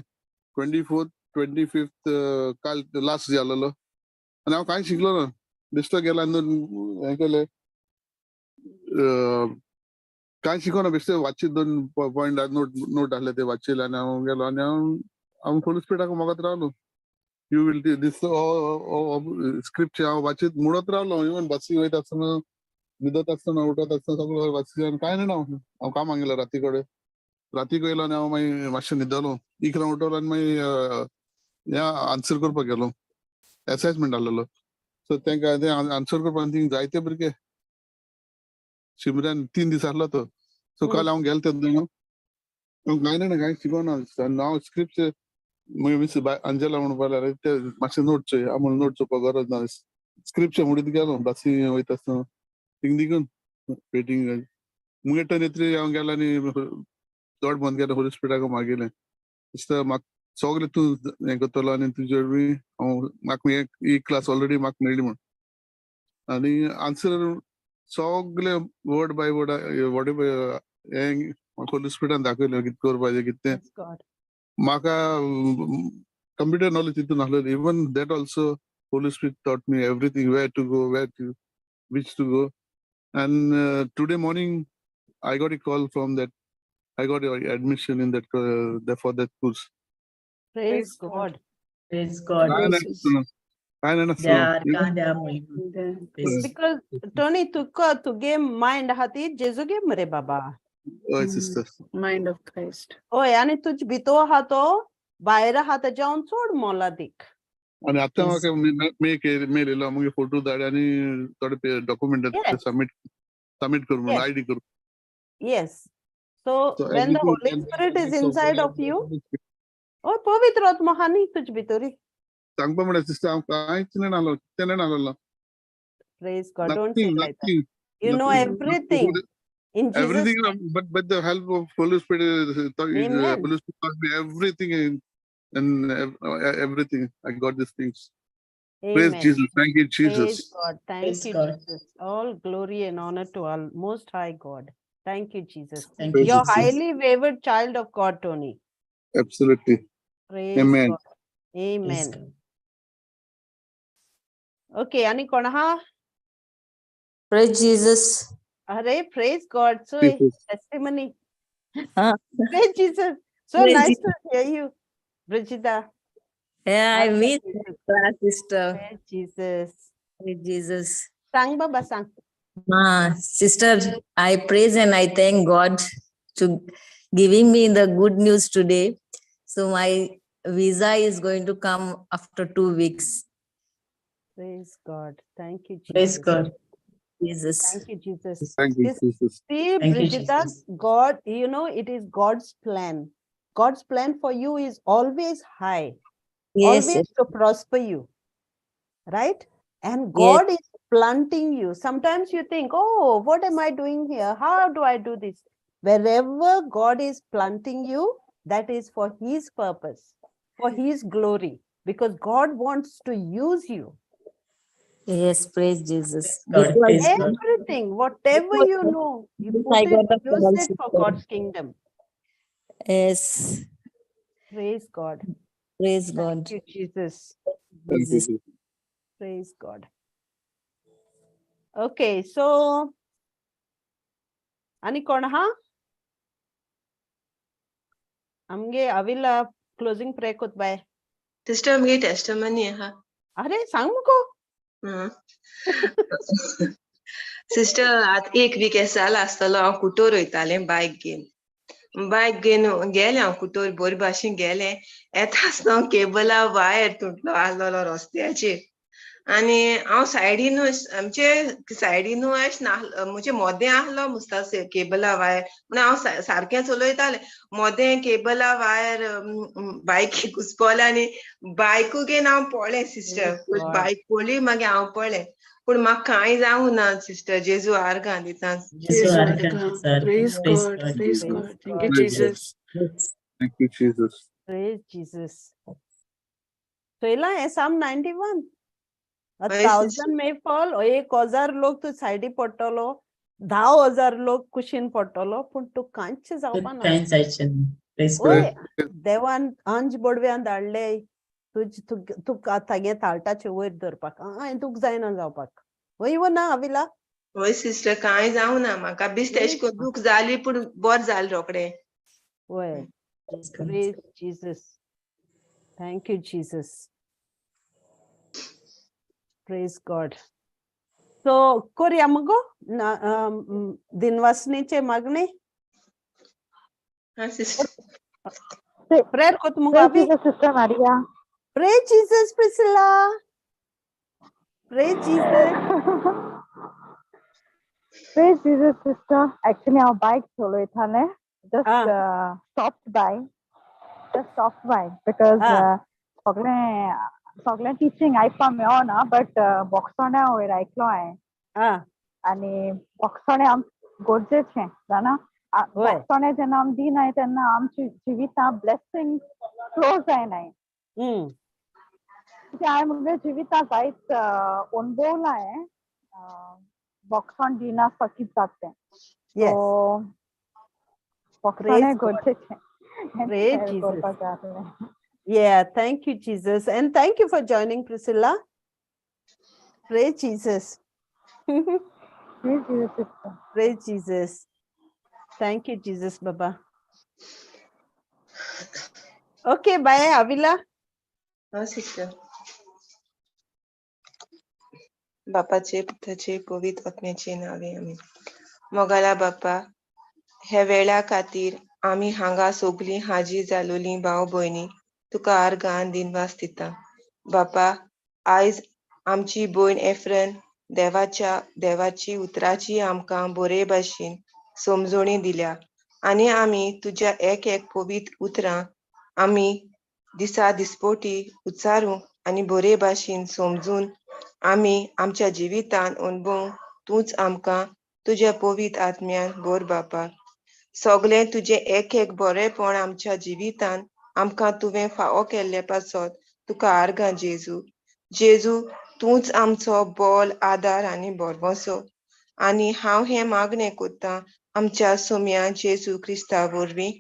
24th, 25th काल लास्ट जालेलो आनी हांव कांय शिकलो ना. बेश्टो गेलो आनी हें केलें, कांय शिकोना, बेश्टे वाचित दोन पॉयंट नोट आहले ते वाचिले आनी हांव गेलो आनी हांव हांव होली स्पिरिटाक मागत रावलो, you will this script. हांव वाचीत म्हणत रावलो, इवन बसी वयता आसतना, न्हिदत आसतना, उठत आसतना सगळो वाचित आनी कांय जाणा हांव हांव कामाक गेलो. राती कडेन रातीक येयलो आनी हांव मागीर मातशें न्हिदलो. 11 उठलो आनी मागीर ह्या आन्सर करपाक गेलो, असायनमेंट आहलेलो. सो तांकां तें आन्सर करपाक थिंग जायते भुरगे शिमऱ्यान 3 दीस आसलो तो. सो काल हांव गेलो तेन्ना हांव कांय ना कांय शिकोना. हांव स्क्रिप्ट मागीर मिस अंजला म्हणपाक लागलें ते मातशें नोट चोय. हांव म्हणलें नोट चोवपाक गरज ना, स्क्रिप्ट म्हणीत गेलो बसी वयता आसतना थिंग दिगून वेटींग. मुगे टर्न येतरी हांव गेलो आनी दोड बंद केलो, होली स्पिरिटाक मागयलें, दिसता म्हाका सगळें तूं हें करतलो आनी तुजे वरवीं हांव म्हाका ही क्लास ऑलरेडी म्हाका मेळ्ळी म्हूण. आनी आन्सर सगळे वर्ड बाय वर्ड what हें होली स्पिरिटान दाखयलें कितें करपाचें कितें. म्हाका कंप्युटर नॉलेज तितून नासलेली, even that also Holy Spirit taught me everything, where to go, where to which to go. And today morning I got a call from that, I got admission in that for that course. Praise God. Praise God. Because Tony तुका तुगे मायंड आहा ती जेजूगे मरे बाबा. हय सिस्टर, मायंड ऑफ क्रायस्ट. हय, आनी तुज भितर आहा तो भायर आहा तेज्यावन चड मोलादीक. आनी आतां म्हाका मेल येयलो, मागीर फोटो धाड आनी थोडे डॉक्युमेंट सबमीट सबमीट कर म्हणून, आयडी कर. Yes. So when the Holy Spirit is inside of you, oh पवित्र आत्मा आहा न्ही तुज भितरी. सांगपा म्हणल्यार सिस्टर हांव कांयच नेणालो, कितें नेणालो. Praise God. Don't say like that. You know everything. In Jesus. Everything, but the help of Holy Spirit, Holy Spirit taught me everything and everything. I got these things. Amen. Praise Jesus. Thank you, Jesus. Praise God. Thank you, Jesus. All glory and honor to all Most High God. Thank you, Jesus. Thank you, You're Jesus. Highly favored child of God, Tony. Absolutely. Praise Amen. God. Amen. Okay, ani kon ha? Praise Jesus. Arey, praise God. So testimony. Praise Jesus. So Praise nice Jesus. To hear you, Brigida. Yeah, I miss class, sister. Praise Jesus. Praise Jesus. Sang baba sang. Sister, I praise and I thank God to giving me the good news today. So my visa is going to come after 2 weeks. Praise God. Thank you, Jesus. Praise God. Jesus. Thank you, Jesus. Thank you, Jesus. See, Thank you, Brigida, Jesus. God, you know, it is God's plan. God's plan for you is always high. Yes. Always to prosper you. Right? And God is planting you. Sometimes you think, oh, what am I doing here? How do I do this? Wherever God is planting you, that is for his purpose, for his glory, because God wants to use you. Yes, praise Jesus. God, praise God. Everything, whatever you know, you put it, use it for God's kingdom. Yes. Praise God. Praise God. Thank you, Jesus. Thank you. Praise God. Okay, so ani kon ha? Amge avila closing prayer kut bye. Sister, amge testimony ha. Are sang muko. Sister, आत एक वीक जाला आसतलो हांव कुटोर वयतालें बायक घेवन. बायक घेवन गेलें हांव कुटोर बरे भाशेन गेलें. येता आसतना हांव केबला वायर तुटलो आसलेलो रस्त्याचेर आनी हांव सायडीनूच आमचे सायडीनू अशें ना म्हजे मोदें आसलो मुस्ता केबला वायर म्हणून हांव सारकें चलयतालें. मोदें केबला वायर बायकी घुसपोलें आनी बायकू घेवन हांव पळ्ळें सिस्टर. बायक पळ्ळी मागीर हांव पळ्ळें पूण म्हाका कांय जावं ना सिस्टर. जेजू आर्गां दिता. Praise God. Praise God. Thank you, Jesus. Thank you, Jesus. Praise Jesus. So, Psalm 91. 1,000 may fall, 1,000 लोक तूं सायडी पडटलो, 10,000 लोक कुशीन पडटलो, पूण तूं कांयच जावपा ना. ओय, देवान अंज बोडव्यान धाडले तुज तुका तागे ताळटाचे वयर धरपाक, हांवें तुका जायना जावपाक. वय वो ना अविला? वय सिस्टर, कांय जावं ना म्हाका. बेश्टें अशें करून दूख जाली पूण बरें जालें रोखडें. वय. Praise Jesus. Thank you, Jesus. Praise God. So, korya mugo dinvasniche magne. Ha, sister. Prayer kot mugo abi. Praise Jesus, Sister Maria. Praise Jesus, Priscilla. Praise Jesus. Praise Jesus, sister. Actually, हांव बायक चलयतालें. Just stopped by. Just stopped by because सगळें सगळें टिचींग आयकपा मेळना, बट भोगसण्या वयर आयकलो हांवें. आनी भोगसणें आम गरजेचें जाणा. भोगसणें जेन्ना आमी दिनाय तेन्ना आमची जिवितां ब्लेसिंग फ्लो जायनाय. कित्याक हांवें मुगे जिवितां जायत अणभवलां हें, भोगसण दिनासतना कितें जाता तें. सो भोगसणें Praise God. गरजेचें. Praise share Jesus. करपाक जाय आसलें. Yeah, thank you, Jesus. And thank you for joining, Priscilla. Praise Jesus. Praise Jesus, sister. Praise Jesus. Thank you, Jesus, Baba. Okay, bye, Avila. हा सिस्टर. बापाचे, पुताचे, पवित्र आत्म्याचे नावे, आमीन. मोगाला बापा, हे वेळा खातीर आमी हांगा सगलीं हाजीर जालोलीं भाव भयणी तुका आर्गां दिनवास दिता. बापा, आयज आमची भयण एफ्रन देवाच्या देवाची उतराची आमकां बरे भाशेन समजोणी दिल्या आनी आमी तुज्या एक एक पवित्र उतरां आमी दिसा दिसपोटी उच्चारूंक आनी बरे भाशेन समजून आमी आमच्या जिवितान अणभवूंक तूंच आमकां तुज्या पवित्र आत्म्यान भर. बापा, सगळें तुजें एक एक बरेपण आमच्या जिवितान आमकां तुवें फावो केल्ले पासत तुका आर्गां जेजू. जेजू, तूंच आमचो बोल, आदार आनी भरवंसो आनी हांव हें मागणें कोत्तां आमच्या सोम्या जेजू क्रिस्ता वरवीं.